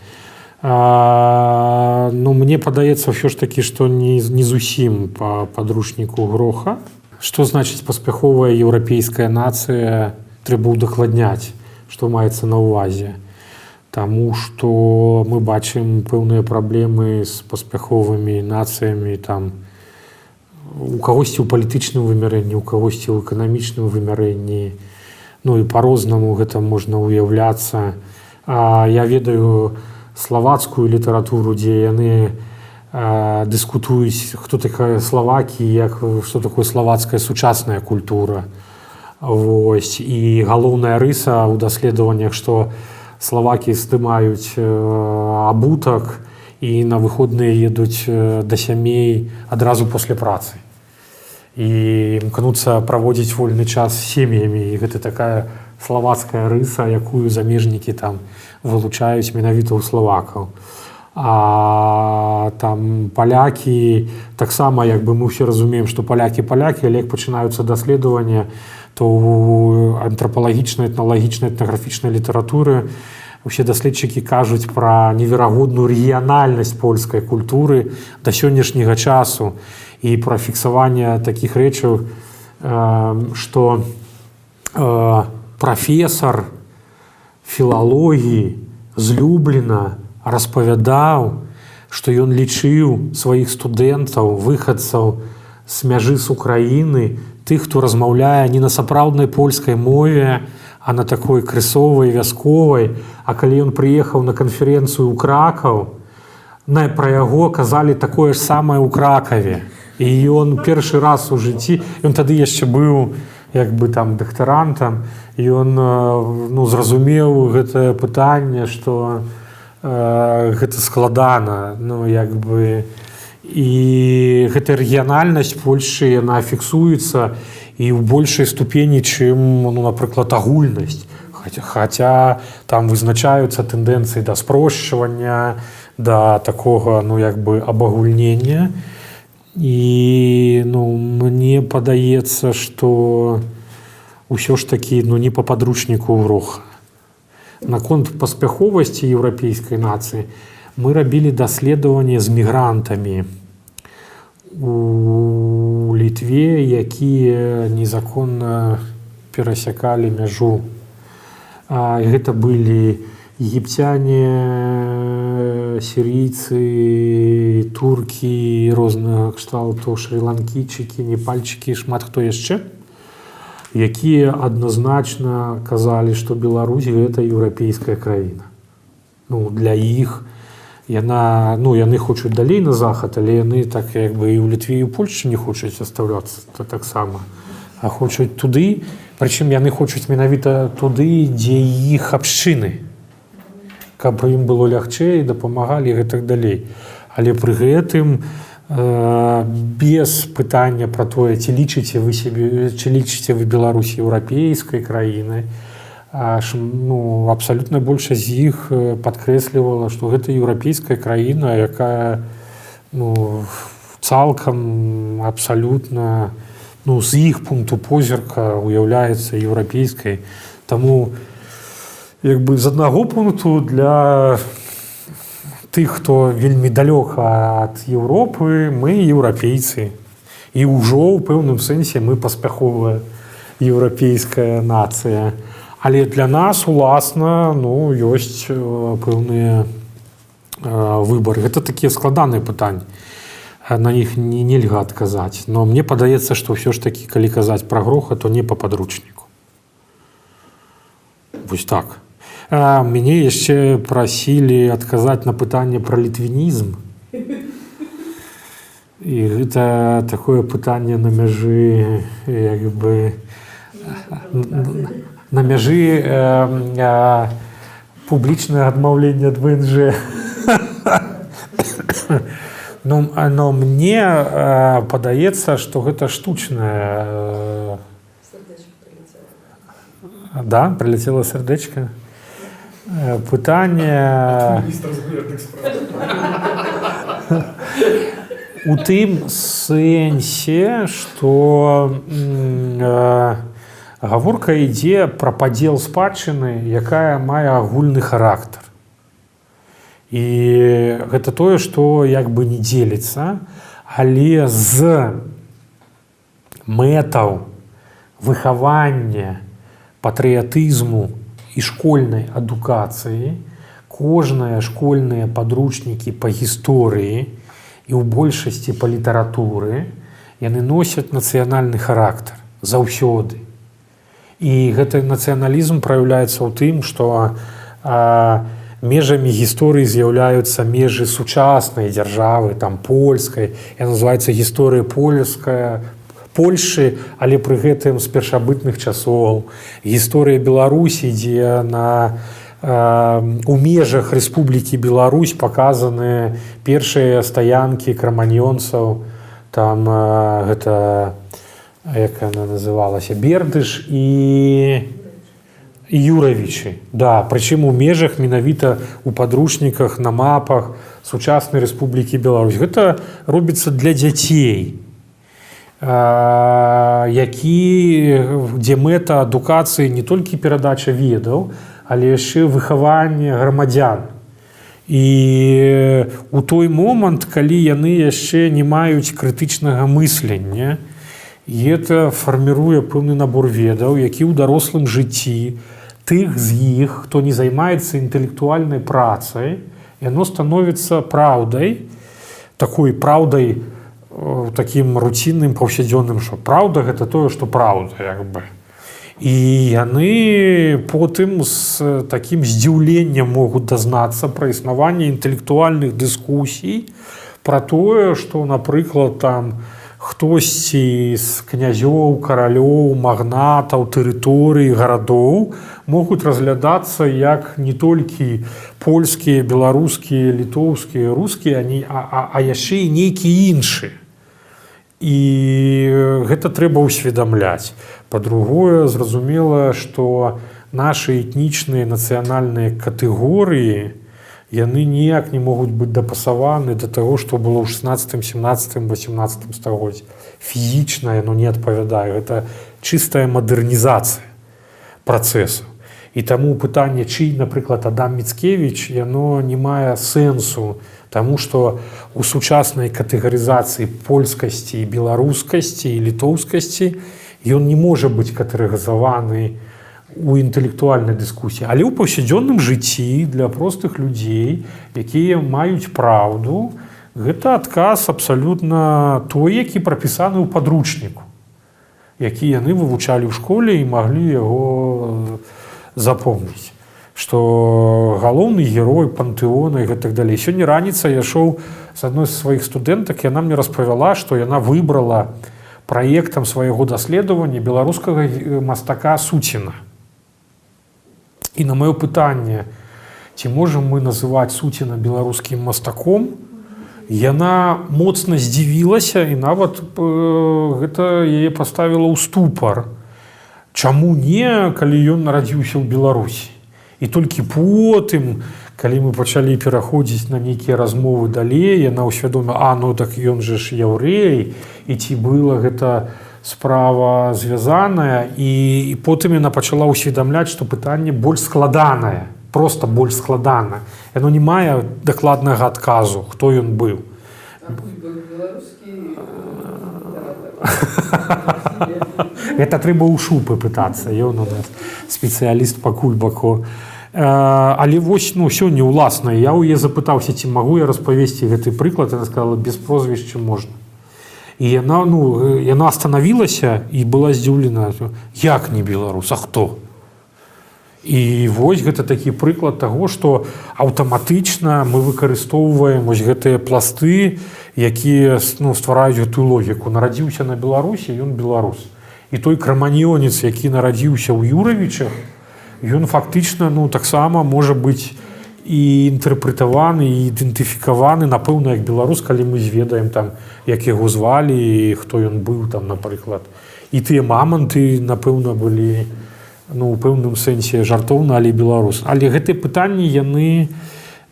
[SPEAKER 1] Ну, мне падаецца ўсё ж такі, што не зусім па падручніку Гроха. Што значыць паспяховая еўрапейская нацыя, трэба ўдакладняць, што маецца на ўвазе. Таму што мы бачым пэўныя праблемы з паспяховымі нацыямі там у кагосьці ў палітычным вымярэнні, у кагосьці ў эканамічным вымярэнні. Ну і па-рознаму гэта можна ўяўляцца. Я ведаю славацкую літаратуру, дзе яны дыскутуюць, хто такая славакі, як, што такое славацкая сучасная культура. Вось. І галоўная рыса ў даследаваннях, што славакі здымаюць абутак і на выходныя едуць да сямей адразу после працы і імкнуцца праводзіць вольны час з сем'ямі, і гэта такая славацкая рыса, якую замежнікі там вылучаюць менавіта ў славакаў. А там палякі таксама, як бы, мы ўсе разумеем, што палякі палякі, але як пачынаюцца даследавання, то ў антрапалагічнай, этналагічнай, этнаграфічнай літаратуры усе даследчыкі кажуць пра неверагодную рэгіянальнасць польскай культуры да сённяшняга часу і пра фіксаванне такіх рэчаў, што прафесар філалогіі з Любліна распавядаў, што ён лічыў сваіх студэнтаў, выхадцаў з мяжы з Украіны, тых, хто размаўляе не на сапраўднай польскай мове, а на такой крэсовай, вясковай. А калі ён прыехаў на канферэнцыю ў Кракаў, пра яго казалі такое ж самае ў Кракаве. І ён першы раз у жыцці, ён тады яшчэ быў, як бы, там дактарантам, ён, ну, зразумеў гэтае пытанне, што гэта складана, ну, як бы, і гэта рэгіянальнасць Польшчы, яна фіксуецца і ў большай ступені, чым, ну, напрыклад, агульнасць, хаця там вызначаюцца тэндэнцыі да спрошчвання, да такога, ну, як бы, абагульнення. І, ну, мне падаецца, што ўсё ж такі, ну, не па падручніку Гроха. Наконт паспяховасці еўрапейскай нацыі, мы рабілі даследаванне з мігрантамі у Літве, якія незаконна перасякалі мяжу. Гэта былі егіпцяне, сірійцы, туркі рознага кшталту, шры-ланкійчыкі, непальчыкі, шмат хто яшчэ, якія адназначна казалі, што Беларусь — гэта еўрапейская краіна. Ну, для іх яна, ну, яны хочуць далей на захад, але яны так, як бы, і ў Літве, і ў Польшчы не хочуць аставляцца таксама, а хочуць туды, прычым яны хочуць менавіта туды, дзе іх абшчыны, каб ім было лягчэй, дапамагалі і гэтак далей. Але пры гэтым без пытання пра тое, ці лічыце вы сябе, ці лічыце вы Беларусь еўрапейскай краінай, аж, ну, абсалютна большасць з іх падкрэслівала, што гэта еўрапейская краіна, якая, ну, цалкам, абсалютна, ну, з іх пункту позірка уяўляецца еўрапейскай. Таму, як бы, з аднаго пункту для тых, хто вельмі далёка ад Еўропы, мы еўрапейцы. І ўжо ў пэўным сэнсе мы паспяховая еўрапейская нацыя. Але для нас уласна, ну, ёсць пэўныя выбары. Гэта такія складаныя пытанні. На іх не, нельга адказаць. Но мне падаецца, што ўсё ж такі, калі казаць пра Гроха, то не па падручніку. Вось так. Мяне яшчэ прасілі адказаць на пытанне пра літвінізм. І гэта такое пытанне на мяжы, як бы, на мяжы публічнага адмаўлення ад ВНЖ. Ну, но мне падаецца, што гэта штучнае. Да, прилетело сердечко. Пытанне
[SPEAKER 4] Міністр замежных спраў.
[SPEAKER 1] у тым сэнсе, што гаворка ідзе пра падзел спадчыны, якая мае агульны характар. І гэта тое, што як бы не дзеліцца, але з мэтаў выхавання патрыятызму і школьнай адукацыі кожныя школьныя падручнікі па гісторыі і ў большасці па літаратуры, яны носяць нацыянальны характар заўсёды. І гэты нацыяналізм праяўляецца ў тым, што межамі гісторыі з'яўляюцца межы сучаснай дзяржавы, там, польскай, я называется гісторыя польская Польшы, але пры гэтым з першабытных часоў гісторыя Беларусі, дзе на у межах Рэспублікі Беларусь паказаны першыя стаянкі краманьёнцаў, там, гэта, як она называлася, Бердыш і Юравічы, да, прычым у межах, менавіта у падручніках, на мапах сучаснай Рэспублікі Беларусь. Гэта робіцца для дзяцей, які, дзе мэта адукацыі не толькі перадача ведаў, але яшчэ выхаванне грамадзян. І у той момант, калі яны яшчэ не маюць крытычнага мыслення, і это фарміруе пэўны набор ведаў, які ў дарослым жыцці тых з іх, хто не займаецца інтэлектуальнай працай, яно становіцца праўдай, такой праўдай, такім руцінным, паўсядзённым, што праўда — гэта тое, што праўда, як бы. І яны потым з такім здзіўленнем могуць дазнацца пра існаванне інтэлектуальных дыскусій пра тое, што, напрыклад, там, хтосьці з князёў, каралёў, магнатаў, тэрыторый, гарадоў могуць разглядацца як не толькі польскія, беларускія, літоўскія, рускія, они, а яшчэ і нейкі іншы. І гэта трэба ўсведамляць. Па-другое, зразумела, што нашы этнічныя, нацыянальныя катэгорыі, яны ніяк не могуць быць дапасаваны да таго, што было ў 16, 17, 18 стагоддзі. Фізічна яно не адпавядае. Гэта чыстая мадэрнізацыя працэсу. І таму пытанне, чый, напрыклад, Адам Міцкевіч, яно не мае сэнсу, таму што у сучаснай катэгарызацыі польскасці і беларускасці і літоўскасці ён не можа быць катэгарызаваны у інтэлектуальнай дыскусіі. Але ў паўсядзённым жыцці для простых людзей, якія маюць праўду, гэта адказ абсалютна той, які прапісаны ў падручніку, які яны вывучалі ў школе і маглі яго запомніць, што галоўны герой пантэона і гэтак далей. Сёння раніца я шоў з адной з сваіх студэнтак, яна мне распавяла, што яна выбрала праектам свайго даследавання беларускага мастака Суціна. І на маё пытанне, ці можам мы называць Суціна беларускім мастаком, яна моцна здзівілася, і нават гэта яе паставіла ў ступар. Чаму не, калі ён нарадзіўся ў Беларусі? І толькі потым, калі мы пачалі пераходзіць на нейкія размовы далей, яна ўсвядоміла: а, ну так ён жа ж яўрэй, і ці была гэта справа звязаная, і потым яна пачала ўсведамляць, што пытанне больш складанае. Просто больш складана. Яно не мае дакладнага адказу, хто ён быў.
[SPEAKER 4] А Кульбак беларускі імператор?
[SPEAKER 1] Гэта трэба ў Шупы пытацца, ён у нас спецыяліст па Кульбаку. Але вось, ну, сёння ўласна я ў яе запытаўся, ці магу я распавесці гэты прыклад, она сказала: «Без прозвішча можна». І яна, ну, яна остановилася і была здзіўлена: «Як не беларус, а хто?» І вось гэта такі прыклад таго, што аўтаматычна мы выкарыстоўваем вось гэтыя пласты, якія, ну, ствараюць гэтую логіку: нарадзіўся на Беларусі — ён беларус. І той краманьёнец, які нарадзіўся ў Юравічах, ён фактычна, ну, таксама можа быць і інтэрпрэтаваны, і ідэнтыфікаваны, напэўна, як беларус, калі мы зведаем там, як яго звалі і хто ён быў там, напрыклад. І тыя маманты, напэўна, былі, ну, у пэўным сэнсе жартоўна, але беларус. Але гэтыя пытанні, яны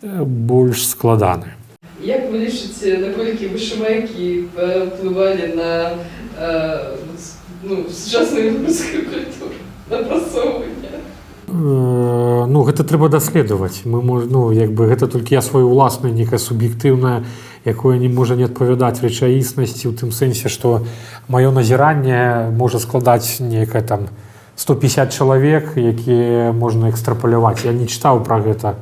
[SPEAKER 1] больш складаны.
[SPEAKER 4] Як вы лічыце, наколькі вышыванкі паўплывалі на ну, сучасную беларускую культуру, на прасоўванне?
[SPEAKER 1] Ну, гэта трэба даследаваць. Мы мож, ну, як бы гэта толькі я сваё ўласнае некае суб'ектыўнае, якое не можа не адпавядаць рэчаіснасці ў тым сэнсе, што маё назіранне можа складаць некае там 150 чалавек, якія можна экстрапаляваць. Я не чытаў пра гэта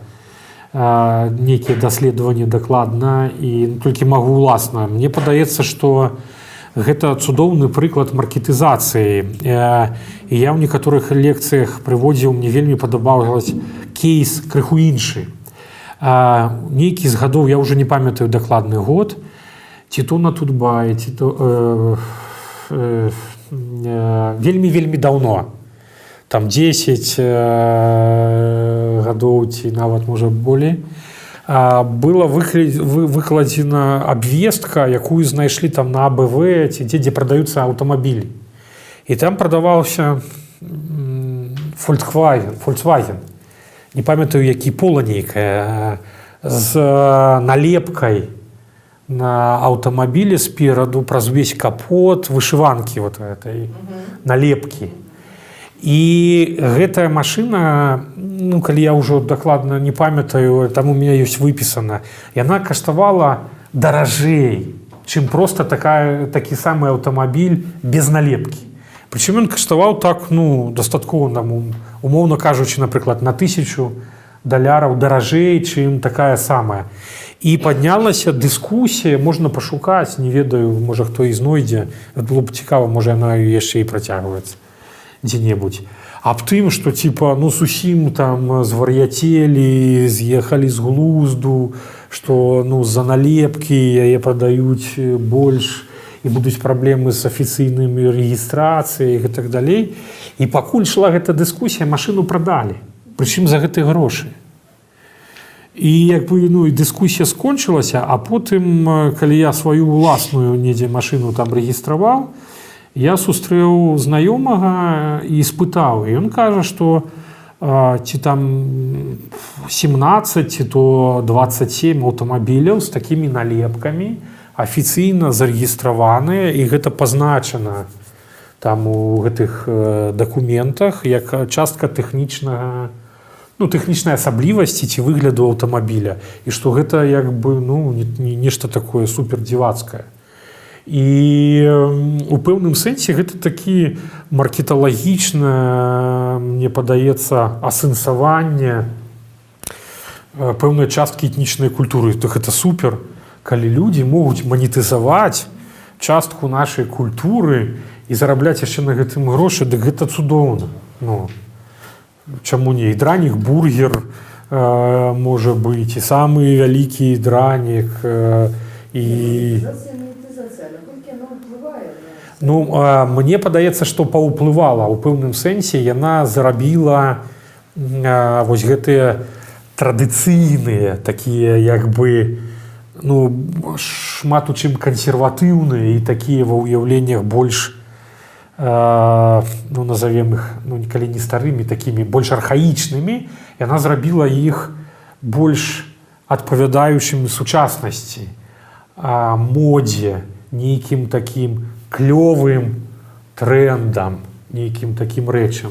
[SPEAKER 1] нейкія даследаванні дакладна і толькі магу ўласна. Мне падаецца, што гэта цудоўны прыклад маркетызацыі. І я ў некаторых лекцыях прыводзіў, мне вельмі падабалось, кейс крыху іншы. Нейкі з гадоў, я ўжо не памятаю дакладны год, ці то на Тутбай, ці то вельмі, вельмі даўно, там 10 гадоў ці нават, можа, болей, была выкладзена абвестка, якую знайшлі там на АБВ ці дзе, дзе прадаюцца аўтамабілі. І там прадаваўся Volkswagen, не памятаю які, Пола нейкая, з налепкай на аўтамабілі спераду праз увесь капот вышыванкі, вот этой налепкі. І гэтая машына, ну, калі я ўжо дакладна не памятаю, там у меня ёсць выпісана, яна каштавала даражэй, чым просто такі самы аўтамабіль без налепкі. Прычым ён каштаваў так, ну, дастаткова нам, умоўна кажучы, напрыклад, на 1000 даляраў даражэй, чым такая самая. І паднялася дыскусія, можна пашукаць, не ведаю, можа, хто і знойдзе, было б цікава, можа, яна яшчэ і працягваецца дзе-небудзь. Аб тым, што типа, ну, зусім там звар'яцелі, з'ехалі з глузду, што, ну, за налепкі яе прадаюць больш і будуць праблемы з афіцыйнымі рэгістрацыяй і так далей. І пакуль шла гэта дыскусія, машыну прадалі, прычым за гэтыя грошы. І як бы, ну, і дыскусія скончылася, а потым, калі я сваю ўласную недзе машыну там рэгістраваў, я сустрэў знаёмага і спытаў, і ён кажа, што ці там 17, ці то 27 аўтамабіляў з такімі налепкамі афіцыйна зарэгістраваныя, і гэта пазначана там у гэтых дакументах як частка тэхнічнага, ну, тэхнічнай асаблівасці ці выгляду аўтамабіля, і што гэта як бы, ну, не нешта такое супер дзівацкае. І у пэўным сэнсе гэта такі маркеталагічна, мне падаецца, асэнсаванне пэўнай часткі этнічнай культуры. То гэта супер, калі людзі могуць манетызаваць частку нашай культуры і зарабляць яшчэ на гэтым грошы, дык гэта цудоўна. Ну, чаму не? І дранік бургер можа быць, і самы вялікі дранік, і
[SPEAKER 5] Монетызацыя, монетызацыя, наколькі яна ўплывае на
[SPEAKER 1] Ну, мне падаецца, што паўплывала ў пэўным сэнсе. Яна зрабіла вось гэтыя традыцыйныя такія, як бы, ну, шмат у чым кансерватыўныя і такія ва ўяўленнях больш, ну, назовем іх, ну, нікалі не старымі, такімі больш архаічнымі, яна зрабіла іх больш адпавядаючымі сучаснасці, модзе, нейкім такім клёвым трендам, нейкім такім рэчам,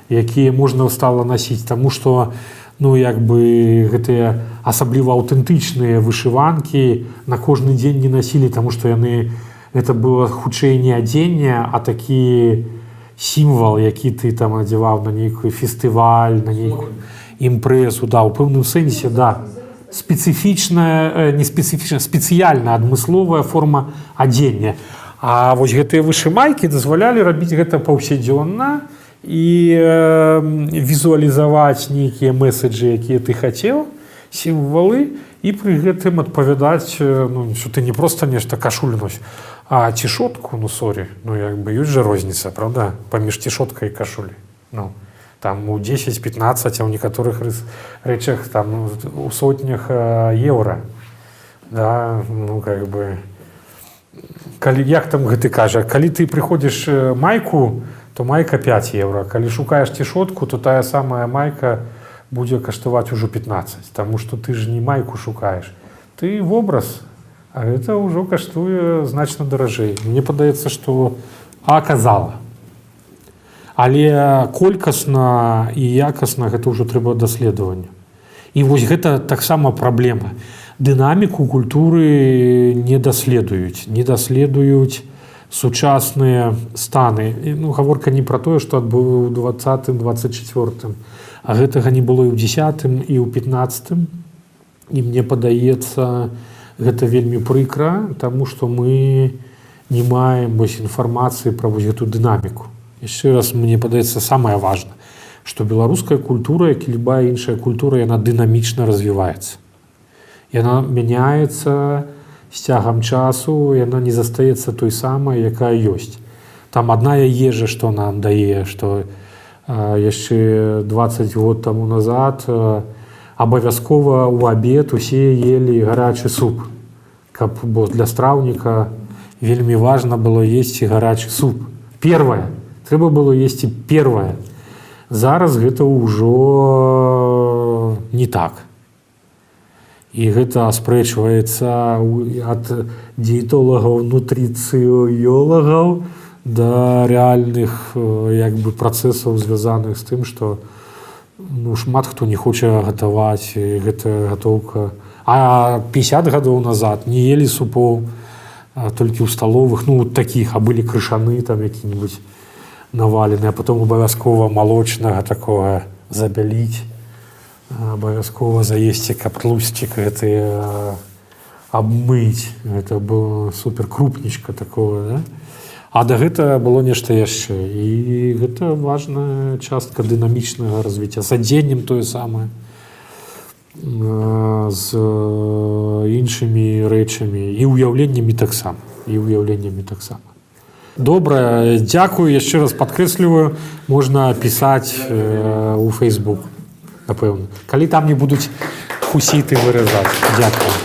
[SPEAKER 1] якія можна стала насіць, таму што, Ну, як бы гэтыя асабліва аўтэнтычныя вышыванкі на кожны дзень не насілі, таму што яны, гэта было хутчэй не адзенне, а такі сімвал, які ты там адзяваў на нейкі фестываль, на нейкую імпрэзу, да, у пэўным сэнсе, да, спецыфічная, не спецыфічна, спецыяльна адмысловая форма адзення. А вось гэтыя вышымайкі дазвалялі рабіць гэта паўсядзённа і візуалізаваць нейкія месседжы, якія ты хацеў, сімвалы, і пры гэтым адпавядаць, ну, что ты не просто нешта, кашулю носіш, а цішотку. Ну, сорі, ну, як бы ёсць жа розніца, правда, паміж цішоткай і кашулей, ну, там у 10-15, а ў некаторых рэчах там у сотнях еўра, да. Ну, как бы, калі, як там гэты кажа, калі ты прыходзіш майку, то майка 5 еўра, калі шукаеш цішотку, то тая самая майка будзе каштаваць ужо 15, таму что ты ж не майку шукаеш, ты вобраз, а гэта ўжо каштуе значна даражэй. Мне падаецца, что аказала, але колькасна і якасна — гэта ўжо трэба даследавання. І вось гэта таксама праблема: дынаміку культуры не даследуюць, не даследуюць сучасныя станы. І, ну, гаворка не пра тое, што адбыў у 20, 24, а гэтага не было і ў 10, і ў 15. І мне падаецца, гэта вельмі прыкра, таму што мы не маем вось інфармацыі пра вось гэту дынаміку. Яшчэ раз, мне падаецца, самае важна, што беларуская культура, як і любая іншая культура, яна дынамічна развіваецца, яна мяняецца з цягам часу, яна не застаецца той самай, якая ёсць. Там адная ежа, што нам дае, што яшчэ 20 год таму назад абавязкова ў абед усе елі гарачы суп, каб, бо для страўніка вельмі важна было есці гарачы суп первое, трэба было есці первое. Зараз гэта ўжо не так, і гэта аспрэчваецца ад дыетолагаў, нутрыцыёлагаў да рэальных як бы працэсаў, звязаных з тым, што, ну, шмат хто не хоча гатаваць, і гэта гатоўка. А 50 гадоў назад не елі супоў, толькі ў сталовых, ну, такіх, а былі крышаны там які-нибудь навалены, а потом абавязкова малочнага такога забяліць, абавязкова заесці, каб тлусцік гэты абмыць. Это было супер крупнічка такого, да? А да гэта было нешта яшчэ, і гэта важная частка дынамічнага развіцця. З адзеннем тое самае, з іншымі рэчамі і ўяўленнямі таксама, і ўяўленнямі таксама. Добра, дзякую. Яшчэ раз падкрэсліваю, можна пісаць у Facebook, напэўна, калі там не будуць хусіты выразаць. Дзякую.